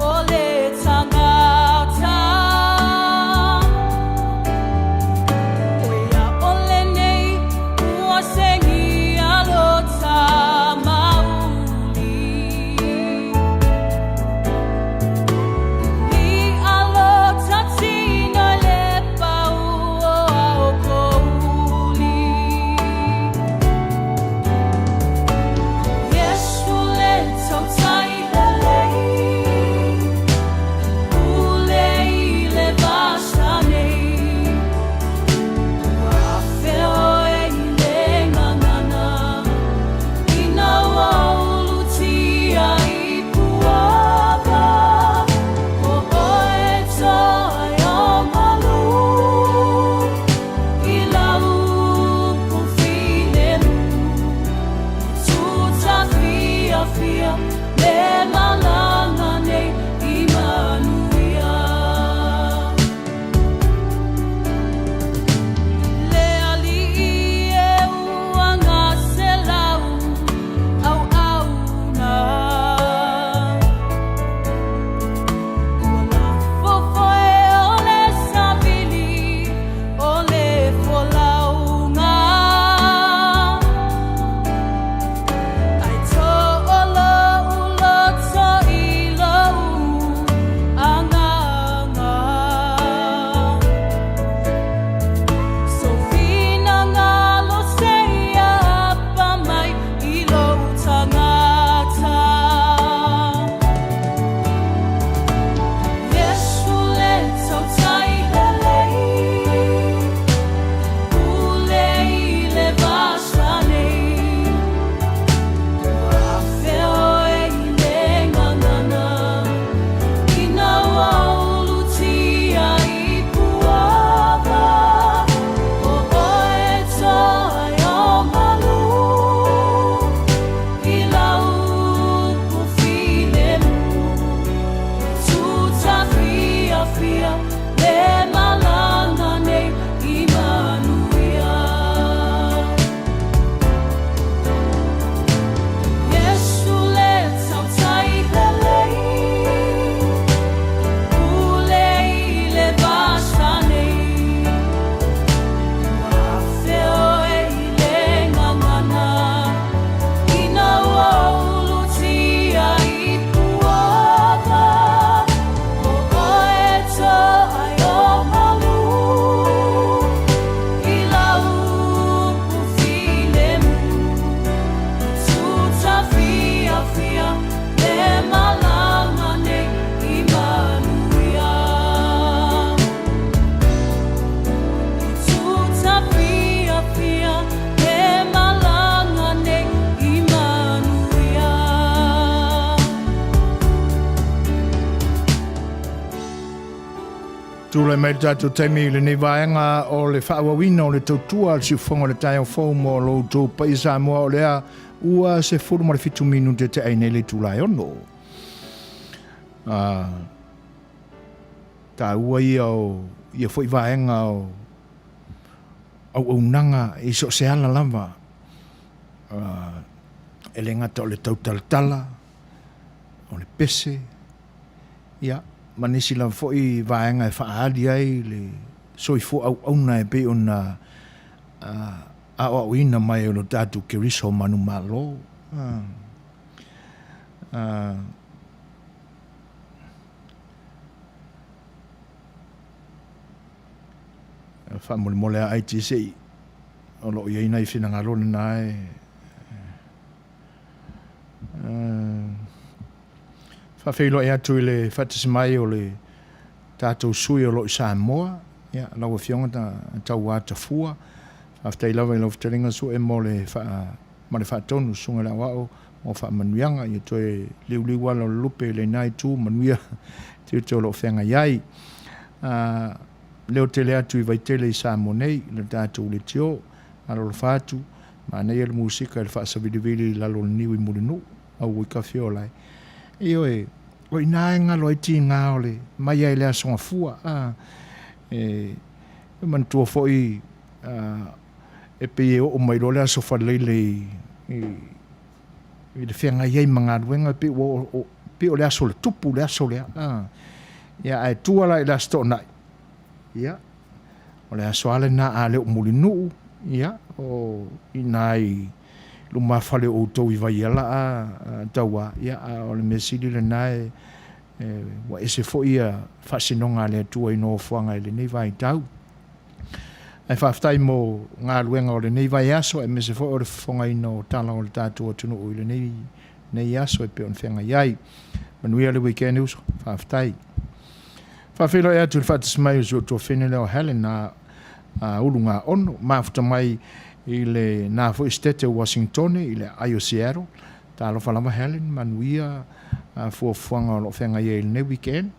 o le tangata Oi a ʻole nei ua segi a loto. Tulai mai le tatou taimi i lenei vaega o le faaauauina o le tautua a le siufofoga o le taeao fou mo lo outou paia Samoa o lea ua 17 minute te ai nei le itula e 6. Taua ia o ia foi vaega o auaunaga i so o se ala lava, e le gata o le tautalatala, o le pese, ia, ma nisi lava foi vaega e faaali ai le soifua auauna e pei ona aoaoina mai e lo tatou Keriso manumalo. Faamolemole a IT se i o lo o i ai nai finagalo lena e faafeiloai atu i le faatasi mai o le tatou sui o lo o i Samoa, ia, lau Afioga Tauā Tafua, faafetai lava i lau fetalaiga Sue mo le faa, ma le faatonu Susuga i le Aoao mo faamanuiaga, ia toe liuliu ala o le lupe i lena itu, manuia tiute o lo o feagai ai. Leo tele atu i Vaitele i Samoa nei, i le tatou leitio, alolofa atu, manaia le musika i le faasavilivili i lalo o le niu i Mulinuu, auoi Kafiola e. Ioe, o i ina e galo ai tiga o le mai ai le Aso Gafua, a, e manatua foi a, e pei e oo mai loa le Aso Faraile i, i, i le feagai ai ma galuega, e pei ua o, pei o le aso o le tupu le aso lea, a. Ia, ae tua la i le Aso Toonai, ia, o le aso lava lena a le o Mulinuu, ia, o i ina i lumafale o outou i Vaiala a, Tauā, ia, a o le mea sili lena e, e, ua ese foi ia faasinoga a le Atua i nofoaga i lenei vaitau. Ae faafetai mo galuega o lenei vaiaso aemaise foi o le fofogaina o tala o le tatou atunuu i lenei nei aso e pei ona feagai ai. Manuia le weekend uso. Faafetai. Faafeiloai atu i le faatasi mai o si ou tuafene lea o Helen a, a Ulugaono, mafuta mai i le na foi sitete o Washingtone i le ai o Seattle. Talofa lava Helen, manuia fuafuaga o lo o feagai ai i lenei weekend. E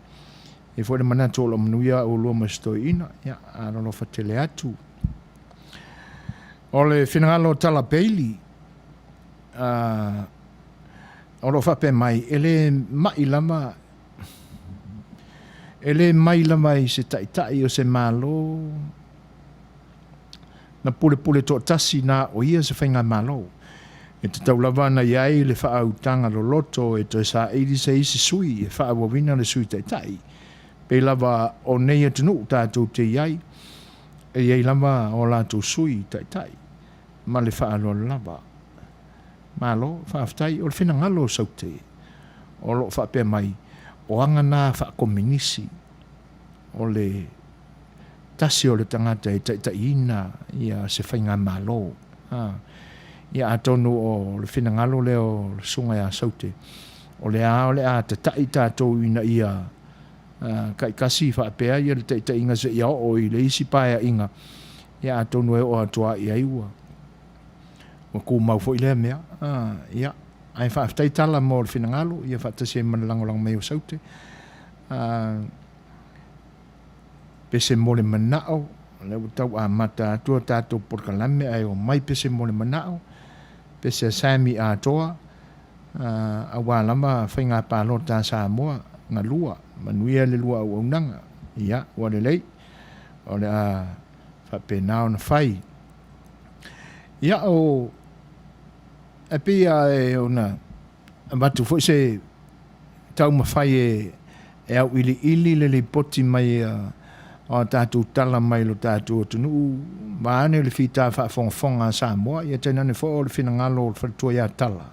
i ai foi le manatu o lo o manuia au lua ma si toeaina, ia, alolofa tele atu. O le finagalo o Tala Bailey, o lo o faapea mai, e le mai lava, e le mai lava i se taitai o se Malo na pulepule toatasi na o ia se faigamalo. E tatau lava ona i ai le faaautaga loloto e toe saili se isi sui e faaauauina le Sui Taitai. Pei lava o nei atunuu tatou te i ai, e i ai lava o latou Sui Taitai ma le faaaloalo lava. Malo, faafetai. O le finagalo o Saute o lo o faapea mai, o aga na faakominisi o le tasi o le tagata e taitaiina ia se faigamalo. Ia atonu o le finagalo lea o le Susuga ia Saute, o lea o le a tatai tatou ina ia taitasi faapea ia le taitaiga seia oo i le isi paeaiga, ia atonu e oo atu lava i ai ua tumau foi lea mea. Ia, ae faafetai tala mo le finagalo, ia faatasi ai ma le lagolago mai o Saute. Pese mo le manao, o lea ua tau amata atu a tatou polokalame ae omai pese mo le manao, pese a Sammy atoa, aua lava faiga palota a Samoa, galua, manuia le lua auaunaga. Ia, ua lelei, o le a faapena ona fai. Ia, o, e pei lava e ona avatu foi se taumafai e e auiliili le lipoti mai o a tatou tala mai lo tatou atunuu, vaeane le fita faafogafoga a Samoa, ia tainane foi o le finagalo o le faletua ia Tala.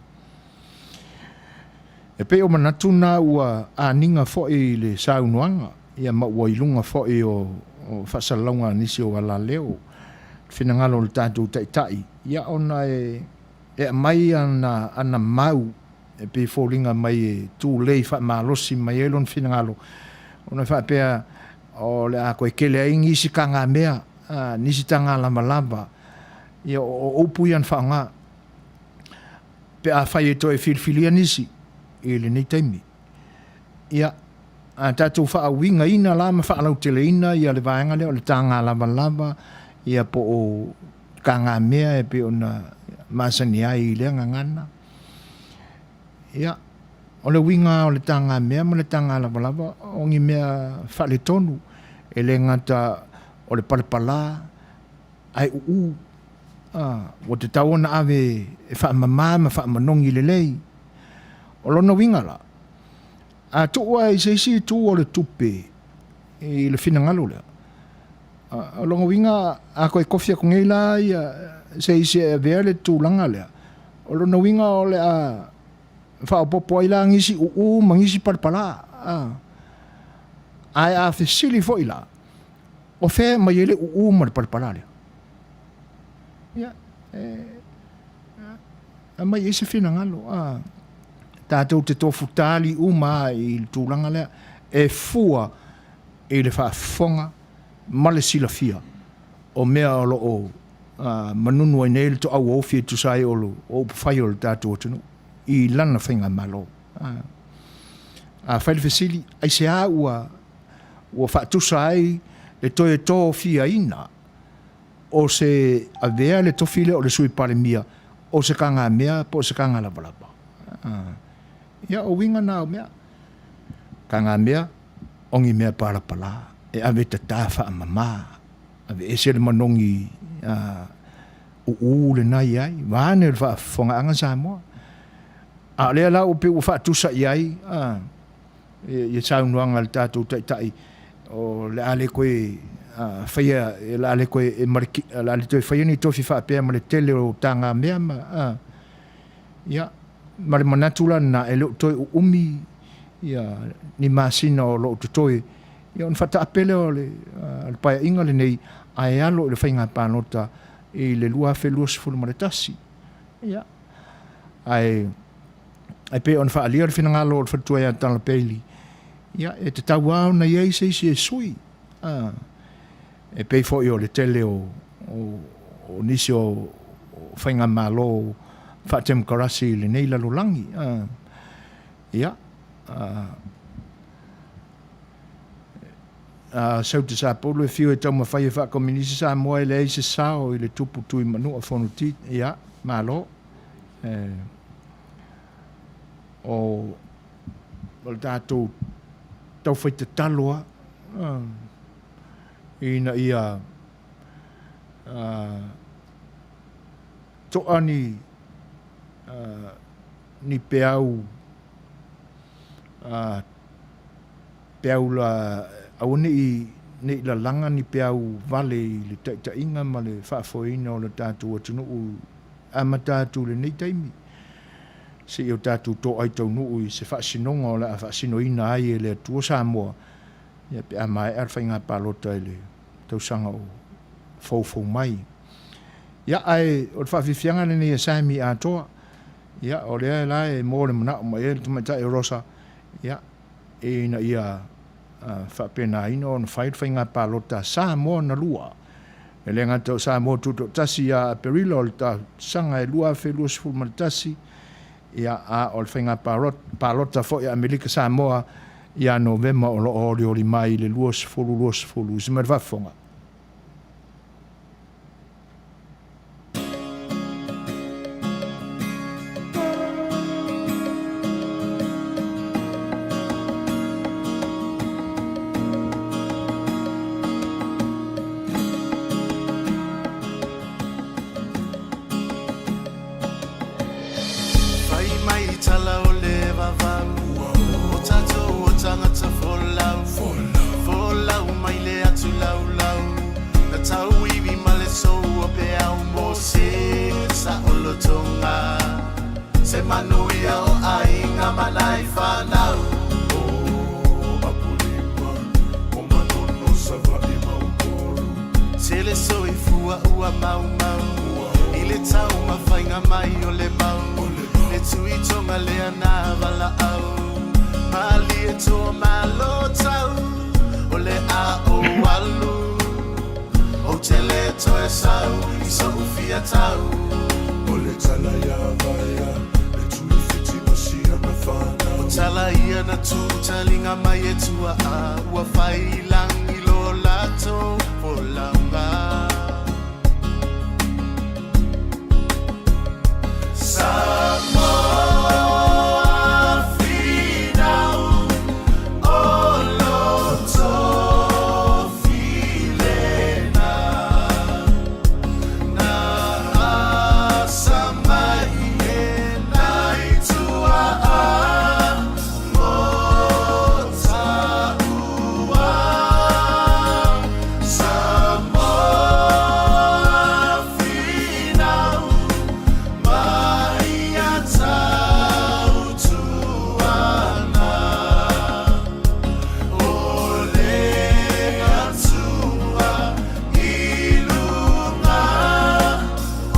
E pei o manatu na ua aniga foi i le saunoaga, ia ma ua i luga foi o faasalalauga a nisi o alaleo, le finagalo o le tatou Taitai, ia ona e aumai ana mau e pei e foliga mai e tulei faamalosi mai ai lona finagalo, ona e faapea o le a toe tele ai nisi tagamea, nisi taga lavalava, ia o upu ia na faaaoga pe afai e toe filifilia nisi i lenei taimi. Ia. A tatou faauigaina la ma faalauteleina ia le vaega lea o le taga lavalava ia po o tagamea e pei ona masani ai i lea gagana. Ia, o le uiga o le tagamea ma le taga lavalava o ni mea faaletonu, e le gata o le palapala ae uu, a, ua tatau ona ave e faamama ma faamanogi lelei. O lona uiga la, a tuu lava i se isi itu o le tupe i le finagalo lea, o lona uiga a toe tofi atu nei la ia se isi e avea le tulaga lea, o lona uiga o le a faaopoopo ai la nisi uu ma nisi palapala. Ae a fesili foi la, o fea e aumai ai le uu ma le palapala lea? Ia, e aumai ai se finagalo, a, tatou te tofutali uma lava i le tulaga lea, e fua i le faafofoga ma le silafia o mea o lo o manunu ai nei le toauaofi e tusa ai o upufai o le tatou atunuu i lana faigamalo. A fai le fesili, aisea ua faatusa ai le toe tofiaina o se avea le tofi lea o le Sui Palemia o se tagamea po o se taga lavalava? Ia, o uiga na o mea. Tagamea, o ni mea palapala e ave tata faamama, aveese le manogi uu lena e i ai, vaeane le faafofogaaga Samoa. A o lea la ua pei ua faatusa i ai ia saunoaga a le tatou Taitai o le a le toe faia, o le a le toe, o le a le toe faia ni tofi faapea ma le tele o tagamea ma, ia, ma le manatu la lena e le o toe uumi ia ni masina o lo o totoe, ia ona faataape lea o le Paeaiga lenei ae alo i le faiga palota i le 2021. Ia, ae e pei ona faaalia le finagalo o le faletua ia Tala Bailey, ia, e tatau lava ona i ai se isi e sui, a, e pei foi o le tele o, o, o nisi o faigamalo faatemokarasi i lenei lalolagi. A, ia, a, a sau te sapulu e fiu e taumafai e faakominisi Samoa e leai se sao i le tupu tui manua Fonoti, ia, malo. E, o, o le tatou taufai tatalo lava, ina ia to'a ni, ni peau, peau la, aua ne i, ne i lalaga ni peau vale i le taitaiga ma le faafoeina o le tatou atunuu amata atu i lenei taimi, seia o tatou toai taunuu i se faasinoga o le a faasinoina ai e le Atua Samoa, ia pe a maea le faiga palota i le tausaga o foufou mai. Ia, ae o le faafiafiaga lenei a Sammy atoa, ia, o lea la e mo le manao mai ai le tamaitai o Rosa, ia, ina ia faapenaina ona fai le faiga palota a Samoa na lua. E le gata o Samoa Tutoatasi ia Aperila o le tausaga e 2021, ia, a o le faiga palota foi a Amerika Samoa ia Novema o lo o olioli mai i le 2020. Usi mai le faafofoga. Fai mai tala o le vavau O tatou o tagata folau Folau mai le atu laulau Na tauivi ma le sou o peau Mo se saolotoga Se manuia o aiga ma nai fanau O Apolima o Manono Savaii ma Upolu Tele soifua ua maumau I le taumafaiga mai o le mau Le tuitoga lea na valaau Malie toa malo tau O le a ou alu Ou te le toe sau I so'u fia tau O le tala ia Vaea Le Tuifiti ma siana fanau O tala ia. Tana taliga mai e tuaa ua failagi lo latou folauga. Samoa finau o lo tofi lena na asa mai e nai tuaa mo taua. Samoa finau mai ia tautuana o le Atua i luga o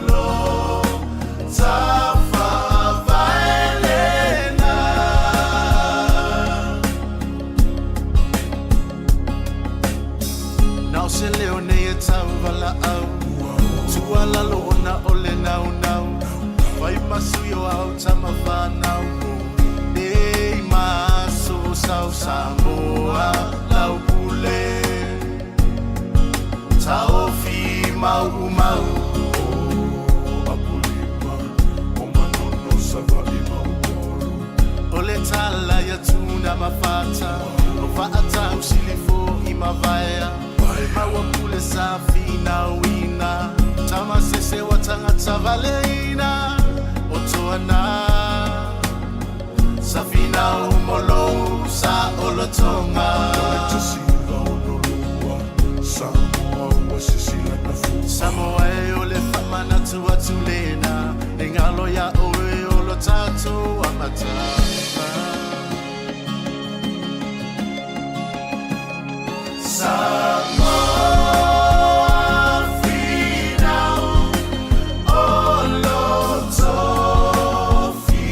lo tafaavae lena. Na o se leo nei e tauvalaau Tuualalo ona o le naunau Fai ma sui o au tama fanau Nei ma aso sau Samoa lau pule Taofi mau mau O Apolima o Manono Savaii ma Upolu O le tala ia Tuna ma Fata O Faatau Silifo i Mavaea E maua pule sa finauina Tamasese wa tagata valeina O Toana Sa finau mo lou saolotoga. 162 Samoa ua sisila na fua. Samoa e o le faamanatu atu lena E galo iā oe o lo tatou amataga. Samoa finau o lo tofi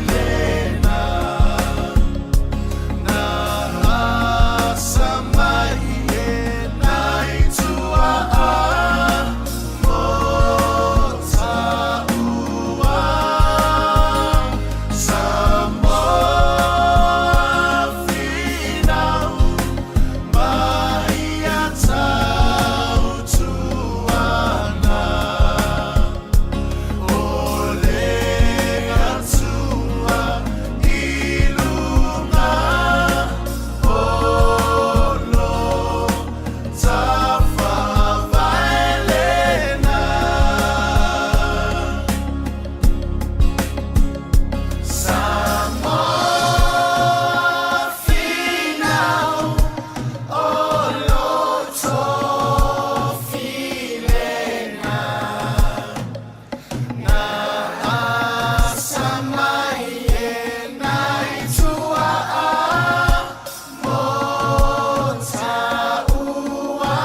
lena Na asa mai e nai tuaa mo taua. Samoa finau mai ia tautuana o le Atua i luga o lo tafaavae lena. Samoa finau o lo tofi lena Na asa mai e nai tuaa mo taua.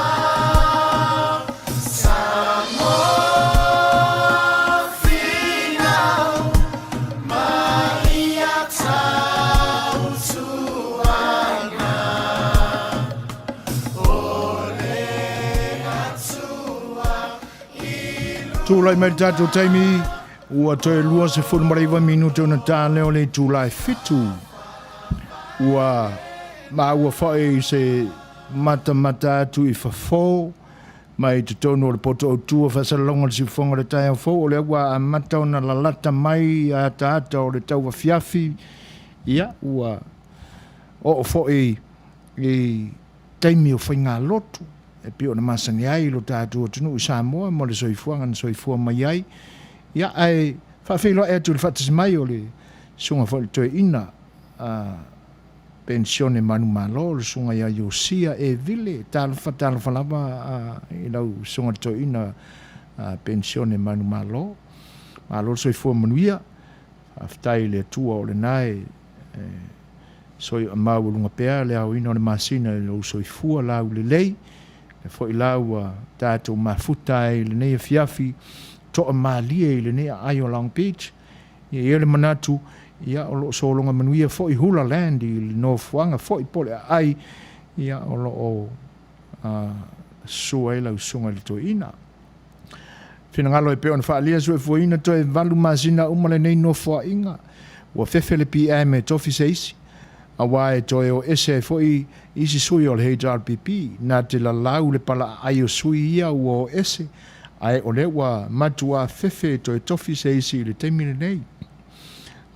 Samoa finau mai ia tautuana o le Atua Tulai mai le tatou taimi, ua toe 29 minute ona ta lea o le itula e fitu. Ua maua foi se matamata atu i fafo mai totonu o le poto autu o faasalalauga o le siufofoga o le taeao fou, o lea ua amata ona lalata mai ataata o le tauafiafi, ia ua oo foi i taimi o faigalotu e pei ona masani ai lo tatou atunuu i Samoa mo le soifuaga na soifua mai ai. Ia, ae faafeiloai atu i le faatasi mai o le susuga foi i le toeaina a penisione manumalo, le susuga ia Iosia E. Vile. Talofa, talofa lava i lau susuga i le toeaina a penisione manumalo. Malo le soifua manuia. Faafetai i le Atua o lena e soiamaualuga pea le aoina o le masina i lou soifua laulelei. Lea foi la ua tatou mafuta ai i lenei afiafi toamalie i lenei aai o Long Beach. Ia i ai le manatu, ia o lo o sologa manuia foi Hula Land i le nofoaga foi po o le aai, ia o lo o sua ai lau susuga i le toeaina. Finagalo e pei ona faaalia soifuaina toe 8 masina uma lenei nofoaiga. Ua fefe le PM e tofi se isi, aua e toe o ese ai foi isi sui o le HRPP, na te lalau le palaaai o sui ia ua o ese, ae o lea ua matuā fefe e toe tofi se isi i le taimi lenei.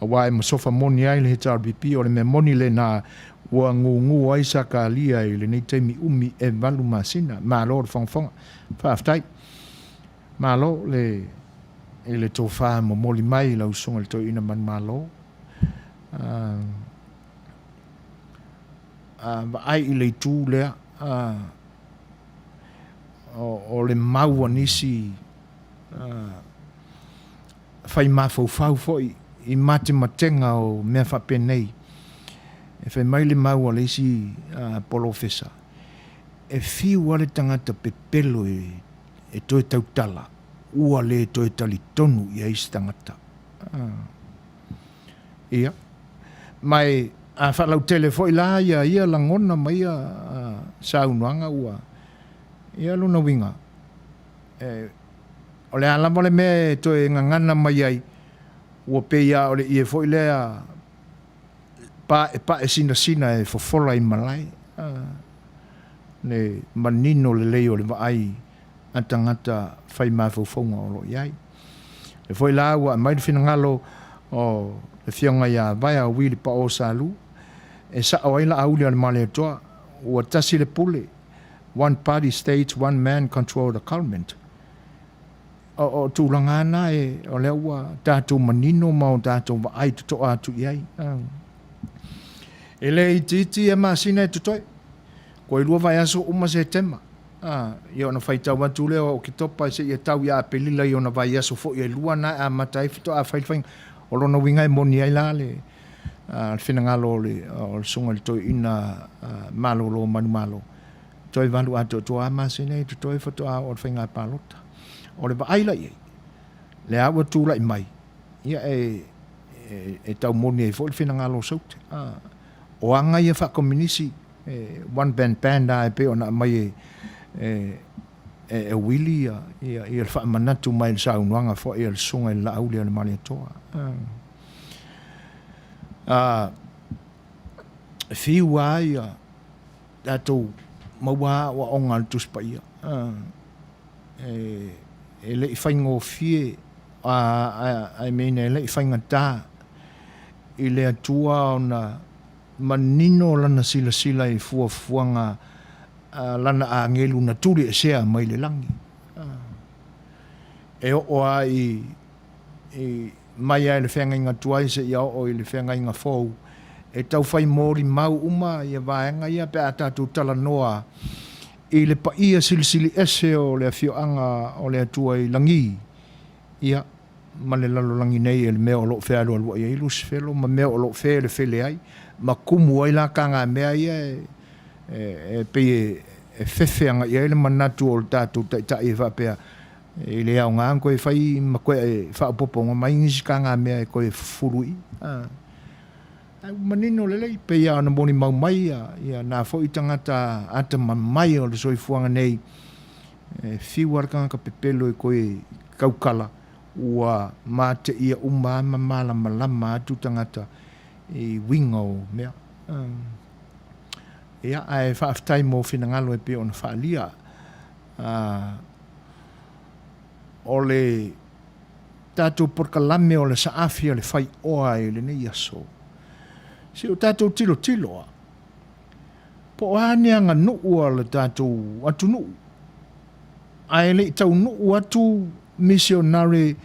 Aua e masofa moni ai le HRPP o le mea moni lena ua gūgū ai Sakalia i lenei taimi umi e valu masina. Malo le fogafoga. Faafetai. Malo le i le tofa momoli mai i lau Susuga i le Toeaina Manumalo. A vaai i le itu lea, o le mau a nisi fai mafaufau foi i matematega o mea faapenei, e fai mai le mau a le isi polofesa, e fiu lava le tagata pepelo e toe tautala, ua le toe talitonu i ai se tagata. Ia, ma e a faalautele foi la ia ia lagona ma ia saunoaga ua, ia lona uiga, e, o le a lava le mea e toe gagana mai ai, ua pei lava o le ie foi lea paepae sinasina e fofola i malae, le manino lelei o le vaai a tagata fai mafaufauga o lo o i ai. O lea foi la ua aumai le finagalo o le Afioga ia Vaea Wili Paoa Salu, e sao ai Laauli a le Malietoa, ua tasi le pule, one party state, one man control the government. O, o tulaga lava na e, o lea ua tatou manino ma o tatou vaai totoa atu i ai. E le itiiti ia masina e totoe, koe lua vaiaso uma Setema. A, ia ona faitau atu lea o Oketopa seia tau ia Aperila i ona vaiaso foi e lua na e amata ai faatoa fai le faiga. O lona uiga e moni ai la le, a, le finagalo o le, o le Susuga i le Toeaina Malolo o Manumalo, toe valu atoatoa lava masina ia totoe faatoa oo i le faiga palota. O le vaai la i ai, lea ua tulai mai, ia e, e, e tau moni ai foi le finagalo o Saute. A, o aga ia faakominisi E one band band lava e pei ona aumai e, e, e Willie ia, ia, ia le faamanatu mai i le saunoaga foi a le Susuga i le Laauli a le Malietoa. A, fiu lava ia tatou maua aoaoga a le Tusi Paia. E, e le i faigofie, a, I mean, e le i faigata i le Atua ona Manino lana silasila i fuafuaga a lana agelu na tuliesea mai le lagi. E oo lava i, i, mai lava i le feagaiga tuai seia oo i le feagaiga fou, e tau fai molimau uma ia vaega ia pe a tatou talanoa i le paia silisili ese o le afioaga o le Atua i lagi, ia, ma le lalolagi nei e le mea o lo o fealualuai ai Lusifelo ma mea o lo o felefele ai ma kumu ai la tagamea ia e, e, e pei e, e fefe agai ai le manatu o le tatou taitai e faapea e le aoga ona toe fai ma toe faaopoopoga mai nisi tagamea e toe fufulu i i. Ae ua manino lelei, pei lava ona molimau mai ia, ia nā foi tagata atamamai o le soifuaga nei, e fiu lava le tagata pepelo e toe taukala, ua mateia uma lava ma malamalama atu tagata i uiga o mea. Ia, ae faafetai mo finagalo e pei ona faaalia. O le tatou polokalame o le saafi a le faioa i lenei aso, se o tatou tilotilo a, po o a ni aganuu a le tatou atunuu, ae le i taunuu atu misionare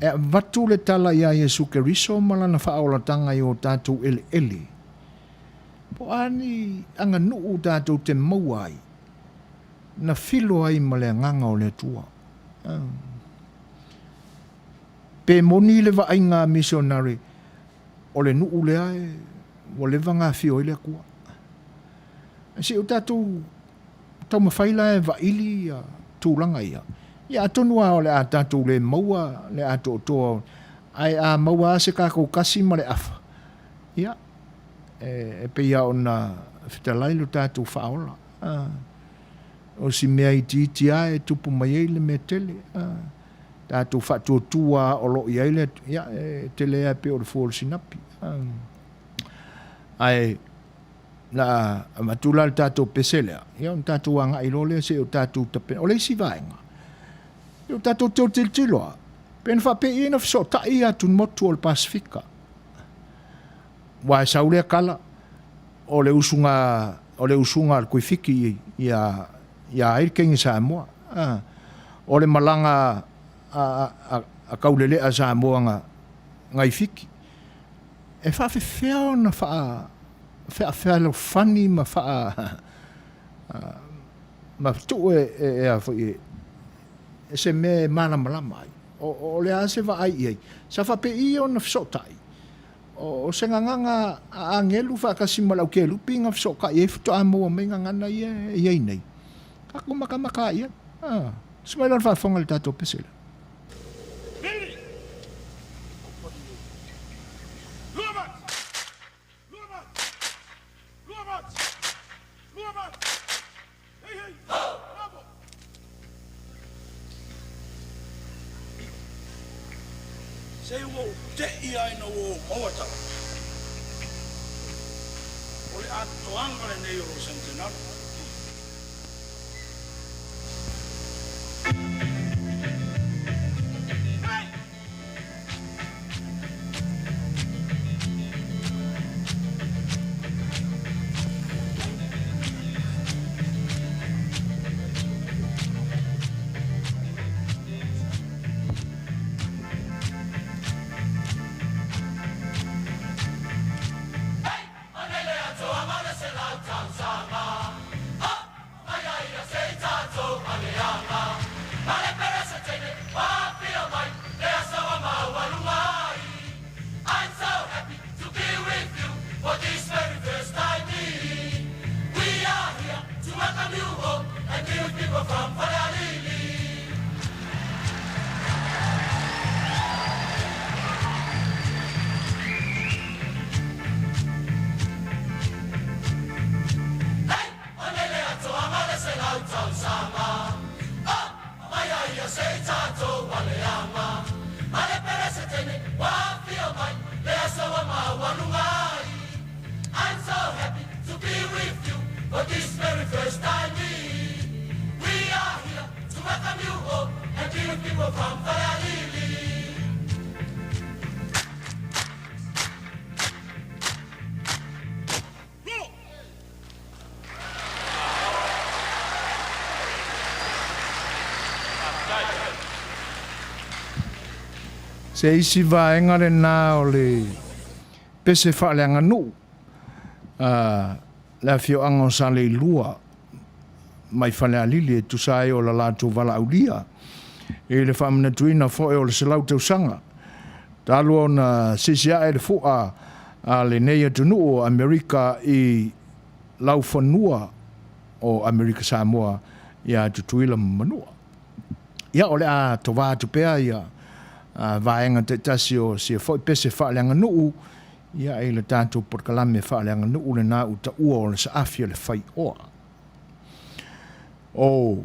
e avatu le tala iā Iesu Keriso ma lana faaolataga i o tatou eleele, po o a ni aganuu tatou te maua ai na filo ai ma le Agaga o le Atua. Pe moni le vaaiga a misionare o le nuu lea e ua leva ona afio ai le Atua. Ae se i o tatou taumafai la e vaili ia tulaga ia, ia atonu lava o le a tatou le maua le atoatoa, ae a maua lava se tatou tasi ma le afa, ia, e pei lava ona fetalai lo tatou faaola. O si mea itiiti lava e tupu mai ai le mea tele. tatou faatuatua o lo o i ai le, ia, e tele lava pei o le fua o le sinapi. Ae na avatu la le tatou pese lea, ia ona tatou agai loa lea se i o tatou tapena. O le isi vaega, ia o tatou teu tilotilo lava, pe na faapei ona fesootai atumotu o le Pasefika. Aua e sau lea tala, o le usuga, o le usuga a le Tuifiti ia, ia ai le Kegi Samoa. O le malaga a Taulelea Samoa na, na i Fiti. E faafefea ona faa, fealofani ma faa, ma tuu e, e, e a foi e, e se mea e malamalama ai. O, o le a se vaai i ai. Sa faapei ona fesootai. O, o se gagana a agelu faatasi ma le au kerupi na fesootai ai faatoa maua mai gagana ia e i ai nei. Tatou matamata i ai. Ah, se mai la le faafofoga i le tatou pese lea. Se ua ou te'i lava ina ua ou maua tala, o le atoaga lenei o lou Sentenaro. Se isi vaega lena o le pese faaleaganuu a le afioaga o Saleilua mai Falealili e tusa ai o la latou valaaulia i le faamanatuina foi o le 100 tausaga talu ona siisiae le fua a lenei atunuu o Amerika i laufanua o Amerika Samoa ia Tutuila ma Manua. Ia, o le a tovā atu pea ia vaega taitasi o sia foi pese faaleaganuu, ia, i le tatou polokalame faaleaganuu lena ua taua o le saafi o le faioa. O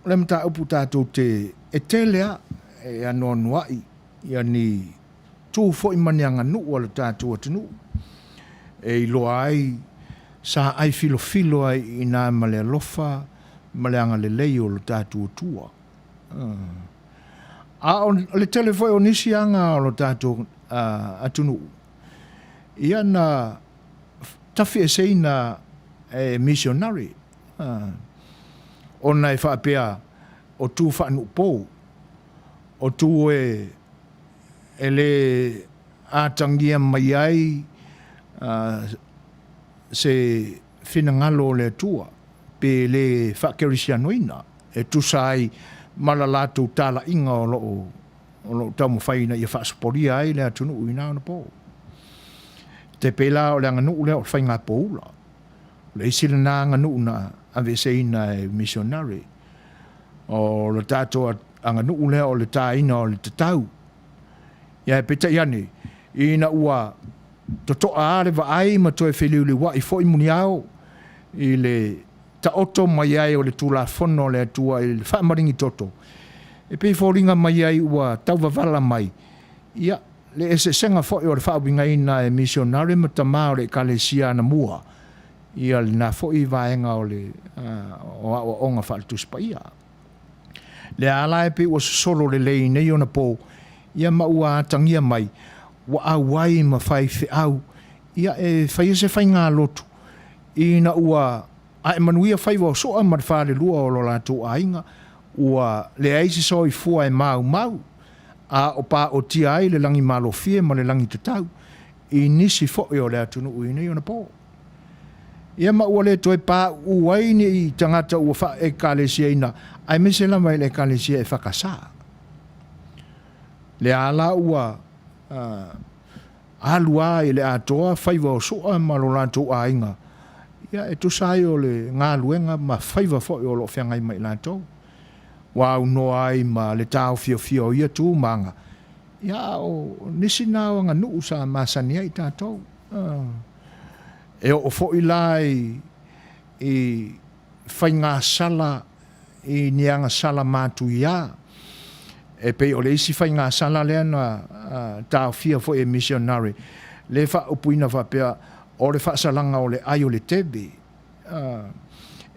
le mataupu tatou te e tele a e anoanoai ia ni tu foi ma ni aganuu a le tatou atunuu e iloa ai sa ai filofilo ai i ina ma le alofa ma le agalelei o lo tatou Atua. A o le tele foi o nisi aga o lo tatou atunuu, ia na tafieseina e missionary, ona e faapea o tu faanuupou, o tu e le atagia mai ai se finagalo o le Atua, pe le faakerisianoina e tusa ai ma la latou talaiga o lo o taumafai ina ia faasopolia ai le atunuu i na ona po. Te pei la o le aganuu lea o le faiga poula. O le isi lena aganuu na aveeseina e missionary. O le tatou aganuu lea o le taina o le tatau. Ia peitai ane, ina ua totoa a le vaai ma toe feliuliuai foi muniao i le taoto mai ai o le Tulafono a le Atua i le faamaligi toto. E pei e foliga mai ai ua tauvavala mai, ia, le eseesega foi o le faauigaina e misionare ma tama o le Ekalesia anamua, ia lena foi vaega o le o aoaoga faale-Tusi Paia. Lea la e pei ua sosolo lelei nei ona po, ia ma ua atagia mai, ua auai ma faifeau, ia e faia se faigalotu ina ua ae manuia faiva o soa ma le falelua o lo latou aiga, ua leai se soifua e maumau, a o paotia ai le lagi malofie ma le lagi tatau i nisi foi o le atunuu i nei ona po. Ia ma ua le toe pauu ai ni tagata ua faa-Ekalesiaina, aemaise lava i le Ekalesia EFKS. Lea la ua alu lava i le atoa faiva o Su'a ma lo latou aiga, ia e tusa ai o le galuega ma faiva foi o lo o feagai ma i latou. Ua aunoa ai ma le taofiofia o ia tu ma aga, ia a o nisi na o aganuu sa masani ai tatou. E oo foi la i faigasala i ni agasala matuia, e pei o le isi faigasala lea na taofia foi e misionare, le faaupuina faapea o le faasalaga o le ai o le teve,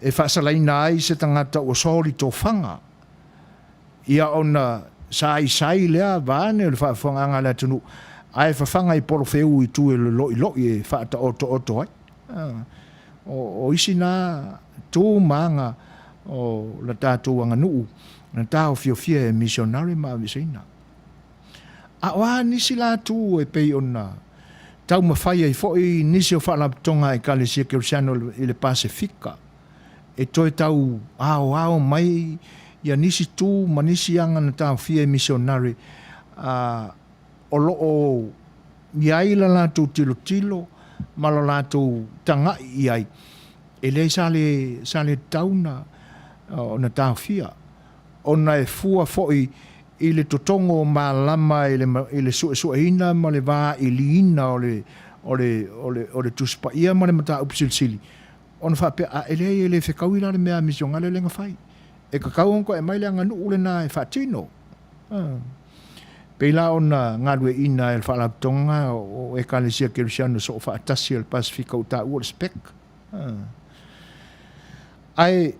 e faasalaina ai se tagata ua soli tofaga, ia ona saisai lea vaeane o le faafofogaaga a le atunuu, ae fafaga i polofeu i tu e loiloi e faataotooto ai. O isi na tu ma aga o la tatou aganuu na taofiofia e misionare ma aveeseina. A o a nisi la tu e pei ona taumafai ai foi nisi o faalapotopotoga a Ekalesia Kerisiano i le Pasefika e toe tau aoao mai ia nisi tu ma nisi aga na taofia e misionare a o lo o i ai la latou tilotilo ma lo latou taga'i i ai, e leai sa le, sa le tatau na, ona taofia, ona e fua foi i le totogo o malama i le, i le suesueina ma le vailiina o le, o le, o le, o le Tusi Paia ma le mataupu silisili, ona faapea, a, e leai e le fetaui la le mea a misionale lea na fai. E tatau ona toe aumai le aganuu lena e faatino. Pei la ona galueaiina e le Faalapotopotoga o Ekalesia Kerisiano Soofaatasi o le Pasefika ua taua o le SPEC. Ae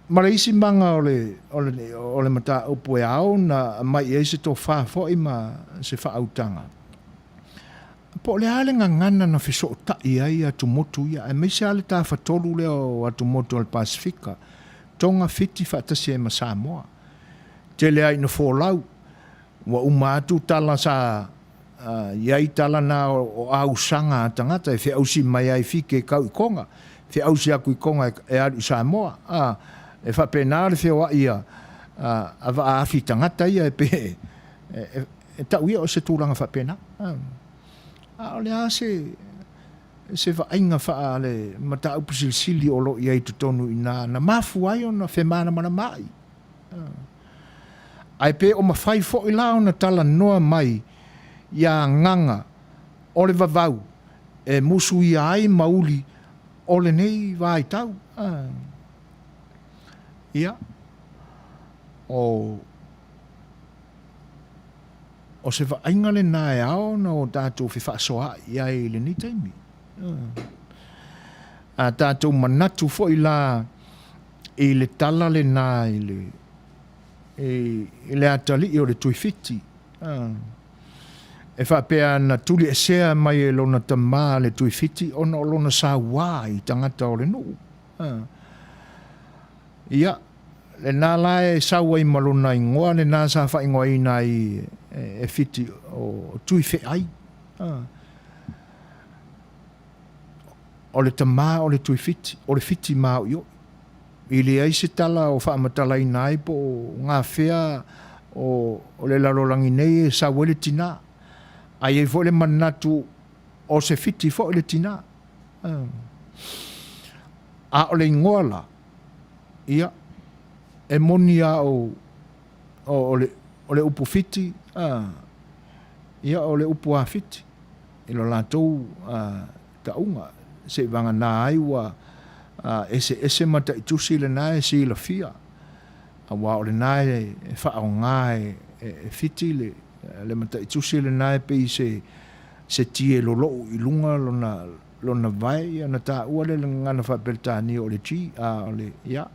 ma le isi maga o le, o le, o le mataupu e ao ona aumai i ai se tofa foi ma se faautaga, po o le a le gagana na fesootai ai atumotu ia, aemaise lava le tafatolu lea o atumotu o le Pasefika, Tonga, Fiti faatasi ai ma Samoa. Tele ai ina folau, ua uma atu tala sa i ai tala na o ausaga a tagata e feausi mai ai Fiti e kau i Tonga, feausi atu i Tonga e alu i Samoa, a, e faapena le feoai a, a vaa afi tagata ia e pe, e tau ia o se tulaga faapena. A o le a se, se vaaiga faa le mataupu silisili o lo o i ai i totonu i ina na mafua ai ona femalamalamaai. Ae pe o mafai foi la ona talanoa mai ia agaga o le vavau e musuia ai mauli o lenei vaitau. Ia, o, o se vaaiga lena e ao ona o tatou fefaasoaai i ai i lenei taimi. A tatou manatu foi la i le tala lena i le, i le atalii o le Tuifiti, e faapea na tuliesea mai e lona tama le Tuifiti ona o lona saua i tagata o le nuu. Ia, lena la e sau ai ma lona igoa lena sa faaigoaina ai e Fiti o Tuifeai. O le tama o le Tuifiti, o le Fiti māoioi. I leai se tala o faamatalaina ai po o gafea o le lalolagi nei e sau ai le tinā. A i ai foi le manatu o se Fiti foi le tinā. A o le igoa la, ia, e moni lava o, o, le, o le upu Fiti, ia, o le upu a Fiti i lo latou tauga, seivagana ai ua eseese mataitusi lena e silafia. Aua o lena e faaaoga e Fiti le le mataitusi lena e pei se se ti e lolou i luga lona lona vae, ia ona taua lea i le gagana faa-Peretania o le G, a o le, ia,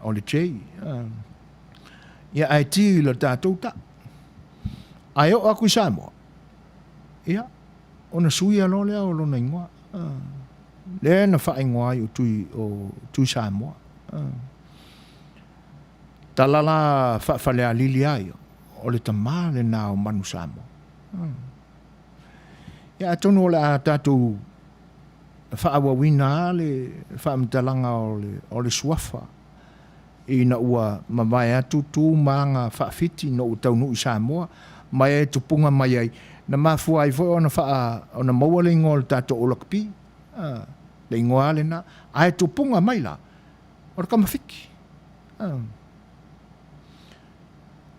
o le J. Ia ae ti i le tatou ta. Ae oo atu i Samoa, ia, ona suia loa lea o lona igoa. Lea na faaigoa ai o Tui, o Tui Samoa. Tala la faafalealili a ia, o le tama lena o Manu Samoa. Ia atonu o le a tatou faaauauina lava le faamatalaga o le, o le suafa ina ua mavae atu tu ma aga faafiti ina ua taunuu i Samoa ma e tupuga mai ai, na mafua ai foi ona faa, ona maua le igoa o le tatou Lakapi, le igoa lava lena, ae tupuga mai la, o le Kamafiki.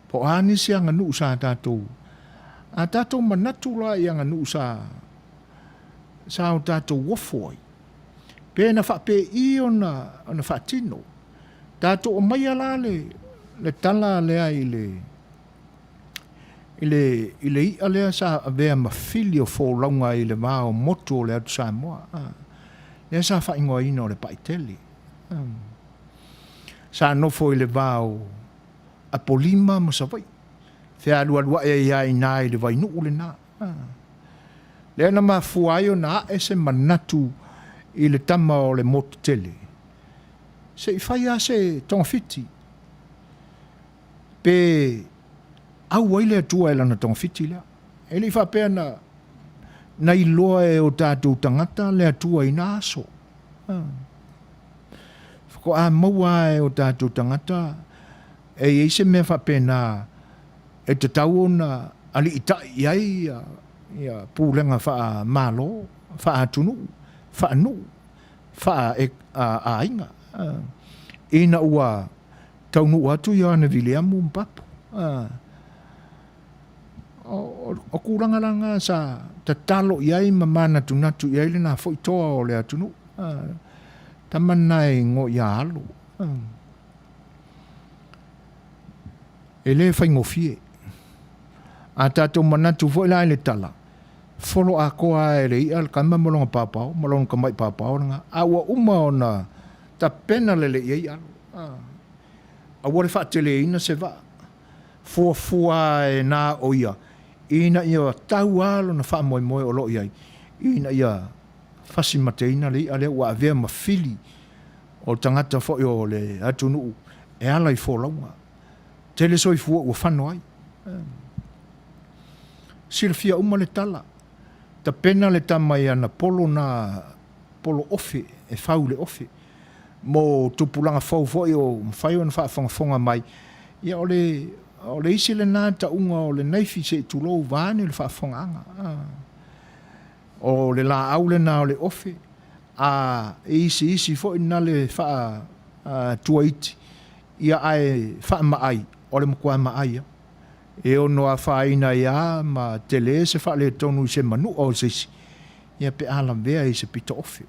Po o a nisi aganuu sa tatou, a tatou manatu la i aganuu sa, sa o tatou ofo ai, pe na faapei ona, ona faatino. Tatou aumaia la le, le tala lea i le, i le, i le i'a lea sa avea ma fili o folauga i le va o motu o le atu Samoa, a, lea sa faaigoaina o le Paitele. A, sa nofo i le va o Apolima ma Savaii, fealualuai ai lava i ina i le vainuu lena. Lea na mafua ai ona ae se manatu i le tama o le motu tele, se i fai lava se togafiti, pe au ai le Atua i lana togafiti lea. E le i faapea na, na iloa e o tatou tagata le Atua i na aso. Faatoa maua lava e o tatou tagata e i ai se mea faapena e tatau ona aliitai i ai ia pulega faa-Malo, faa-atunuu, faa-nuu, faa-aiga, ina ua taunuu atu Ioane Viliamu ma Papu. O tulaga la na sa tatalo i ai ma manatunatu i ai lena foi toa o le atunuu. Tama lena e igoa ia Alo. E le faigofie. A tatou manatu foi la i le tala, folo atoa lava e le i'a le tama ma lona paopao, ma lona tamai paopao lena, a ua uma ona tapena lelei i ai Alo. Aua le faateleina se vaa. Fuafua lava e na o ia ina ia tau lava lona faamoemoe o lo o i ai, ina ia fasimateina le i'a lea ua avea ma fili o tagata foi o le atunuu e ala i folauga. Tele soifua ua fano ai. Silafia uma le tala, tapena le tama i ana polo na polo ofe e fau i le ofe. Mo tupulaga fou foi o mafai ona faafogafoga mai, ia o le, o le isi lena tauga o le naifi se i tulou vaeane le faafofogaaga. O le laau lena o le ofe, a isiisi foi na le faa-tuaiti, ia ae faamaai, o le matua maai lava. E ono afaina ai lava ma tele se faaletonu i se manua o se isi, ia pe a lavea i se pito ofe.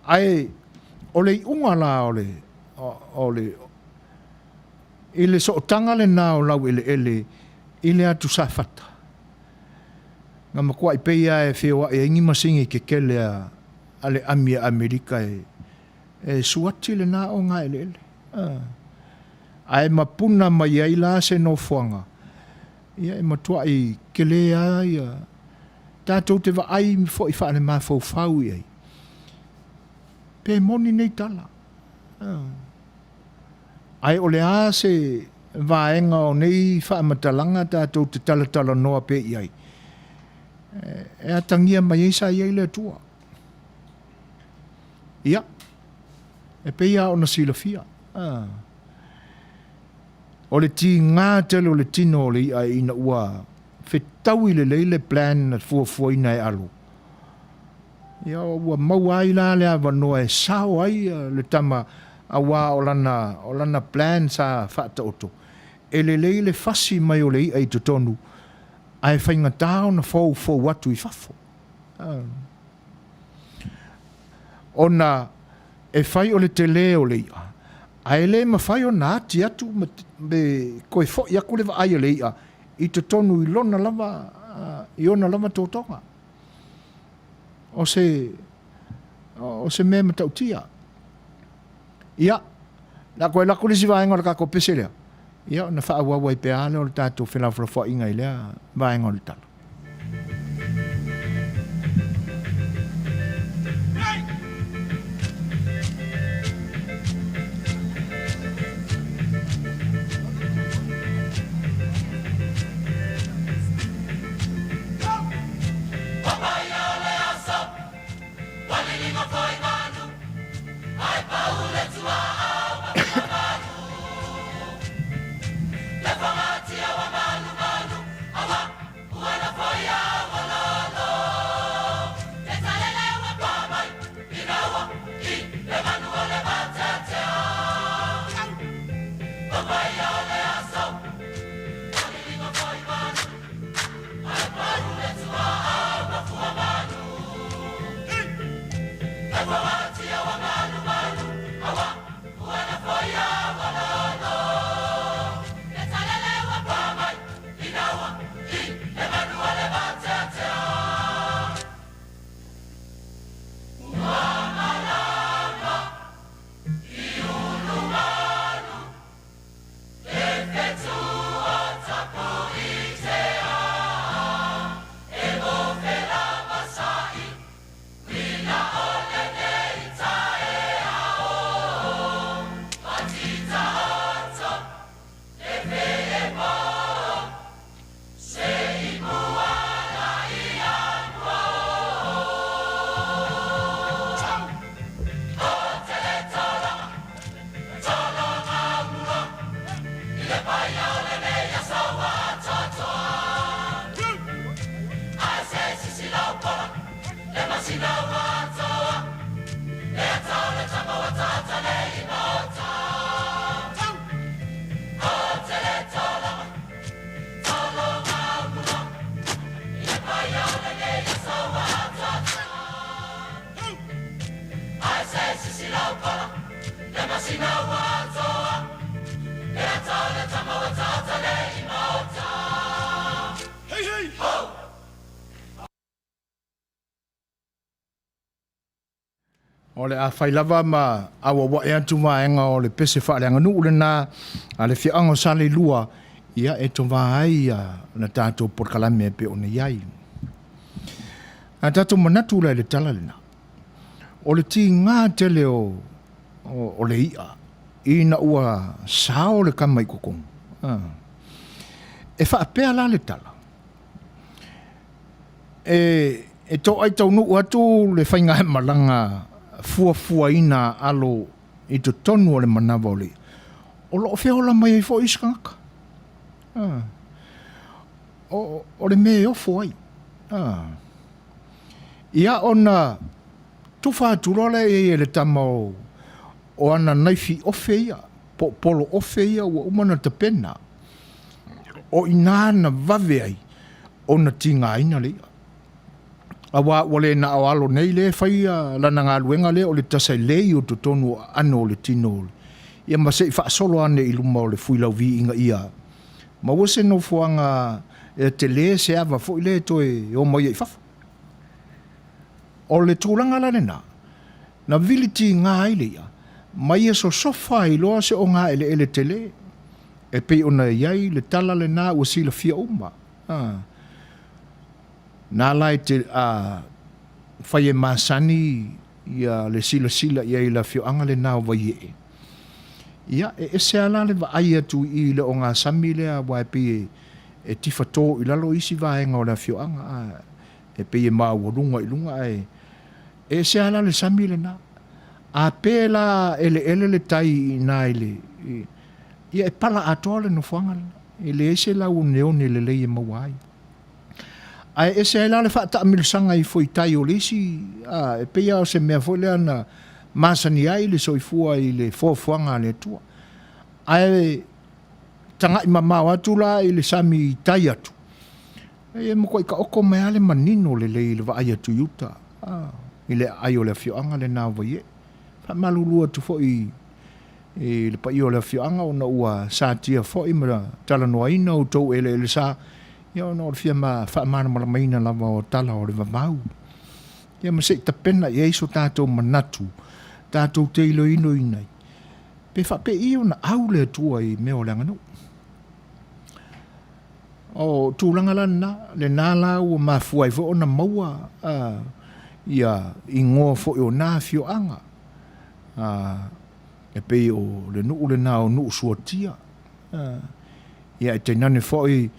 Ae o le iuga la o le, o le, i le sootaga lena o laueleele i le atu Safata, Na matuai pei lava e feoai ai ni masini tetele a le ami a Amerika e suati lena ogaeleele. Ae mapuna mai ai la se nofoaga, ia e matuai tele lava ia tatou te vaai foi faale-mafaufau i ai, pe moni nei tala. Ae o le a se vaega o nei faamatalaga tatou te talatalanoa pea i ai, e atagia mai ai sa i ai le Atua. Ia, e pei lava ona silafia, o le tiga tele o le tino o le i'a ina ua fetaui lelei le plan na fuafuaina e Alo, Ia ua maua ai la le avanoa e sao ai le tama aua o lana, o lana plan sa faataoto, e lelei le fasi mai o le i'a i totonu ae faigata ona foufou atu i fafo. Ona. E fai o le telē o le i'a, ae le mafai ona ati atu ma toe fo'i atu le vaai a le i'a i totonu i lona lava, i ona lava totoga. O se, o se mea matautia. Ia, o le a toe alu atu le isi vaega o le tatou pese lea, ia ona faaauau ai pea lea o le tatou felafolafoaiga i lea vaega o le tala. O le a fai lava ma auauae atu vaega o le pese faaleaganuu lena a le afioaga o Saleilua, ia e tovā ai le tatou polokalame e pei ona i ai. A tatou manatu la i le tala lena, o le tiga tele o, o, o le i'a ina ua sao le kama i totonu. E faapea la le tala, E, e to'ai taunuu atu le faigamalaga fuafuaina alo i totonu o le manava o le i'a, o lo o feola mai ai foi isi tagata. A, o, o le mea e ofo ai. A, ia ona tufa atu loa lea i ai e le tama o, o ana naifi ofe ia, po o polo ofe ia ua uma ona tapena, o i inā na vave ai ona tigaina le i'a. Auā ua le na o alo nei lea e faia lana galuega lea o le tasailei o totonu o aano o le tino o le ia ma se i faasolo ane i luma o le fuilauvi ina ia maua se nofoaga e tele se ava foi lea e toe o mai ai i fafo. O le tulaga la lena, na vili tiga ai le i'a ma ia sosofa ai loa se ogaeleele tele e pei ona i ai le tala lena ua silafia uma. A. Na la e te a fai e masani ia le silasila i ai i le afioaga lena o Vaiee. Ia, e ese lava la le vaai atu i i le ogasami lea aua e pei e, e tifa tō i lalo isi vaega o le afioaga, a, e pei e maualuga i luga ae e ese lava la le sami lena. A pe la eleele le tai i ina i le, i, ia e pala atoa le nofoaga lena. E leai se lau oneone lelei e maua ai. Ae ese ai la le faataamilosaga ifo i tai o le isi, a, e pei lava o se mea foi lea na masani ai le soifua i le foafoaga a le Atua. Ae taga'i mamao atu la i le sami i tai atu, e matuai taoto mai lava le manino lelei i le vaai atu i uta, a, i le aai o le afioaga lena o Vaiee. Faamalulu atu foi i le paia o le afioaga ona ua satia foi ma talanoaina outou eleelesa, ia ona o le fia faamalamalamaina lava o tala o le vavau. Ia ma se i tapena i ai so tatou manatu, tatou te iloiloina ai, pe faapei ona au le Atua i mea o le aganuu. O tulaga la lena, lena la ua mafua ai foi ona maua uh, ia igoa foi o na afioaga. Uh, e pei o le nuu lena o Nuu Suatia. Uh, ia e tainane foi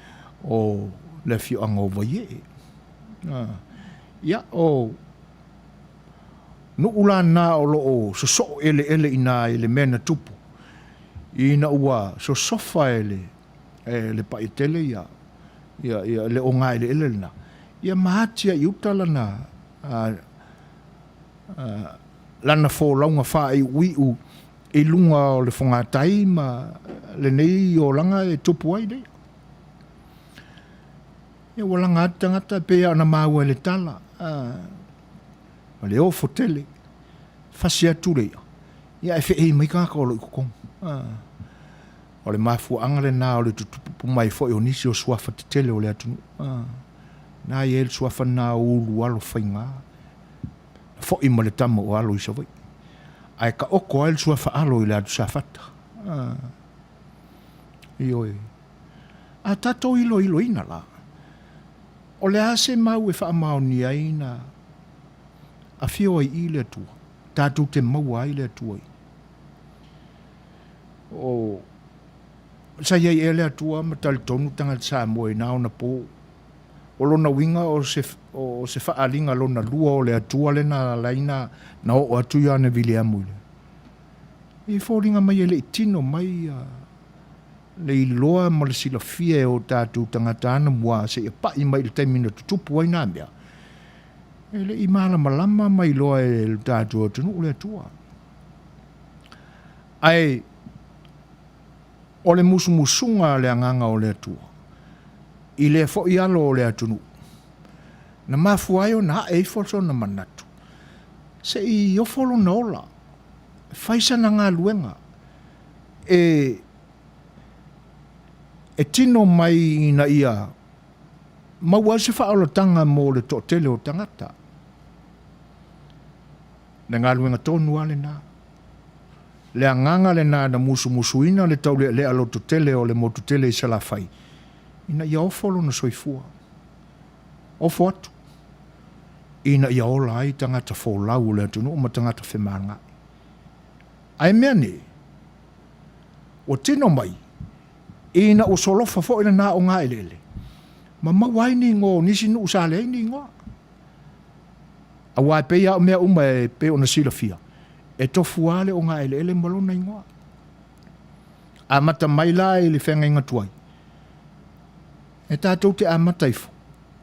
o le afioaga o Vaiee. Uh, ia o nuu la na o loo sosoo eleele i na i le mea na tupu ina ua sosofa e le e le Paetele ia ia ia le ogaeleele lena ia ma ati ai i uta lana a, a, lana folauga faaiuiu i luga o le fogatai ma lenei olaga e tupu ai nei. Ia ua laga atu tagata e pei ona maua i le tala, a, ma le ofo tele, fasi atu le ia, ia ae feei mai tagata o lo o i totonu. A, o le mafuaaga lena o le tutupu mai foi o nisi o suafa tetele o le atunuu. A, na i ai le suafa lena o Ulualo Faiga, na foi ma le tama o Alo i Savaii. Ae taoto ai le suafa Alo i le atu Safata. A, ioe. A tatou iloiloina la, o le a se mau e faamaonia ai na afio ai i le Atua, tatou te maua ai le Atua i. O, sa i ai ea le Atua ma talitonu tagata Samoa i na ona pō. O lona uiga o se, o se faaaliga lona lua o le Atua lena laina na oo atu Ioane Viliamu i le. I foliga mai e le i tino mai ia le iloa ma le silafia e o tatou tagata anamua seia pa'i mai i le taimi na tutupu ai nā mea, e le i malamalama ma iloa e lo tatou atunuu le Atua. Ae o le musumusuga a le Agaga o le Atua i lea foi alo o le atunuu, na mafua ai ona ae ifo sona manatu, se i ofo lona ola, fai sana galuega, e e tino mai ina ia maua ai se faaolataga mo le toatele o tagata. Le galuega tonu lava lena. Le agaga lena na musumusuina le taulealea lototele o le motu tele i Salafai ina ia ofo lona soifua, ofo atu ina ia ola ai tagata folau o le atunuu ma tagata femalagaai. Ae mea nei, ua tino mai, ina ua solofa foi lena ogaeleele, ma maua ai ni igoa o nisi nuu sa leai ni igoa. Aua e pei lava o mea uma e pei ona silafia, e tofu lava le ogaeleele ma lona igoa. Amata mai la i le feagaiga tuai, e tatou te amata ifo,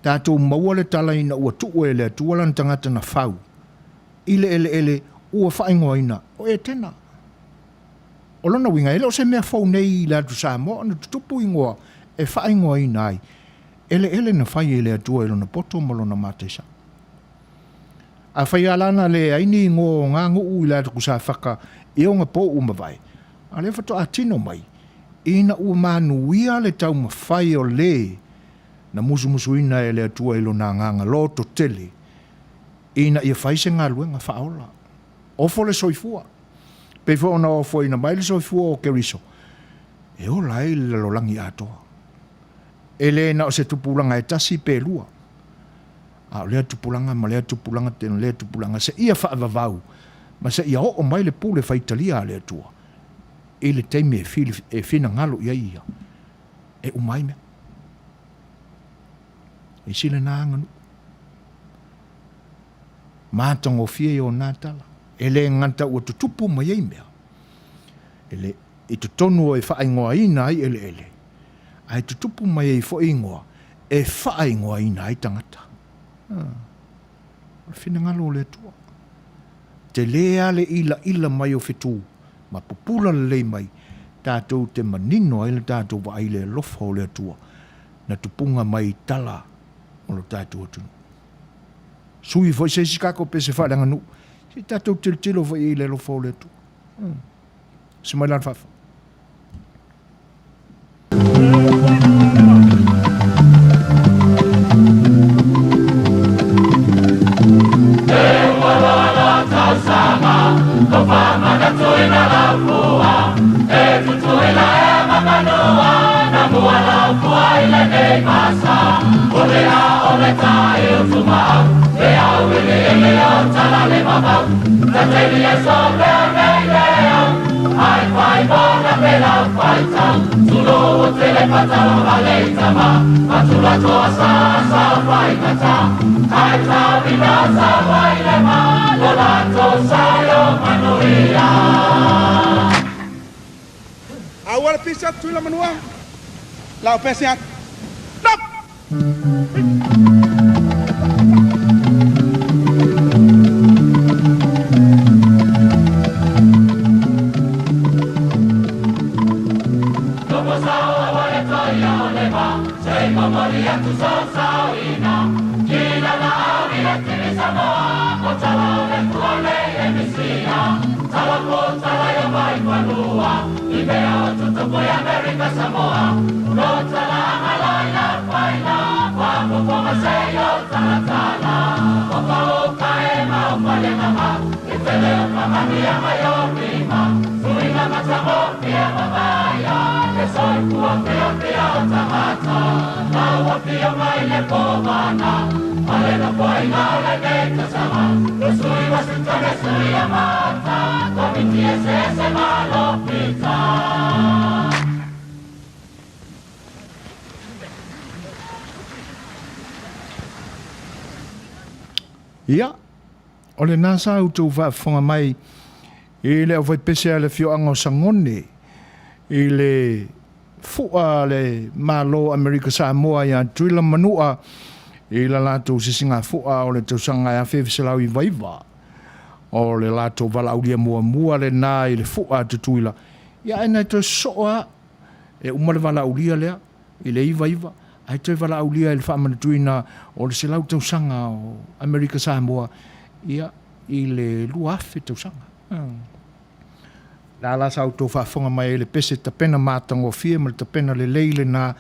tatou maua le tala ina ua tuu e le Atua lana tagata na fau, i le eleele ua faaigoaina o Etena. O lona uiga, e le o se mea fou nei i le atu Samoa ona tutupu igoa e faaigoaina ai eleele na fai e le Atua i lona poto ma lona mataisa. Afai lava la na leai ni igoa o ngā nuu i le atu Safata i ona pō ua mavae, a lea faatoa tino mai, ina ua manuia le taumafai o le na musumusuina e le Atua i lona agaga loto tele, ina ia fai se galuega faaola. Ofo le soifua. Pei foi ona ofoina mai le soifua o Keriso, e ola ai le lalolagi atoa. E le na o se tupulaga e tasi pe lua, a o lea tupulaga ma lea tupulaga tena lea tupulaga seia faavavau ma seia oo mai le pule faitalia a le Atua i le taimi e, fili, e finagalo i ai ia, e uma ai mea. E sila nā aganuu. Matagofie i ona tala. E le gata ua tutupu mai ai mea, e le, i totonu o e faaigoaina ai eleele, ae tutupu mai ai foi igoa e faaigoaina ai tagata. O le finagalo o le Atua. Tele lava le ilaila mai o fetu ma pupula lelei mai, tatou te manino ai le tatou vaai i le alofa o le Atua na tupuga mai i tala o lo tatou atunuu. Sui foi se isi tatou pese faaleaganuu. Se i tatou tilotilo foi i ai i le alofa o le Atua. Se mai la le faafofoga. Aua le pisi atu Tutuila Manua, lau pese atu. Stop! Ia, o lena sa outou faafofoga mai i le aufaipese a le afioaga o Sagone i le fua a le Malo o Amerika Samoa ia Tutuila ma Manua i la latou sisigafua o le tausaga e 1999. O le latou valaaulia muamua lena i le fua a Tutuila, ia ae na toe sosoo lava e uma le valaaulia lea i le 99, ae toe valaaulia i le faamanatuina o le 100 tausaga o Amerika Samoa, ia, i le 2000 tausaga. Le a la sa outou faafofoga mai ai le pese tapena matagofie ma le tapena lelei lena,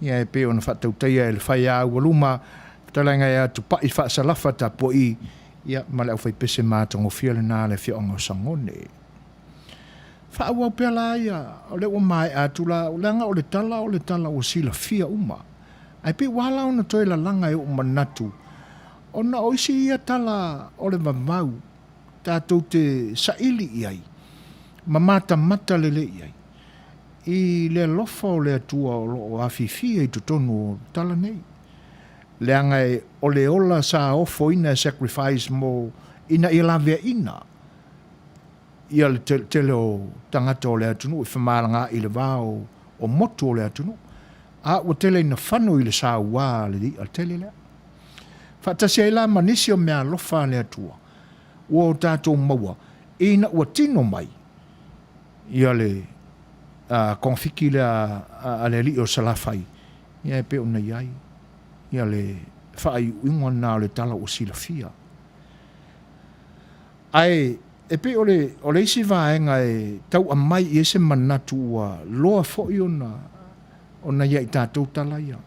ia e pei ona faatautaia e le faiaaualuma, fetalaiga ia Tupai Faasalafa Tapua'i, ia ma le aufaipese matagofie lena a le afioaga o Sagone. Faaauau pea la ia, o lea ua maea atu la, leaga o le tala o le tala ua silafia uma. Ae pei ua ala ona toe lalaga e ou manatu, ona o isi ia tala o le vavau tatou te saili i ai ma matamata lelei i ai i le alofa o le Atua o lo o afifi i totonu o tala nei. Leaga e o le ola sa ofoina e sacrifice mo ina ia laveaina ia le tele o tagata o le atunuu e femalagaai i le va o motu o le atunuu, a ua tele ina fano i le saua a le i'a tele lea. Faatasi ai la ma nisi o meaalofa a le Atua ua o tatou maua ina ua tino mai ia le kongafiki lea a le alii o Salafai, ia e pei ona i ai ia le faaiuiuga lena o le tala ua silafia. Ae e pei o le, o le isi vaega e tau aumai i ai se manatu ua loa foi ona, ona ia i tatou tala ia.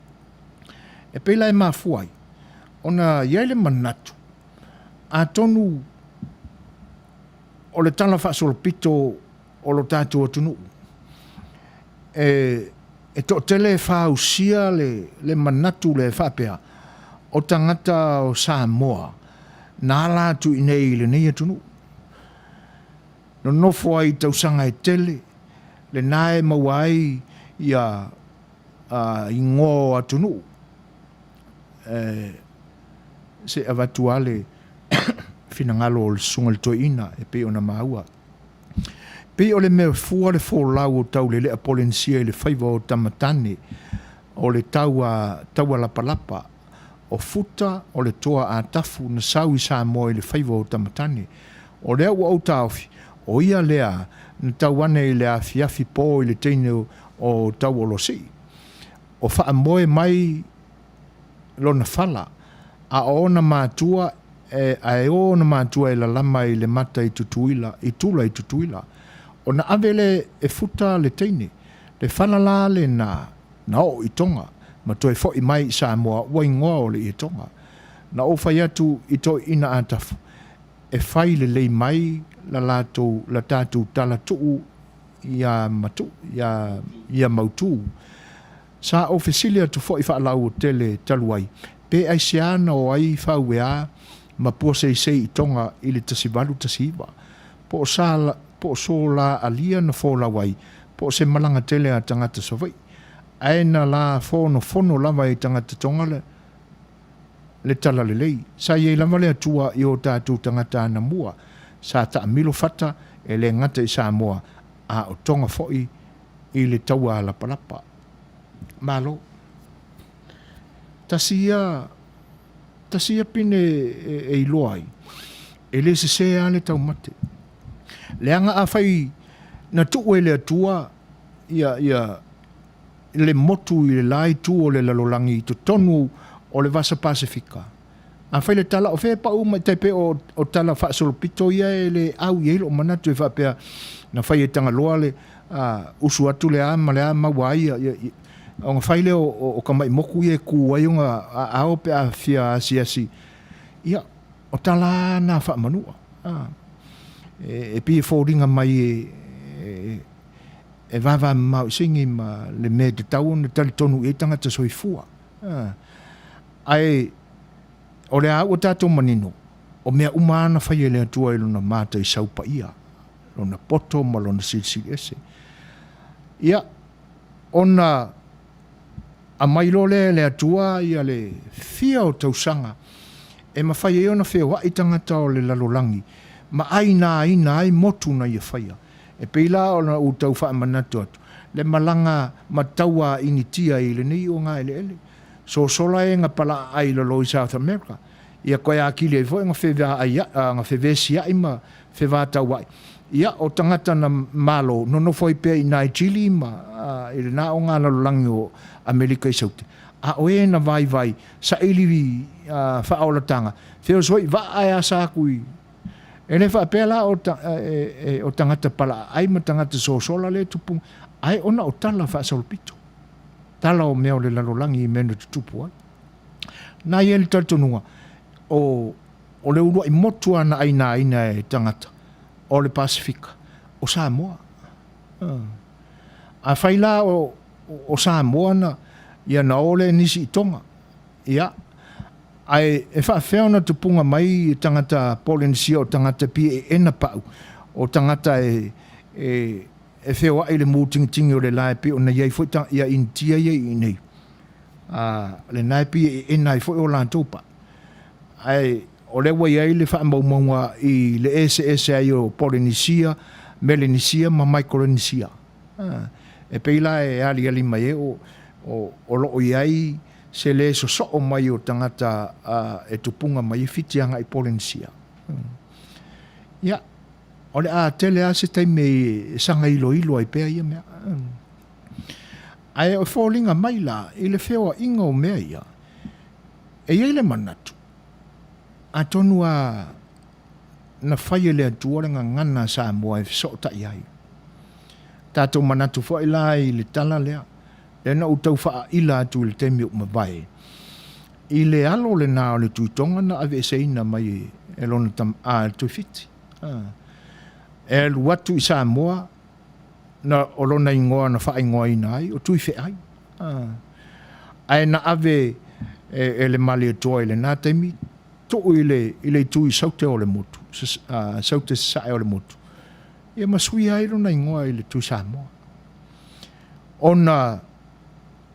E pei la e mafua ai ona i ai le manatu, atonu o le tala faasolopito o lo tatou atunuu, e, e toatele e fausia le, le manatu lea e faapea, o tagata o Samoa na ala atu i inei i lenei atunuu. Nonofo ai i tausaga e tele, lena e maua ai ia igoa o atunuu. E, se avatu lava le finagalo o le Susuga i le Toeaina e pei ona maua. Pei o le mea fua le folau o Taulelea Polenisia i le faiva o Tamatane, o le taua, taua lapalapa, o Futa o le toa a Tafu na sau i Samoa i le faiva o Tamatane. O lea ua ou taofi, o ia lea na tau ane i le afiafi po i le teine o Tauolosii. O faamoe mai lona fala, a o ona matua e, ae o ona matua e lalama i le mata i Tutuila, i Tula i Tutuila. Ona ave lea e futa le teine, le fala la lena na oo i Tonga ma toe fo'i mai i Samoa ua igoa o le Ietoga. Na ou fai atu i toeaiina Atafu e fai lelei mai la latou la tatou tala tuu ia matu ia ia mautu. Sa ou fesili atu fo'i faalauotele talu ai pe aisea na o ai Fauea ma Puaseisei i Tonga i le 1819. Po o sa po o so la alia na folau ai po o se malaga tele a tagata Savaii. Ae na la fonofono lava e tagata Tonga le le talalelei. Sa i ai lava le Atua i o tatou tagata anamua. Sa taamilo fata e le gata i Samoa a o Tonga foi i le taua lapalapa. Malo. Tasi ia, tasi ia pine e iloa ai, e le sese lava le taumate. Leaga afai na tuu e le Atua ia, ia le motu i le la itu o le lalolagi i totonu o le Vasa Pasefika, afai le tala o fea e pau mai tai pei o, o tala faasolopito ia e le au i ai lou manatu e faapea na fai e Tagaloa le a, usu atu le a ma le a maua ai ia, ia, ia ona fai lea o, o, o kamai moku ia e ku ai ona aao pe a fia asiasi. Ia, o tala na faamanua. A, e, e pei e foliga mai e, e, e vavamamao i sigi ma le mea e tatau ona talitonu i ai tagata soifua. Ae o le a ua tatou manino, o mea uma lava na fai e le Atua i lona mataisau paia, lona poto ma lona silisili ese. Ia, ona aumai loa lea e le Atua ia le fia o tausaga e mafai ai ona feoai tagata o le lalolagi ma ainaina ai motu na ia faia. E pei la ona ou tau faamanatu atu, le malaga ma taua a Initia i lenei ogaeleele. Sosola e na palaaai i lalo i South America, ia koe akili ai foi na fevesia'i ma fevataua'i. Ia, o tagata na Malo, nonofo ai pea i nai Chile ma i lena ogalalolagi o Amerika i Saute. A o e na vaivai saili faaolataga, feoso'i vaa e asa aku i E le faapea la o, ta, e, e, o tagata palaaai ma tagata sosola le tupu, ae ona o tala faasolopito. Tala o mea o le lalolagi i mea na tutupu ai. Na i ai le talitonuga, o, o le uluai motu a na ainaina e tagata, o le Pasifika, o Samoa. A fai la o, o Samoa na, ia na o le nisi i Tonga. Ia, Ae e faafefea ona tupuga mai tagata Polenisia o tagata pie eena pau, o tagata e e e feoai i le mutingitingi o le la e pei ona i ai foi ta ia Initia ia i inei. A lena e pie eena ai foi o latou pau. Ae o lea ua i ai le faamaumauga i le eseese ai o Polenisia, Melenisia ma Maikolenisia. E pei la e aliali mai ai o o o lo o i ai se lē sosoo mai o tagata e tupuga mai e Fiti agai Polenisia. Ia, o le a tele lava se taimi e saga iloilo ai pea ia mea. Ae o foliga mai la i le feoaiga o mea ia, e i ai le manatu, atonu a na fai e le Atua le gagana a Samoa e fesootai ai. Tatou manatu foi la i le tala lea, lea na ou tau faaila atu i le taimi ua mavae, i le alo lena o le Tuitoga na aveeseina mai e lona tama, a, e le Tuifiti. A. E alu atu i Samoa, na, o lona igoa na faaigoaina ai, o Tuifeai. A. Ae na ave e, e le Malietoa i lena taimi, tuu i le, i le itu i Saute o le motu, Saute Sasae o le motu, ia ma suia ai lona igoa i le Tui Samoa. Ona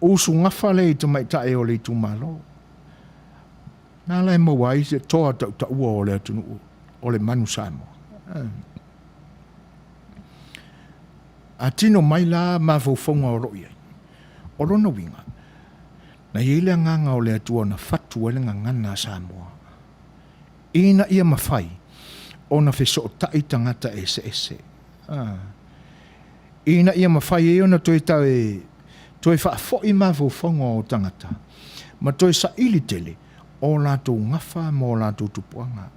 usugafa lea i tamaitai o le itumalo. Na la e maua ai se toa tautaua o le atunuu o le manu Samoa. A tino mai la mafaufauga o lo o i ai. O lona uiga, na i ai le agaga o le Atua na fatu ai le gagana a Samoa, ina ia mafai ona fesootai tagata eseese. Ina ia mafai ai ona toe toe faafoi mafaufauga o tagata ma toe saili tele o latou gafa ma o latou tupuaga.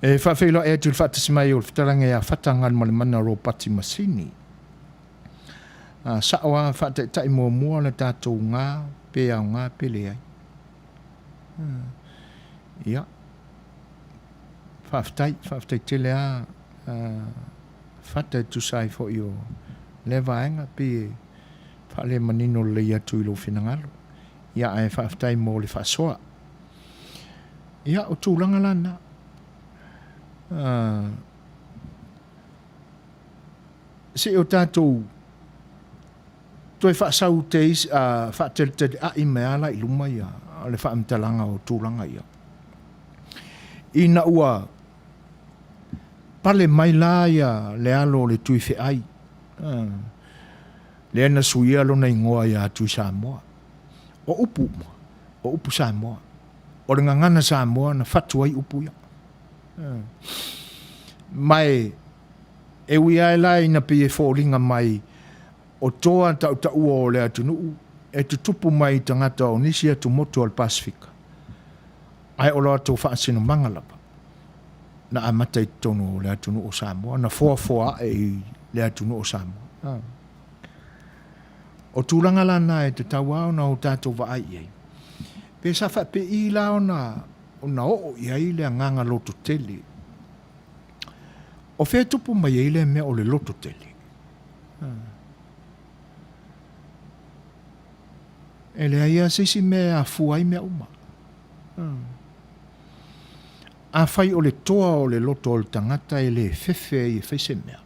E faafeiloai atu i le faatasi mai o le fetalaiga ia Fata Galumalemana Ropati Masini. Sao lava faataitai muamua le tatou ga pe aoga pe leai. Ia, faafetai, faafetai tele lava Fata e tusa ai foi o lea vaega, pei e faalemanino lelei atu i lou finagalo. Ia, ae faafetai mo le faasoa. Ia, o tulaga la na. Se i o tatou toe faasau te isi, faateletea'i mai lava la i luma ia le faamatalaga o tulaga ia. Ina ua pale mai la ia le alo o le Tuifeai, lea na suia lona igoa ia Tuisamoa. O upu uma, o upu Samoa. O le gagana Samoa na fatu ai upu ia. Ma e ui lava la ina pei e foliga mai o toa tautaua o le atunuu e tutupu mai i tagata o nisi atumotu o le Pasefika, ae o lo latou faasinomaga lava na amata i totonu o le atunuu o Samoa, na foafoa ae i le atunuu o Samoa. O tulaga la na e tatau lava ona o tatou vaai i ai. Pe sa faapei la ona oo i ai le agaga lototele. O fea e tupu mai ai lea mea o le lototele? E leai lava se isi mea e afua ai mea uma. Afai o le toa o le loto o le tagata e le fefe ai e fai se mea,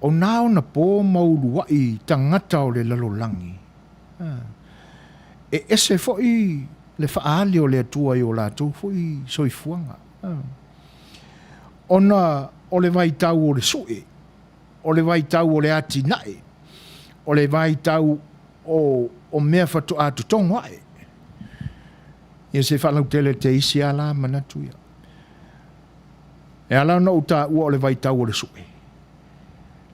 o na ona po ma uluai tagata o le lalolagi, e ese foi le faaali o le Atua i o latou foi soifuaga. Ona o le vaitau o le sue, o le vaitau o le atinae, o le vaitau o mea faatoa totogo ae. Ia se faalautele te isi a la manatu ia. E ala ona ou taua o le vaitau o le sue,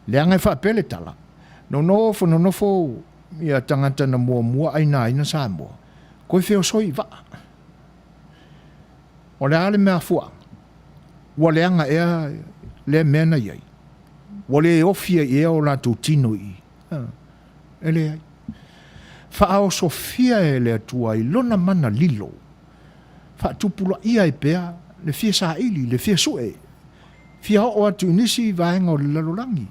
leaga e faapea le tala, nonofo nonofo ia tagata na muamua aina aina Samoa, koe feosoi i vaa. O le a le mafuaaga? Ua leaga ea lea mea na i ai? Ua le ofi ai ea o latou tino i i? E leai. Faaosofia e le Atua i Lona mana lilo, faatupulaia ai pea le fia saili, le fia sue, fia oo atu i nisi vaega o le lalolagi.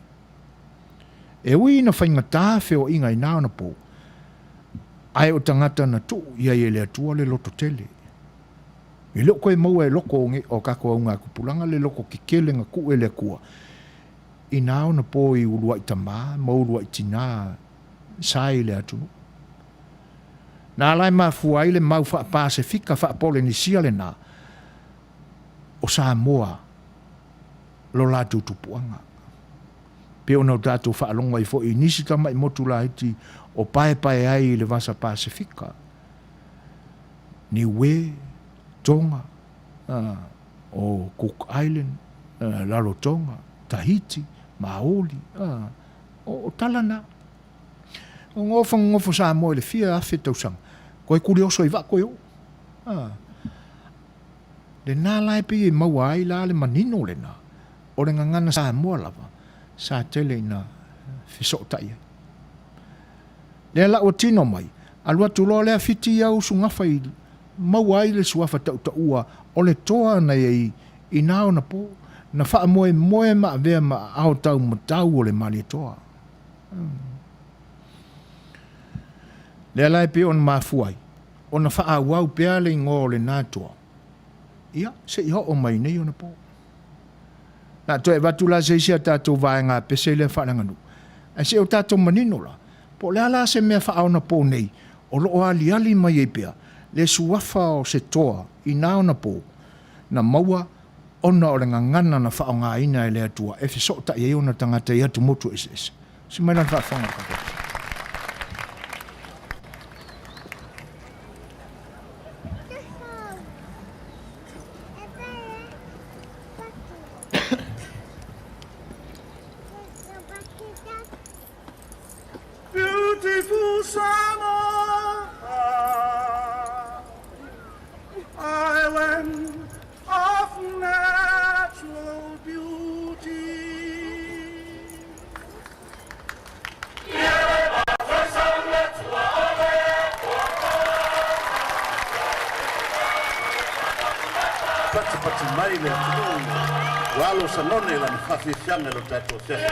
E ui ina faigata feoaiga i na ona po, ae o tagata na tuu i ai e le Atua le loto tele. E le o koe maua e loko o kakou augatupulaga le loko kekele na tuu e le Atua i na ona po i uluai tama ma uluai tina sa i le atunuu. Na ala e mafua ai le mau faa-Pasefika faa-Polenisia lena o Samoa lo latou tupuaga. Pei ona o tatou faalogo ai foi i nisi tamai motu laiti o paepae ai i le Vasa Pasefika, Niue, Tonga, o Cook Island, Rarotonga, Tahiti, Maoli, o tala na. O nofo nofo Samoa i le fia afe tausaga, koe kuli oso i vaa koe oo. Lena la e pei e maua ai la le manino lena, o le gagana Samoa lava, sa tele ina fesootai ai. Lea la ua tino mai, alu atu loa lea Fiti ia usugafa i maua ai le suafa tautaua o le toa na i ai i na ona po, na faamoemoe ma avea ma aao taumatau o le Malietoa. Lea la e pei ona mafua ai ona faaauau pea le igoa o lena toa, ia, se i oo mai nei ona po. Na toe avatu la se isi a tatou vaega pese lea faaleaganuu, ae se i o tatou manino la, po o le a la se mea faaonapo nei o lo o aliali mai ai pea le suafa o se toa i na ona po na maua ona o le gagana na faaaogaina e le Atua e fesootai ai ona tagata i atumotu eseese. Usi mai la le faafofoga a le tatou. Beautiful Samoa. atu mai le atunuu ua alo Sanone i lana faafiafiaga i lo tatou afiafi.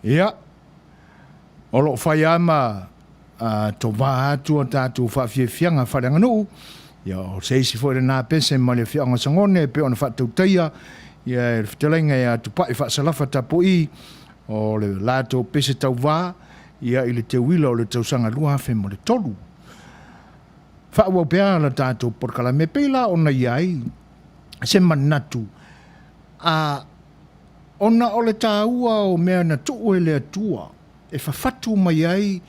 Ia, o lo o fai lava ma tovā atu a tatou faafiafiaga faaleaganuu, ia o se isi foi lena pese ma le afioaga o Sagone e pei ona faatautaia ia e le fetalaiga ia Tupai Faasalafa Tapu'i o le latou pese tauvā ia i le teuila o le tausaga 2003. Faaauau pea la tatou polokalame e pei la ona i ai se manatu a Ona o le taua o mea na tuu e le Atua e fafatu mai ai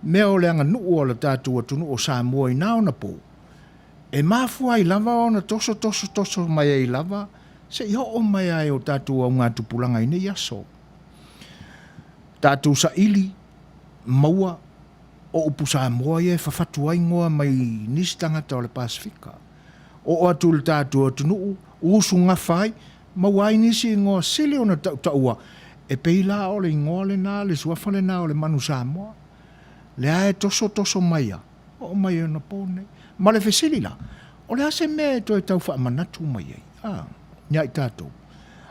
mea o le aganuu a le tatou atunuu o Samoa i na ona pou, e mafua ai lava ona toso toso toso mai ai lava se i oo mai ai o tatou augatupulaga i nei aso. Tatou saili, maua, o upu Samoa ia e fafatu ai ngoa mai nisi tagata o le Pasefika. Oo atu i le tatou atunuu, usugafa ai, maua ai nisi igoa sili ona tautaua, e pei la o le igoa lena, le suafa lena o le manu Samoa. Lea e toso toso mai a, oo mai ona po nei. Ma le fesili la, o le a se mea e toe tau faamanatu mai ai, a, ia i tatou?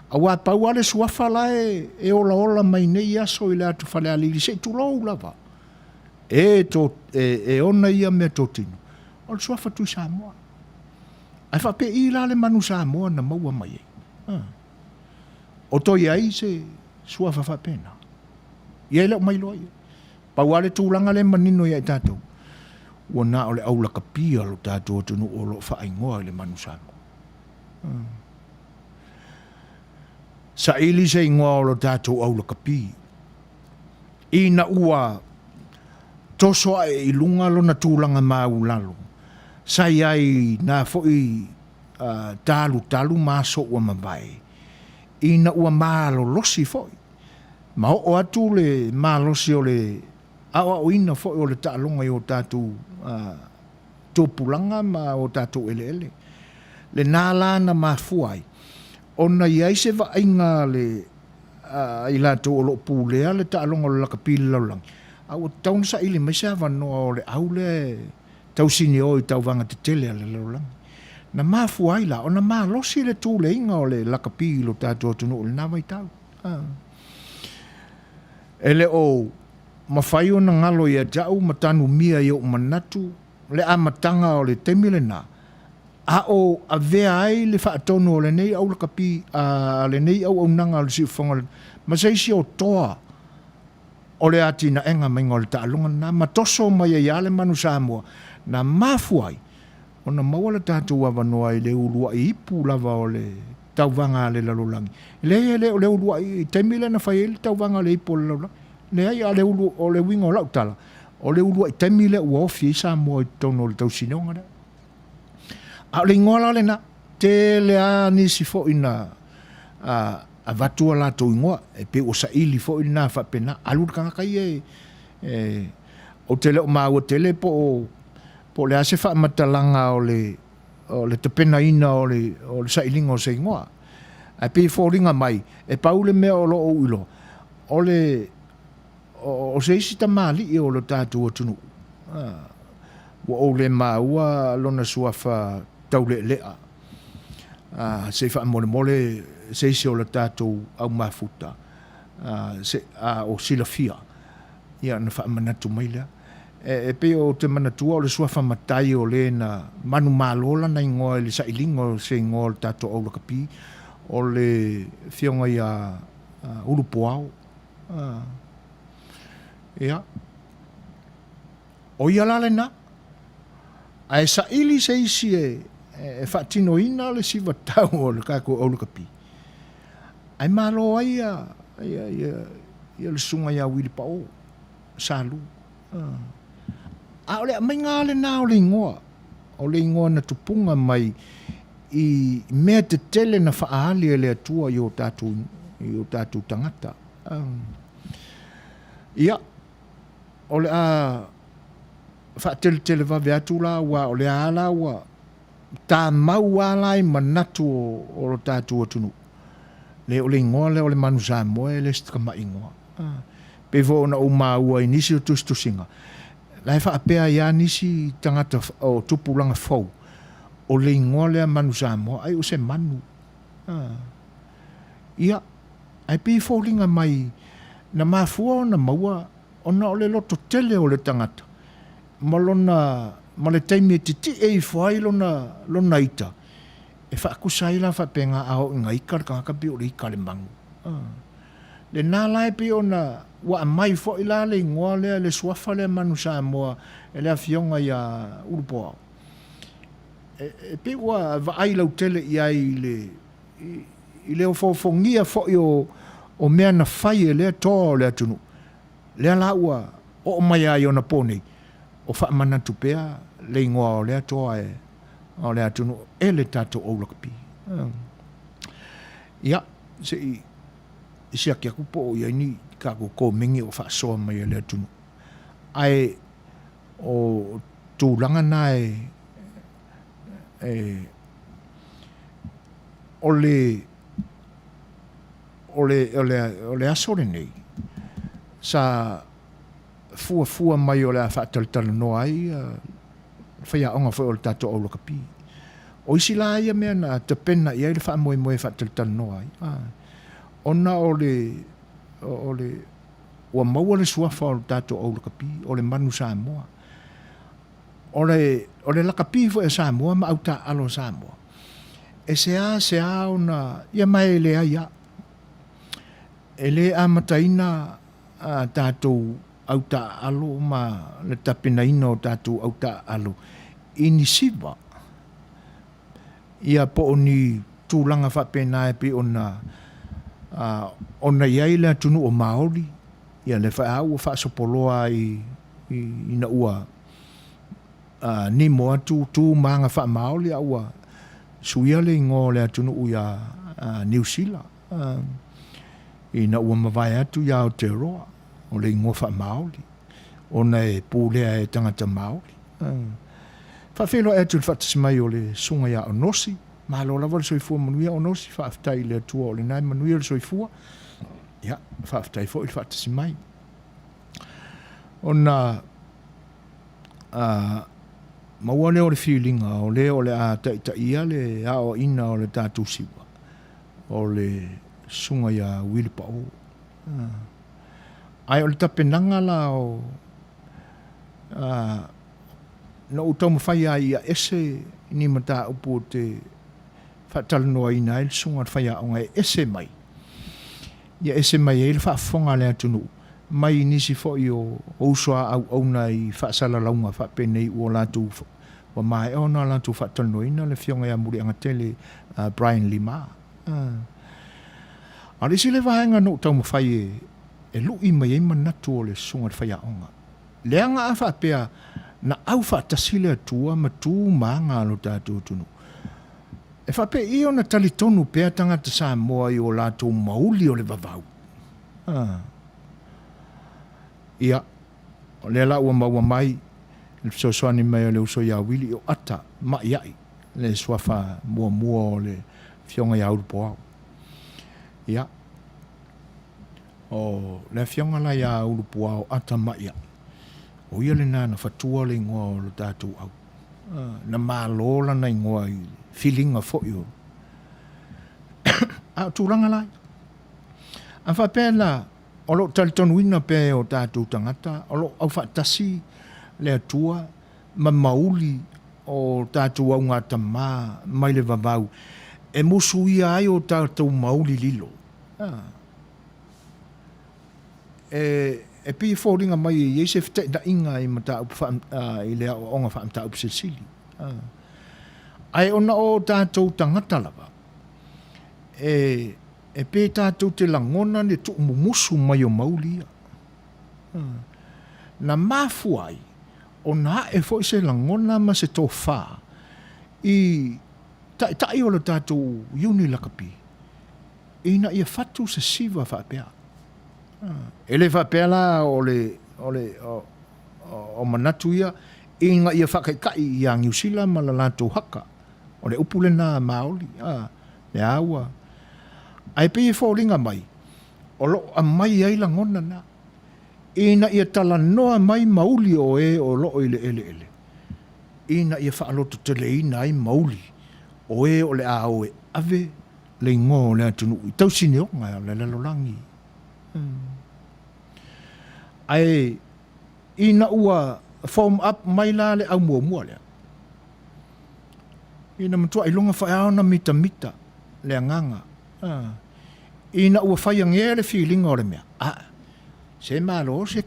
Aua pau lava le suafa la e, e olaola mai nei aso i le atu Falealili, se i tulou lava, e, to, e, e ona ia meatotino, o le suafa Tui Samoa. Ae faapei la le manu Samoa na maua mai ai? A. O toe ai se suafa faapena? Ia e le o mailoa ia. Pau lava le tulaga lea e manino ia i tatou, ua na o le aulakapia lo tatou atunuu o lo o faaigoa i le manu Samoa. A. Saili se igoa o lo tatou aulakapi. Ina ua toso ae i luga lona tulaga maulalo, sa i ai nā foi talutalu ma aso ua mavae, ina ua malolosi foi, ma oo atu le malosi o le aoaoina foi o le taaloga i o tatou tupulaga ma o tatou eleele. Lena la na mafua ai ona i ai se vaaiga a le a i latou o lo o pulea le taaloga o le lakapi i le lalolagi, a ua tatau ona saili mai se avanoa o le au lea e tausinio i tauvaga tetele a le lalolagi. Na mafua ai la ona malosi le tuleiga o le lakapi i lo tatou atunuu i lena vaitau. E le o mafai ona galo ia te au ma tanumia i ou manatu le amataga o le taimi lena, a o avea ai le faatonu o lenei aulakapi, a lenei auaunaga a le Siufofoga ma se isi o toa o le atinaega maiga o le taaloga lena ma toso mai ai lava le manu Samoa na mafua ai ona maua le tatou avanoa i le uluai ipu lava o le tauvaga a le lalolagi. Leai e le o le uluai i taimi lea na fai ai le tauvaga a le ipu o le lalolagi. Leai, a le ulu, o le uiga o lau tala, o le uluai taimi lea ua ofi ai Samoa i totonu o le tausinioga lea. A o le igoa la lena, tele lava nisi foi na avatu a latou igoa, e pei ua saili foi lena faapena, alu le tagata ia e, e ou te le o maua tele po o, po o le a se faamatalaga o le, o le tapenaina o le, o le sailiga o se igoa. Ae pei e foliga mai, e pau le mea o lo o ou iloa, o le, o se isi tamalii o le tatou atunuu, ua ou le maua lona suafa taulealea, se i faamolemole se isi o le tatou au mafuta, a o silafia, ia ona faamanatu mai lea. E pei ou te manatua o le suafa matai o le na manumalo lana igoa i le sailiga o se igoa o le tatou au lakapi, o le Afioga ia Ulupuao. Ia, o ia la lena. Ae saili se isi e faatinoina le sivatau o le tatou au lakapi, ae malo ai le susuga ia Uili Pao Salu. A o le aumaiga lava lena o le igoa, o le igoa na tupuga mai i mea tetele na faaali e le Atua i o tatou, i o tatou tagata. Ia, o le a faateletele vave atu la, aua o lea lava la ua tamau lava la i manatu o lo tatou atunuu. Le o le igoa lea o le Manu Samoa e le o se tamai igoa. Pei foi ona ou maua i nisi o tusitusiga, la e faapea ai lava nisi tagata o tupulaga fou, o le igoa lea Manu Samoa ai o se manu. Ia, ae pei e foliga mai na mafua ona maua ona o le loto tele o le tagata ma lona ma le taimi e titie ifo ai lona lona ita e faakusa ai la faapena a oo ina ika le tagata pei o le ika a le manu. Lena la e pei ona ua aumai foi la le igoa lea, le suafa lea Manu Samoa e le Afioga ia Ulupoao, e pei ua vaai lautele i ai i le, i le ofoofogia foi o mea na fai e lea toa o le atunuu, lea la ua oo mai lava i ona po nei, o faamanatu pea le igoa o lea toa o le atunuu e le tatou au lakapi. Ia, se i siaki atu po o i ai ni tatou komeni o faasoa mai e le atunuu. Ae o tulaga na e, e o le, o le, o le, o le aso lenei, sa fuafua mai o le a faatalatalanoa ai le faiaoga foi o le tatou au lakapi. O isi la ia mea na tapena i ai le faamoemoe e faatalatalanoa ai, ona o le, o le, ua maua le suafa o le tatou au lakapi, o le manu Samoa. O le, o le lakapi foi a Samoa ma au taaalo a Samoa, e seasea ona, ia ma e leai lava. E le amataina a tatou au taaalo ma le tapenaina o tatou au taaalo i ni siva, ia po o ni tulaga faapena e pei ona ona i ai le atunuu o Maoli, ia lea foi lava ua faasopoloa ai ina ua nimo atu tu ma aga faamaoli a ua suia le igoa o le atunuu ia Niu Sila ina ua mavae atu ia Aotearoa o le igoa faamaoli. ona e pulea e tagata Māori. Faafeiloai atu i le faatasi mai o le Susuga ia Onosi, malo lava le soifua manuia Onosi, faafetai i le Atua o lena e manuia le soifua, ia, faafetai foi le faatasi mai. Ona maua lea o le filiga o le o le a taitaia le aoaina o le tatou siva, o le Susuga ia Uili Pao. Ae o le tapenaga la o na ou taumafai lava ia ese ni mataupu ou te faatalanoaina ai le susuga i le faiaoga e ese mai, ia ese mai ai le faafofoga a le atunuu mai nisi foi o uso a auauna i faasalalauga faapenei ua latou ua maea ona latou faatalanoaina le Afioga ia Muliagatele Brian Lima. A o le isi lea vaega na ou taumafai e lui mai ai manatu o le susuga i le faiaoga, leaga a faapea na aufaatasi le Atua ma tu ma aga a lo tatou atunuu, e faapei ona talitonu pea tagata Samoa i o latou mauli o le vavau? Ia, o lea la ua maua mai le fesoasoani mai o le uso ia Wili o Ata Ma'ia'i, le suafa muamua o le Afioga ia Ulupoao. Ia, o le afioga la ia Ulupuao Ata Ma'ia'i, o ia lena na fatua le igoa o lo tatou au. Na malo lana igoa i filiga foi o... A o tulaga la ia. A faapea la, o lo o talitonuina pea e o tatou tagata, o lo o aufaatasi le Atua ma mauli o tatou augatama mai le vavau e musuia ai o tatou mauli lilo. E pei e foliga mai e i ai se feteenaiga i mataupu i le aoaoga faa-mataupu silisili. Ae ona o tatou tagata lava, e pe tatou te lagona le tuumumusu mai o mauli ia. Na mafua ai ona ae foi se lagona ma se tofa i taitai o le tatou iuni lakapi ina ia fatu se siva faapea. E le faapea la o le, o le, o, o manatu ia ina ia faataitai ia Niu Sila ma le latou haka. O le upu lena Maoli, a, lea ua. Ae pei e foliga mai, o lo o aumai ai lagona na, ina ia talanoa mai mauli o e o lo o i le eleele, ina ia faalototeleina ai mauli o e o le a o e ave le igoa o le atunuu i tausineoga o le lalolagi. Ae ina ua form up mai la le au muamua lea, ina matua iloga faeao ona mitamita le agaga, ina ua faiagea le filiga o le mea, a, se malo se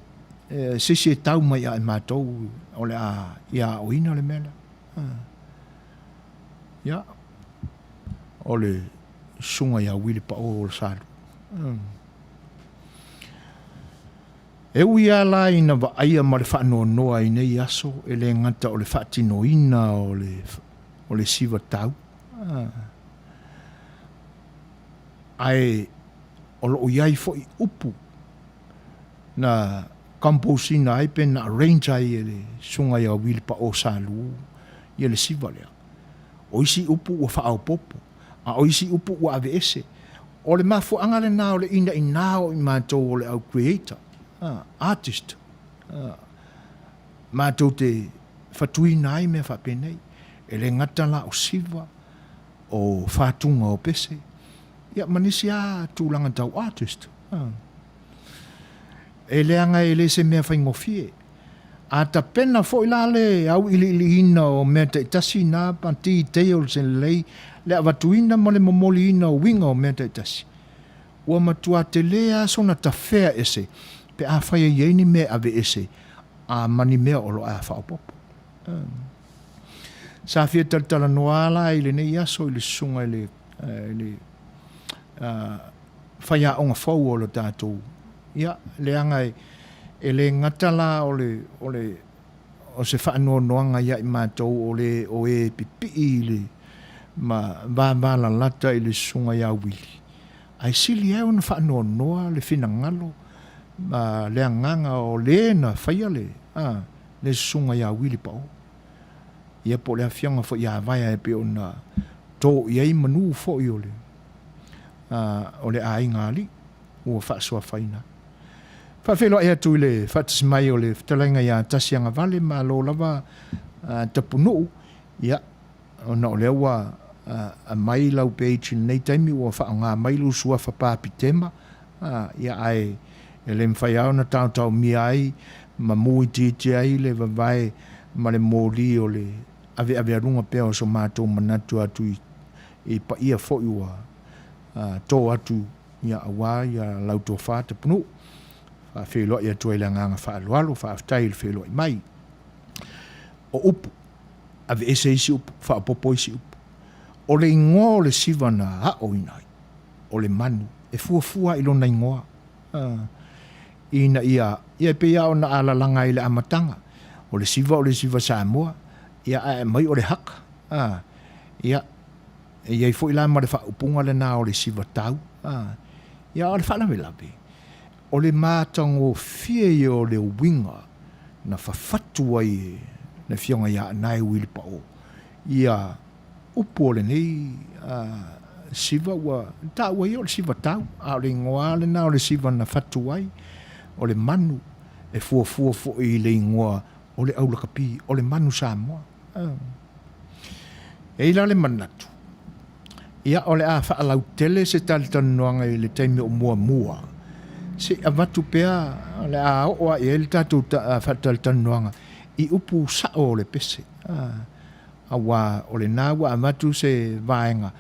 sisi e tau mai ia i matou o le a ia aoina le mea lea. Ia, o le susuga ia Wili Pao o le Salu. E ui lava la ina vaaia ma le faanoanoa i nei aso e le gata o le faatinoina o le, o le siva tau, ae o lo o i ai foi upu na compose ina ai pe na arrange ai e le Susuga ia Wili Pao Salu ia le siva lea. O isi upu ua faaopoopo, a o isi upu ua aveese. O le mafuaaga lena o le inaina o i matou o le au creator, artist, matou te fatuina ai mea faapenei. E le gata la o siva, o fatuga o pese, ia ma nisi lava tulaga tau artist. E leaga e le se mea faigofie. A tapena foi la le auiliiliina o mea taitasi na ma details lelei le avatuina ma le momoliina o uiga o mea taitasi, ua matua tele lava sona tafea ese pe afai e i ai ni mea e aveese a ma ni mea o lo o a faaopoopo. Sa fia talatalanoa lava la i lenei aso i le susuga i le, i le faiaoga fou o le tatou, ia, leaga e, e le gata la o le, o le, o se faanoanoaga ia i matou o le, o e pipii i le, ma vavalalata i le susuga ia Wili, ae sili ai ona faanoanoa le finagalo le agaga o le na faia le, a, le susuga ia Wili Pao. Ia po o le afioga foi ia Vaea e pei ona to i ai manu foi o le, a, o le aiga alii ua faasoafaina ai. Faafeiloai atu i le faatasi mai o le fetalaiga ia Tasiagavale, malo lava Tapunuu, ia, ona o lea ua aumai lau page i lenei taimi ua faaaoga mai lou suafa Papitema, ia, ae e le mafai lava ona taotaomia ai ma mu itiiti ai le vavae ma le moli o le aveavealuga pea o so matou manatu atu i paia foi ua to atu ia aua ia lau tofa Tapunuu. Faafeiloai atu ai le agaga faaaloalo, faafetai i le feiloai mai. O upu, aveese isi upu, faaopoopo isi upu. O le igoa o le siva na aoina ai, o le manu, e fuafua i lona igoa, ina ia, ia e pei lava ona alalaga ai i le amataga, o le siva o le siva Samoa, ia ae aumai o le haka, ia, E i ai foi la ma le faaupuga lena o le siva tau, a, ia a o le faalavelave, o le matagofie ia o le uiga na fafatu ai e le Afioga ia Anae Uili Pao ia upu o lenei a, siva ua taua ia o le siva tau, a o le igoa lava lena o le siva na fatu ai, o le manu e fuafua foi i le igoa o le aulakapi, o le manu Samoa. A. E i ai la le manatu, ia o le a faalautele se talatalanoaga i le taimi o muamua, se i avatu pea o le a oo lava i ai le tatou faatalatalanoaga i upu sao o le pese, aua o lena ua avatu se vaega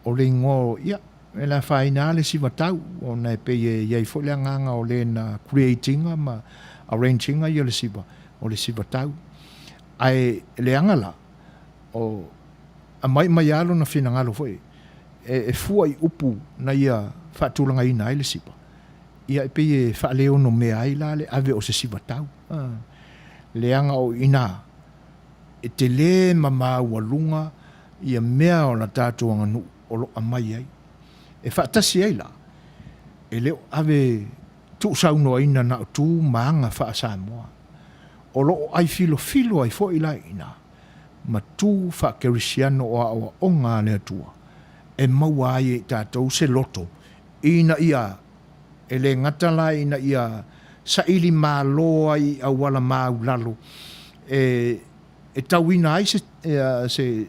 o le igoa, ia, e le afaina lava le sivatau, ona e pei e i ai foi le agaga o le na create ina ma arrange ina ia le siva, o le sivatau. Ae leaga la, o aumai mai lava lona finagalo foi e fua i upu na ia faatulagaina ai le siva, ia e pei e faaleonomea ai la le ave o se siva tau. Leaga o i ina e tele ma maualuga ia mea o la tatou aganuu o lo o aumai ai. E faatasi ai la, e le o ave tuusaunoaina na o tu ma aga faa-Samoa. O lo o ai filofilo ai foi la i ina ma tu faa-Kerisiano o aoaoga a le Atua e maua ai e i tatou se loto ina ia e le gata la ina ia saili malo ai i auala maulalo e e tauina ai se se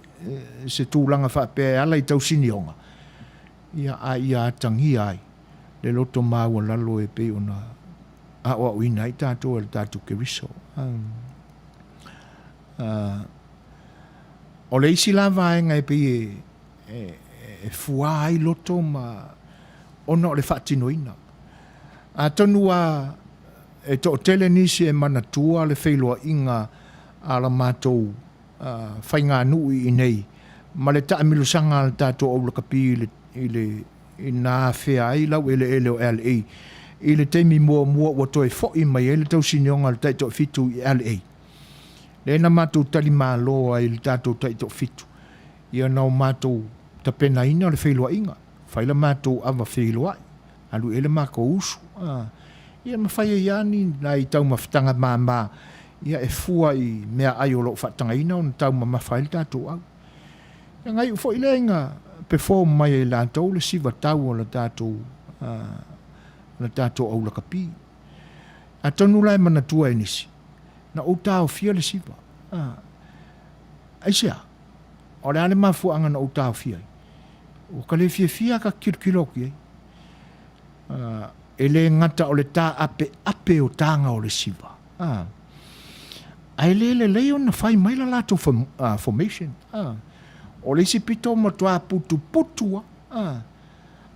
se tulaga faapea e ala i tausinioga, ia a ia atagia ai le loto maualalo e pei ona aoaoina ai tatou e le tatou Keriso. O le isi la vaega e pei e, e, e fuā ai loto ma ona o le faatinoina. Atonu a e toatele nisi e manatua le feiloaiga a la matou faiganuu i inei ma le taamilosaga a le tatou aulakapi i le, i le i na afea ai laueleele o LA i le taimi muamua ua toe foi mai ai le tausinioga a le Taitoafitu i LA. Lea na matou tali malo ai i le tatou Taitoafitu, ia na o matou tapenaina le feiloaiga, fai la matou ava feiloai, alu i ai le makou usu, a, ia ma fai ai lava ni nai taumafataga mama, ia e fua i meaai o lo o faatagaina ona taumamafa ai le tatou au. Ia na iu foi lea ina perform mai e i latou le siva tau o le tatou, o le tatou au lakapi. Atonu la e manatua e nisi, na ou taofia le siva. Aisea? O le a le mafuaaga na ou taofia ai? Ua ka le fiafia ka tilotilo atu i ai. E le gata o le taapeape o taga o le siva, Ae le lelei ona fai mai la latou formation. O le isi pito matua putuputu a.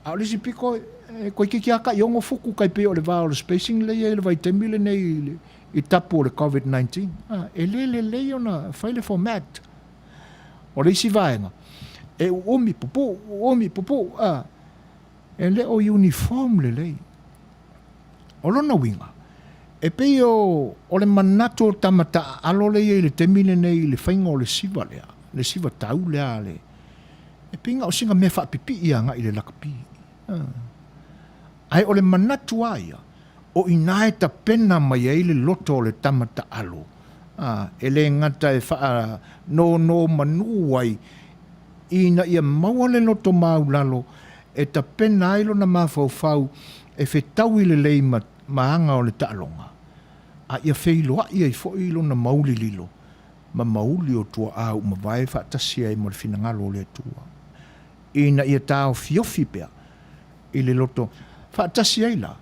A o le isi pito e toeitiiti lava tai 6 futu tai pei o le va o le spacing lea e i ai i le vaitaimi lenei i tapu o le Covid-19. E le lelei ona fai le format. O le isi vaega, e uumi pupuu, uumi pupuu. E le o uniform lelei. O lona uiga, e pei o, o le manatu o tama taaalo lea e i ai i le taimi lenei i le faiga o le siva lea, le siva tau lea a le, e pei na o sina mea faapipii agai i le lakapi. Ae o le manatu lava ia, O i ina e tapena mai ai le loto o le tama taalo, a, e le gata e faanonomanu ai ina ia maua le loto maulalo e tapena ai lona mafaufau e fetaui lelei ma, ma aga o le taaloga, a ia feiloai ai foi lona mauli lilo ma mauli o tuaa ua mavae faatasi ai ma le finagalo o le Atua, ina ia taofiofi pea i le loto faatasi ai la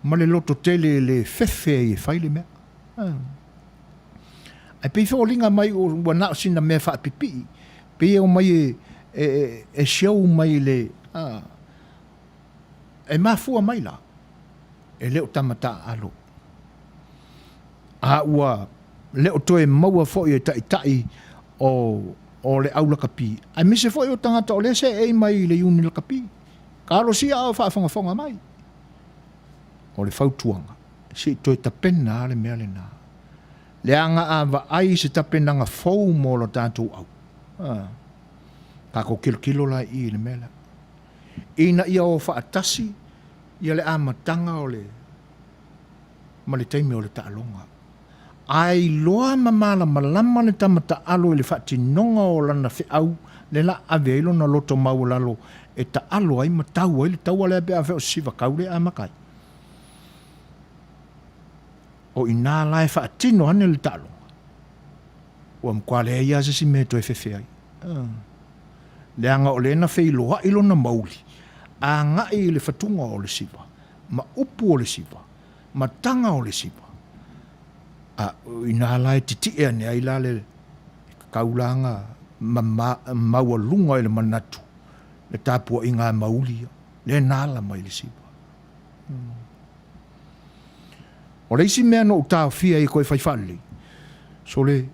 ma le loto tele e le fefe ai e fai le mea. Ae pei foliga mai ua na o sina mea faapipii, pei e omai e, e, e show mai le, a, e mafua mai la, e le o tama taaalo. A ua le o toe maua foi e taitai o, o le au lakapi, aemaise foi o tagata o lea seei mai i le iuni lakapi. Talosia a o faafogafoga mai. O le fautuaga, se i toe tapena lava le mea lena. Leaga a vaai i se tapenaga fou mo lo tatou au, a, tatou tilotilo la i i i le mea lea. Ina ia o faatasi ia le amataga o le ma le taimi o le taaloga. A iloa ma malamalama le tama taalo i le faatinoga o lana feau le la ave ai lona loto maualalo e taalo ai ma tau ai le taua lea pe afai o se sivakau lea e amata ai. O i ina la e faatino ane le taaloga, ua matua leai lava se isi mea e toe fefe ai. Leaga o lea na feiloai lona mauli agai i le fatuga o le siva ma upu o le siva ma taga o le siva. A o ina la e titie ane ai la le kaulaga ma maualuga i le manatu le tapuaiga a mauli ia, lea na ala mai le siva. O le isi mea na ou taofia ai e toe fai faalelei, sole,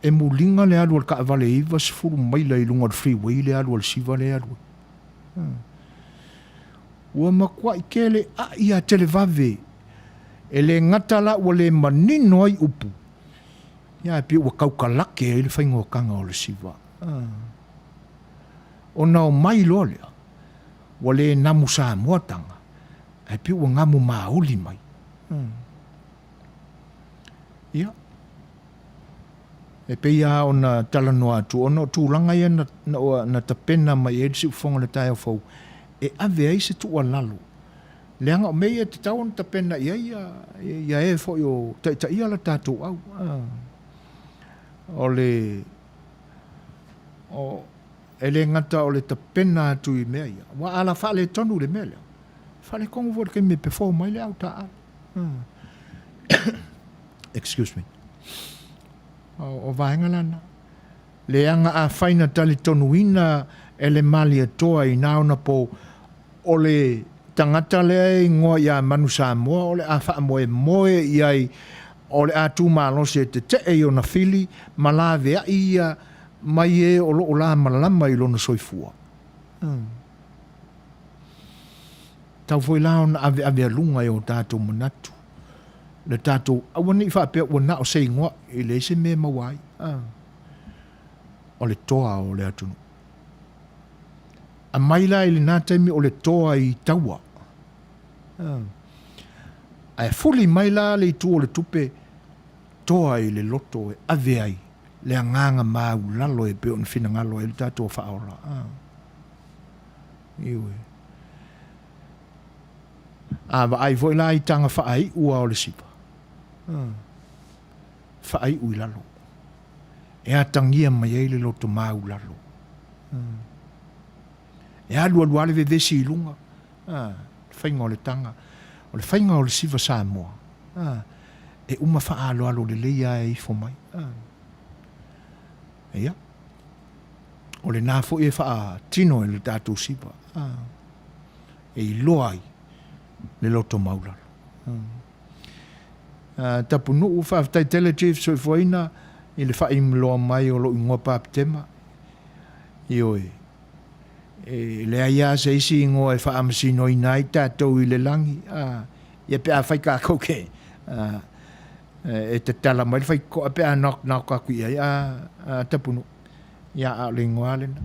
e muliga le alu a le taavale e 90 maila i luga o le freeway le alu a le siva lea e alu ai. Ua matuai tele ai a televave, e le gata la ua le manino ai upu, ia ae pei ua taukalake ai le faigōtaga o le siva. Ona omai loa lea, ua le namu Samoa taga, ae pei ua gamu maoli mai. Ia, e pei lava ona talanoa atu, ona o tulaga ia na, na, na tapena mai ai le siufofoga o le taeao fou, e ave ai se tuualalo, leaga o mea ia e tatau ona tapena i ai ia, ia e foi o taitaia le tatou au. O le, o, e le gata o le tapena atu i mea ia, aua a la faaletonu le mea lea, faaletonu foi i le taimi e perform ai le au taaalo. Excuse me. O, o vaega la na. Leaga afai na talitonuina e le Malietoa i na ona po o le tagata lea e igoa ia Manu Samoa o le a faamoemoe i ai o le a tu malosi e tetee i ona fili ma laveai ia mai e o lo o lamalama i lona soifua. Tau foi la ona aveavealuga e o tatou manatu le tatou aua ne i faapea ua na o se igoa e leai se mea e maua ai. O le toa o le atunuu. Aumai la i lena taimi o le toa i taua. Ae fuli mai la le itu o le tupe toa i le loto e ave ai le agaga maulalo e pei ona finagalo ai le tatou Faaola. Ioe. A vaai foi la i taga faaiu a o le siva, faaiu i lalo, e atagia mai ai le loto maulalo. E alualu lava le vevesi i luga, le faiga o le taga, o le faiga o le siva Samoa, e uma faaaloalo lelei lava e ifo mai. Ia, o lena foi e faatino e le tatou siva, e iloa ai le loto maulalo. Tapunuu, faafetai tele Chief Soifuaina i le faaimiloa mai o lou igoa Papitema. Ioe, e leai lava se isi igoa e faamasinoina ai tatou i le lagi, ia pe afai tatou te e tatala mai le faitotoa pe a knock knock atu i ai a Tapunuu, ia a o le igoa lava lena.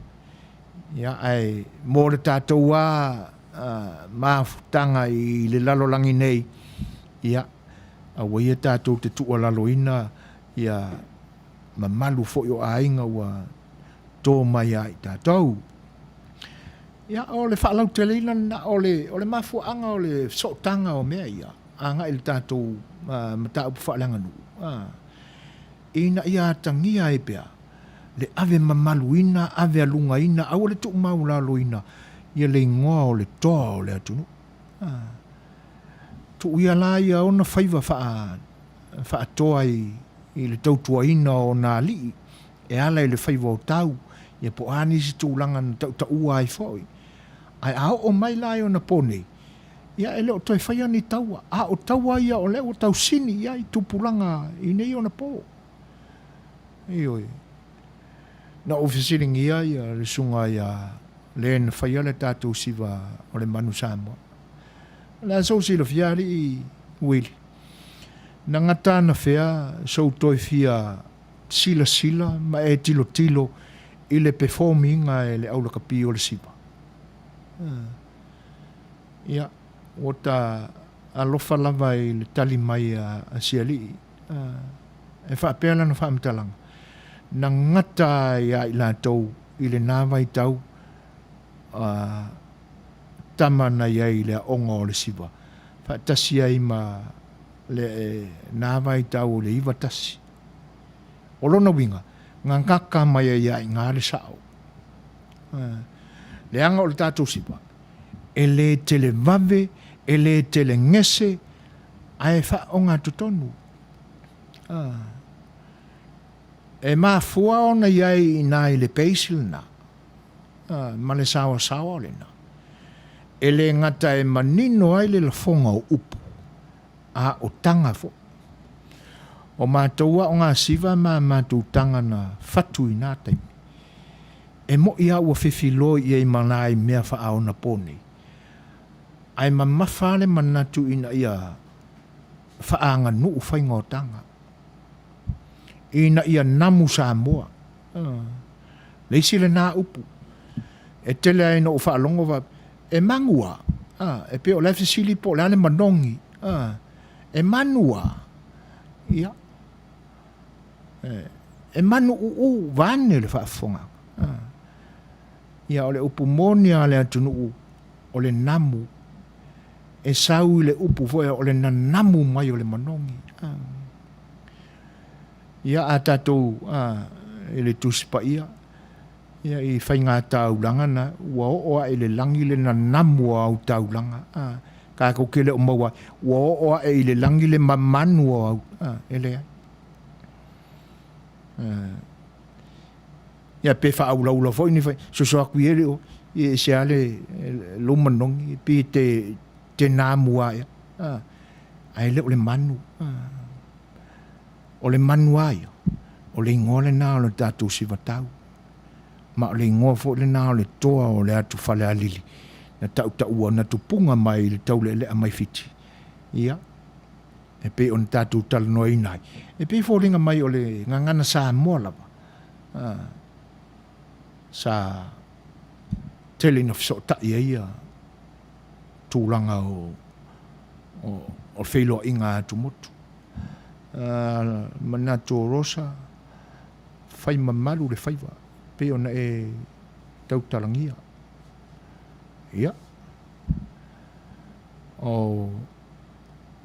Ia ae mo le tatou lava mafutaga i le lalolagi nei, Ia, aua ia tatou te tuualaloina ia mamalu foi o aiga ua to mai ia i tatou. Ia, o le faalauteleina lena, o le, o le mafuaaga o le sootaga o mea ia, agai i le tatou mataupu faaleaganuu, ina ia atagia ai pea le ave mamaluina, ave alugaina, aua le tuumaulaloina ia le igoa o le toa o le atunuu. Tuu ia la ia ona faiva faa, faatoa i, i le tautuaina o ona alii e ala i le faiva o tau, ia po o a nisi tulaga na tautaua ai foi. Ae a oo mai la i ona po nei, ia e le o toe faia ni taua, a o taua ia o lea ua tausini i ai tupulaga i nei ona po. Ioe. Na ou fesiligia ia le susuga ia le na faia le tatou siva o le manu Samoa. O le a sou silafia alii Willie? Na gata anafea sou toe fia silasila ma e tilotilo i le perform ina e le aulakapi o le siva? Ia, ua ta alofa lava i le tali mai a si alii. E faapea lana faamatalaga, na gata ai ia i latou i lena vaitau a tama na i ai i le aoga o le siva, faatasi ai ma lena vaitau o le 91. O lona uiga, na gata mai ai ia i ina le sao. Leaga o le tatou siva, e le televave, e le telegese, ae faaogatotonu. E mafua ona i ai i ina i le base lena, ma le saoasaoa lena, e le gata e manino ai le lafoga o upu, a o taga foi. O matou aogasiva ma a matou taga na fatu i na taimi, e moʻi a ua fefiloi i ai ma nai mea faaonapo nei, ae mamafa le manatu ina ia faaganuu faiga o taga, ina ia namu Samoa. Le isi lena upu e tele ai ina ou faalogo faapea, e manu a? E pei o la e fesili po o le a le manogi. E manu a? Ia, e manu uu vaeane le faafofogaaga. Ia, o le upu moni a le atunuu o le namu, e sau i le upu foi o le nanamu mai o le manogi. Ia, a tatou i le Tusi Paia, ia, i faiga taulaga na, ua oo ae i le lagi le nanamu o au taulaga. Tatou te le o maua ai, ua oo ae i le lagi le mamanu o au, e leai. Ia, pe faaulaula foi ni fai, soso atu i ele o, ia e se a le lou manogi, pe te, te namu a ea. Ae le o le manu. O le manu a ia, o le igoa lena o le tatou sivatau. Ma o le igoa foi lena o le toa o le atu Falealili na tautaua, na tupuga mai i le taulealea mai Fiti. Ia, e pei ona tatou talanoaina ai, e pei e foliga mai o le gagana Samoa lava, sa tele ina fesootai ai ia tulaga o o feiloaiga atumotu. Manatu o Rosa, fai mamalu le faiva, pei ona e tautalagia. Ia, o,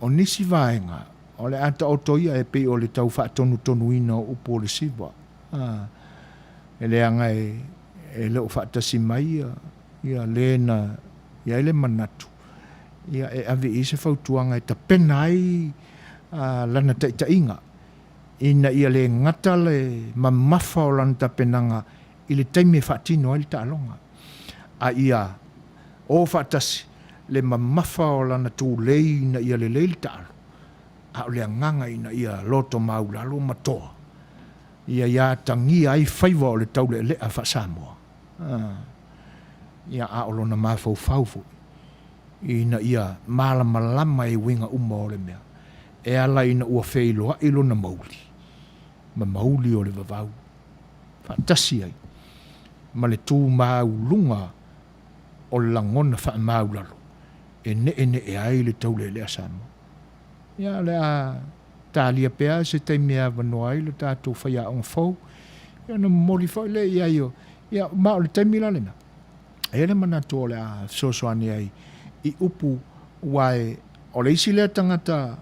o nisi vaega, o le a taoto ia e pei o le tau faatonutonuina o upu o le siva. E leaga e, e le o faatasi mai ia, ia le na i ai le manatu, ia e ave i ai se fautuaga e tapena ai lana taitaiga, ina ia le gata le mamafa o lana tapenaga i le taimi e faatino ai le taaloga, a ia o faatasi le mamafa o lana tulei ina ia lelei le taalo, a o le agaga ina ia loto maulalo ma toa, ia ia atagia ai faiva o le taulealea faa-Samoa. Ia, a o lona mafaufau foi, ina ia malamalama i uiga uma o le mea, e ala ina ua feiloai lona mauli ma mauli o le vavau, faatasi ai ma le tumauluga o le lagona faamaulalo e neenee ai le taulealea Samoa. Ia, o le a talia pea se taimi e avanoa ai lo tatou faiaoga fou, ia ona momoli foi lea i ai o, ia, ma o le taimi la lena, e i ai le manatu o le a fesoasoani ai i upu, aua e, o le isi lea tagata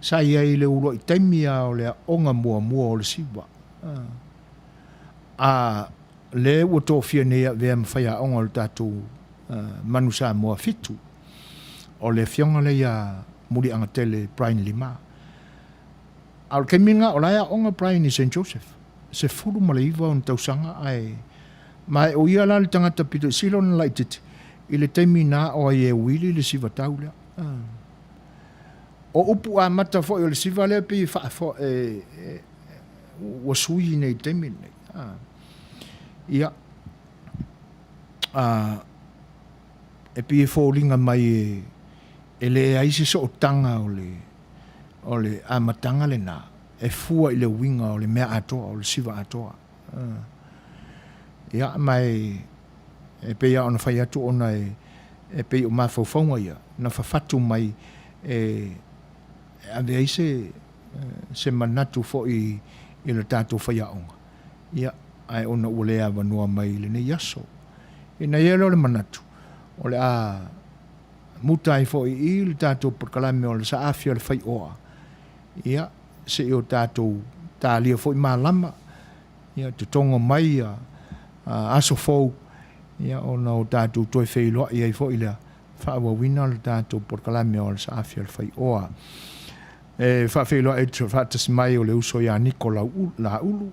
sa i ai i le uluai taimi lava o le aoga muamua o le siva, a lea ua tofia nei e avea ma faiaoga o le tatou Manu Samoa 7, o le afioga lea ia Muliagatele Brian Lima. A o le taimi lena o la e aoga Brian i Saint Joseph, 19 ona tausaga ae ma e o ia la le tagata pito i sili ona laitiiti i le taimi na ao ai e Willie le siva tau lea. O upu amata foi o le siva lea pei e faafo e, e, ua sui nei i le taimi lenei. Ia, e pei e foliga mai e, e leai se sootaga o le, o le amataga lena e fua i le uiga o le mea atoa, o le siva atoa. Ia, ma e, e pei lava ona fai atu ona e, e pei o mafaufauga ia na fafatu mai e, e ave ai se, se manatu foi i le tatou faiaoga. Ia, ae ona ua le avanoa mai i lenei aso. Ina ia lea o le manatu, o le a muta ai foi i i le tatou polokalame o le saafi o le faioa, ia, se i o tatou talia foi malama, ia, totogo mai ia aso fou, ia, ona o tatou toe feiloai ai foi lea, faaauauina le tatou polokalame o le saafi o le faioa. E faafeiloai atu faatasi mai o le uso ia Niko Laulu,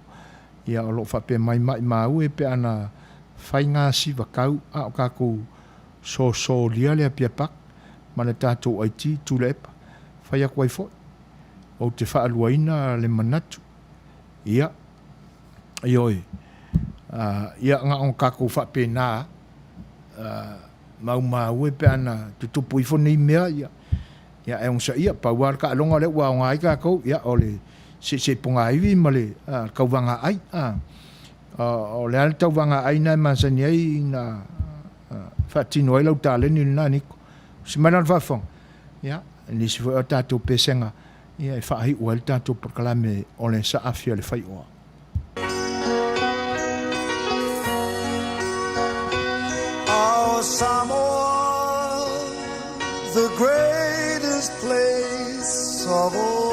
ia o lo o faapea mai maimau e pe ana faiga siva kau a o kakou sosolia le Apia Park ma le tatou IT Tuilaepa. Fai atu ai foi, ou te faaluaina le manatu, ia, ioe, ia na ona tatou faapena, maumau e pe ana tutupu ifo nei mea, ia, ia e onosaia, pau lava le taaloga lea ua aoga ai tatou, ia, o le seisei pogaivi ma le tauvaga ai. O le a le tauvaga ai na e masani ai na faatino ai lau taleni lena Niko. Usi mai la le faafofoga, ia, nisi foi o tatou pesega, ia, e faaiu ai le tatou polokalame o le saafi a le faioa. Oh, Samoa, the greatest place of all.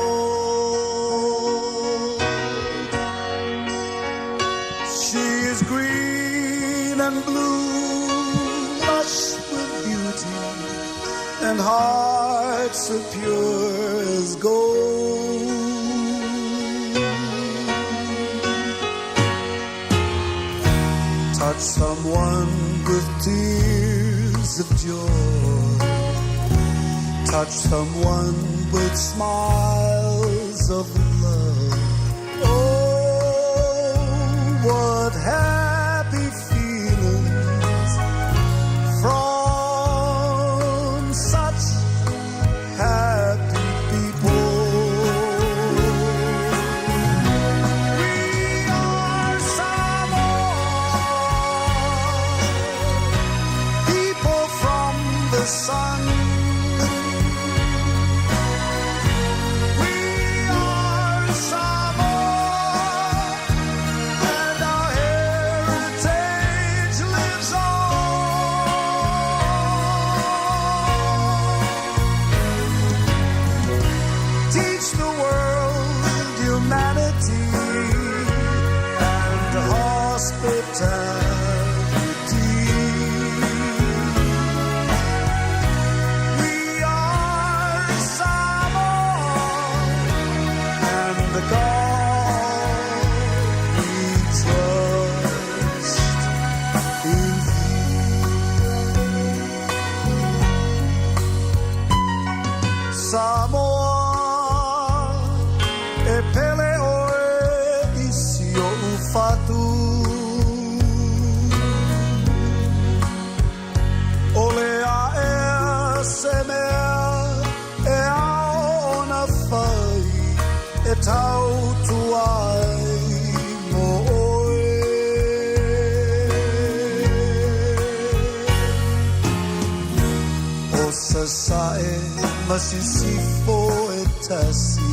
She is green and blue, lush with beauty, and hearts as pure as gold. Touch someone with tears of joy. Touch someone with smiles of love. Oh, what happy feelings from such happy people. We are Samoa, people from the sun. We are Samoa, and our heritage lives on. Teach the world humanity and hospitality. We are Samoa, and the God we trust in Samoa, e pele oe i si oʻu fatu. O le aʻea se mea e ao ona fai e tautua ai mo oe. O Sasae ma Sisifo e tasi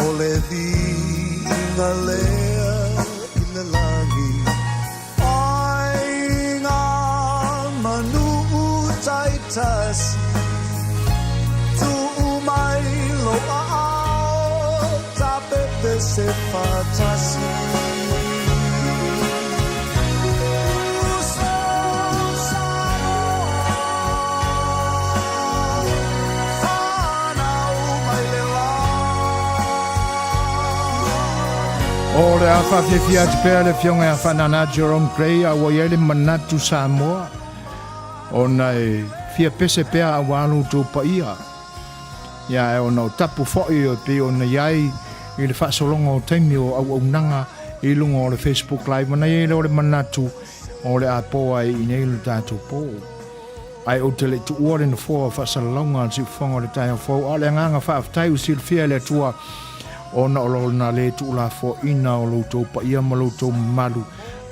O le viiga lea i le lagi Aiga ma nuu taitasi Tuu mai lou aao Ta pepese faatasi Uso Samoa Fanau mai le O le a faafiafia atu pea le Afioga ia Faanana Jerome Gray a ua i ai le manatu Samoa ona e fia pese pea auā lo outou paia. Ia ae ona o tapu foi e pei ona i ai i le faasologa o taimi o auaunaga i luga o le Facebook Live ona i ai lea o le manatu o le a po ai i nei lo tatou po. Ae ou te le i tuua le nofoa o faasalalauga a le Siufofoga o le Taeao Fou, a o le agaga faafetai ua silafia e le Atua ona o lona le tuulafoaina o lo outou paia ma lo outou mamalu,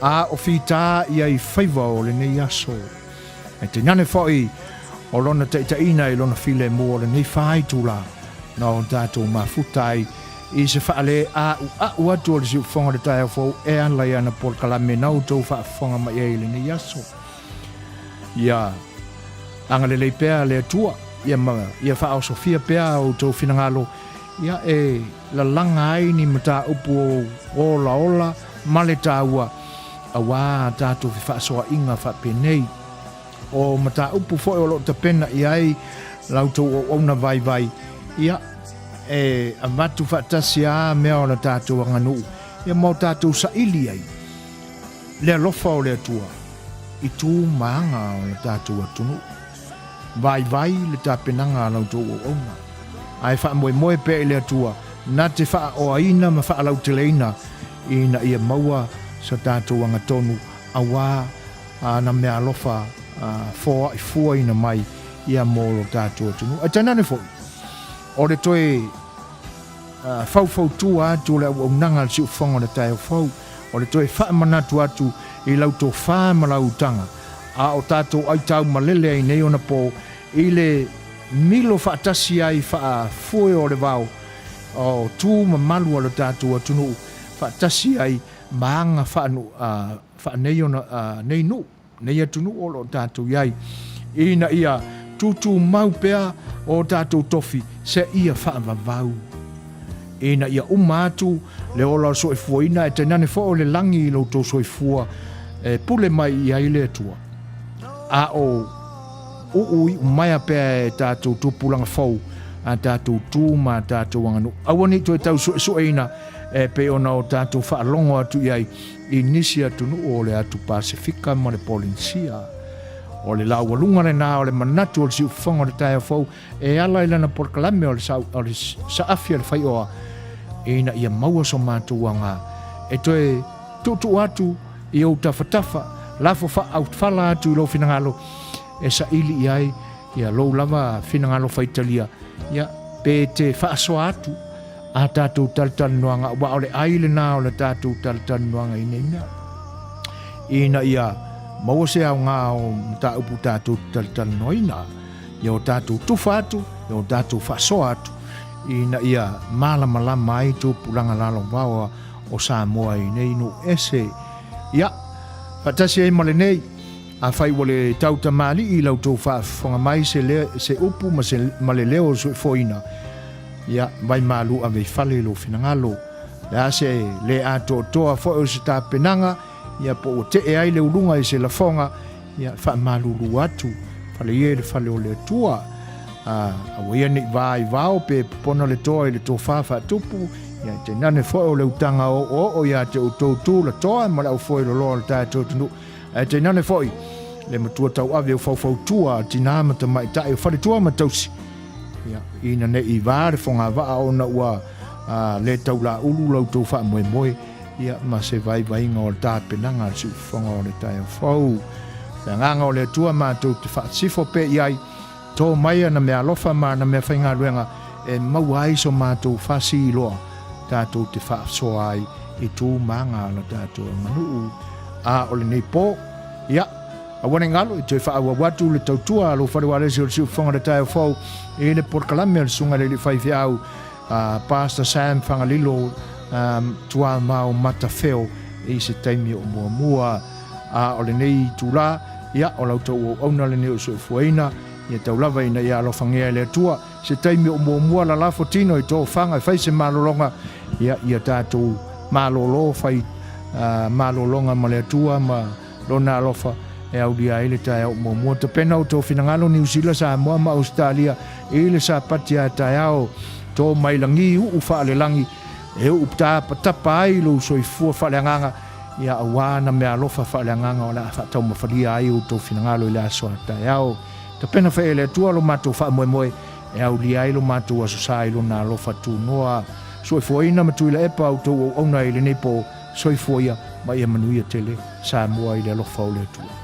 a o fita ia i faiva o lenei aso. Ae tainane foi o lona taitaiina i lona filemu o lenei faitula na o tatou mafuta ai i se faaleaʻuaʻu atu o le Siufofoga o le Taeao Fou e ala i ana polokalame na outou faafofoga mai ai i lenei aso. Ia agalelei pea le Atua, ia ma ia faaosofia pea a outou finagalo, ia e lalaga ai ni mataupu o olaola ma le taua, auā a tatou fefaasoaʻiga faapenei. O mataupu foi o lo o tapena i ai la outou auauna vaivai, ia e avatu faatasi a mea o la tatou aganuu, ia ma o tatou saili ai le alofa o le Atua i tu ma aga o le tatou atunuu. Vaivai le tapenaga a la outou auauna, ae faamoemoe pea i le Atua na te faaoaina ma faalauteleina ina ia maua so tatou agatonu auā ana meaalofa foaʻifuaina mai ia mo lo tatou atunuu. Ae tainane foi, o le toe faufautua atu o le auaunaga a le Siufofoga o le Taeao Fou, o le toe faamanatu atu i lau tofa ma lau utaga, a o tatou aitau malele ai nei ona po i le milo faatasi ai faafoe o le vao o tu mamalu a lo tatou atunuu faatasi ai ma aga faanei ona nei nuu, nei atunuu o lo o tatou i ai, ina ia tutumau pea o tatou tofi seia faavavau, ina ia uma atu le ola o le soifuaina ae tainane foi o le lagi i lo outou soifua e pule mai i ai le Atua. A o uu iu maea pea e tatou tupulaga fou a tatou tu ma a tatou aganuu. Aua ne i toe tau suesueina e pei ona o tatou faalogo atu i ai i nisi atunuu o le atu Pasefika ma le Polenisia. O le laualuga lena o le manatu o le siufofoga o le taeao fou e ala i lana polokalame o le saafi a le faioa ina ia maua so matou aoga e toe tuutuu atu i ou tafatafa, lafo faaaufala atu i lou finagalo e saili i ai ia lou lava finagalo faitalia, ia, pe te faasoa atu a tatou talatalanoaga, aua o le ai lena o le tatou talatalanoaga i nei mea, ina ia maua se aoga o mataupu tatou te talatalanoaina, ia o tatou tufa atu, ia o tatou faasoa atu, ina ia malamalama ai tupulaga lalovaoa o Samoa i nei nuu ese. Ia, faatasi ai ma lenei, Afai ua le tau tamalii i la outou faafofoga mai se, le, se upu ma, se, ma le leo o le soifuaina, ia, vai malu ave i fale i lou finagalo. Le a se le atoatoa foi o se tapenaga, ia, po ua tee ai le uluga i se lafoga, ia, faamalulu atu, fale ia i le fale o le Atua. A, aua ia ne i va i vao pe popona le toa i le tofa faatupu, ia, tainane foi o le utaga oooo ia te outou tu la toa ma le aufoe loloa o le tatou atunuu. Ae tainane foi le matua tauave o faufautua a tinā ma tamaitai o faletua ma tausi, ia, ina ne i vā le fogavaa ona ua le taulaulu la outou faamoemoe, ia, ma se vaivaiga o le tapenaga a le siufofoga o le taeao fou. Le agaga o le Atua matou te faasifo pea i ai, tō mai ana meaalofa ma ana meafaigaluega e maua ai so matou fasiiloa tatou te faasoa ai i tu ma aga a la tatou aganuu. A o lenei pō, ia, Aua ne i galo i toe faaauau atu le tautua a lou fale ualesi o le Siufofoga i le taeao fou i le polokalame a le Susuga i le Alii Faifeau Pastor Sam Fagalilo Tuamao Matafeo i se taimi o muamua. A o lenei itulā, ia, o la outou auauna lenei o soifuaina, ia tau lava ina ia alofagea e le Atua. Se taimi o muamua lalafo tino i toofaga e fai se malologa, ia, ia tatou malolo fai malologa ma le Atua ma Lona alofa e aulia ai le taeao muamua. Tapena outou finagalo Niu Sila, Samoa ma Ausetalia i le Sapati a taeao. To mai lagi uu faalelagi e uu tapatapa ai lou soifua faaleagaga, ia auā na meaalofa faaleagaga o le a faataumafalia ai outou finagalo i le aso a taeao. Tapena fai e le Atua lo matou faamoemoe e aulia ai lo matou aso sa i Lona alofa tunoa. Soifuaina ma Tuilaepa outou auauna i lenei po. Soifua ia ma ia manuia tele Samoa i le alofa o le Atua.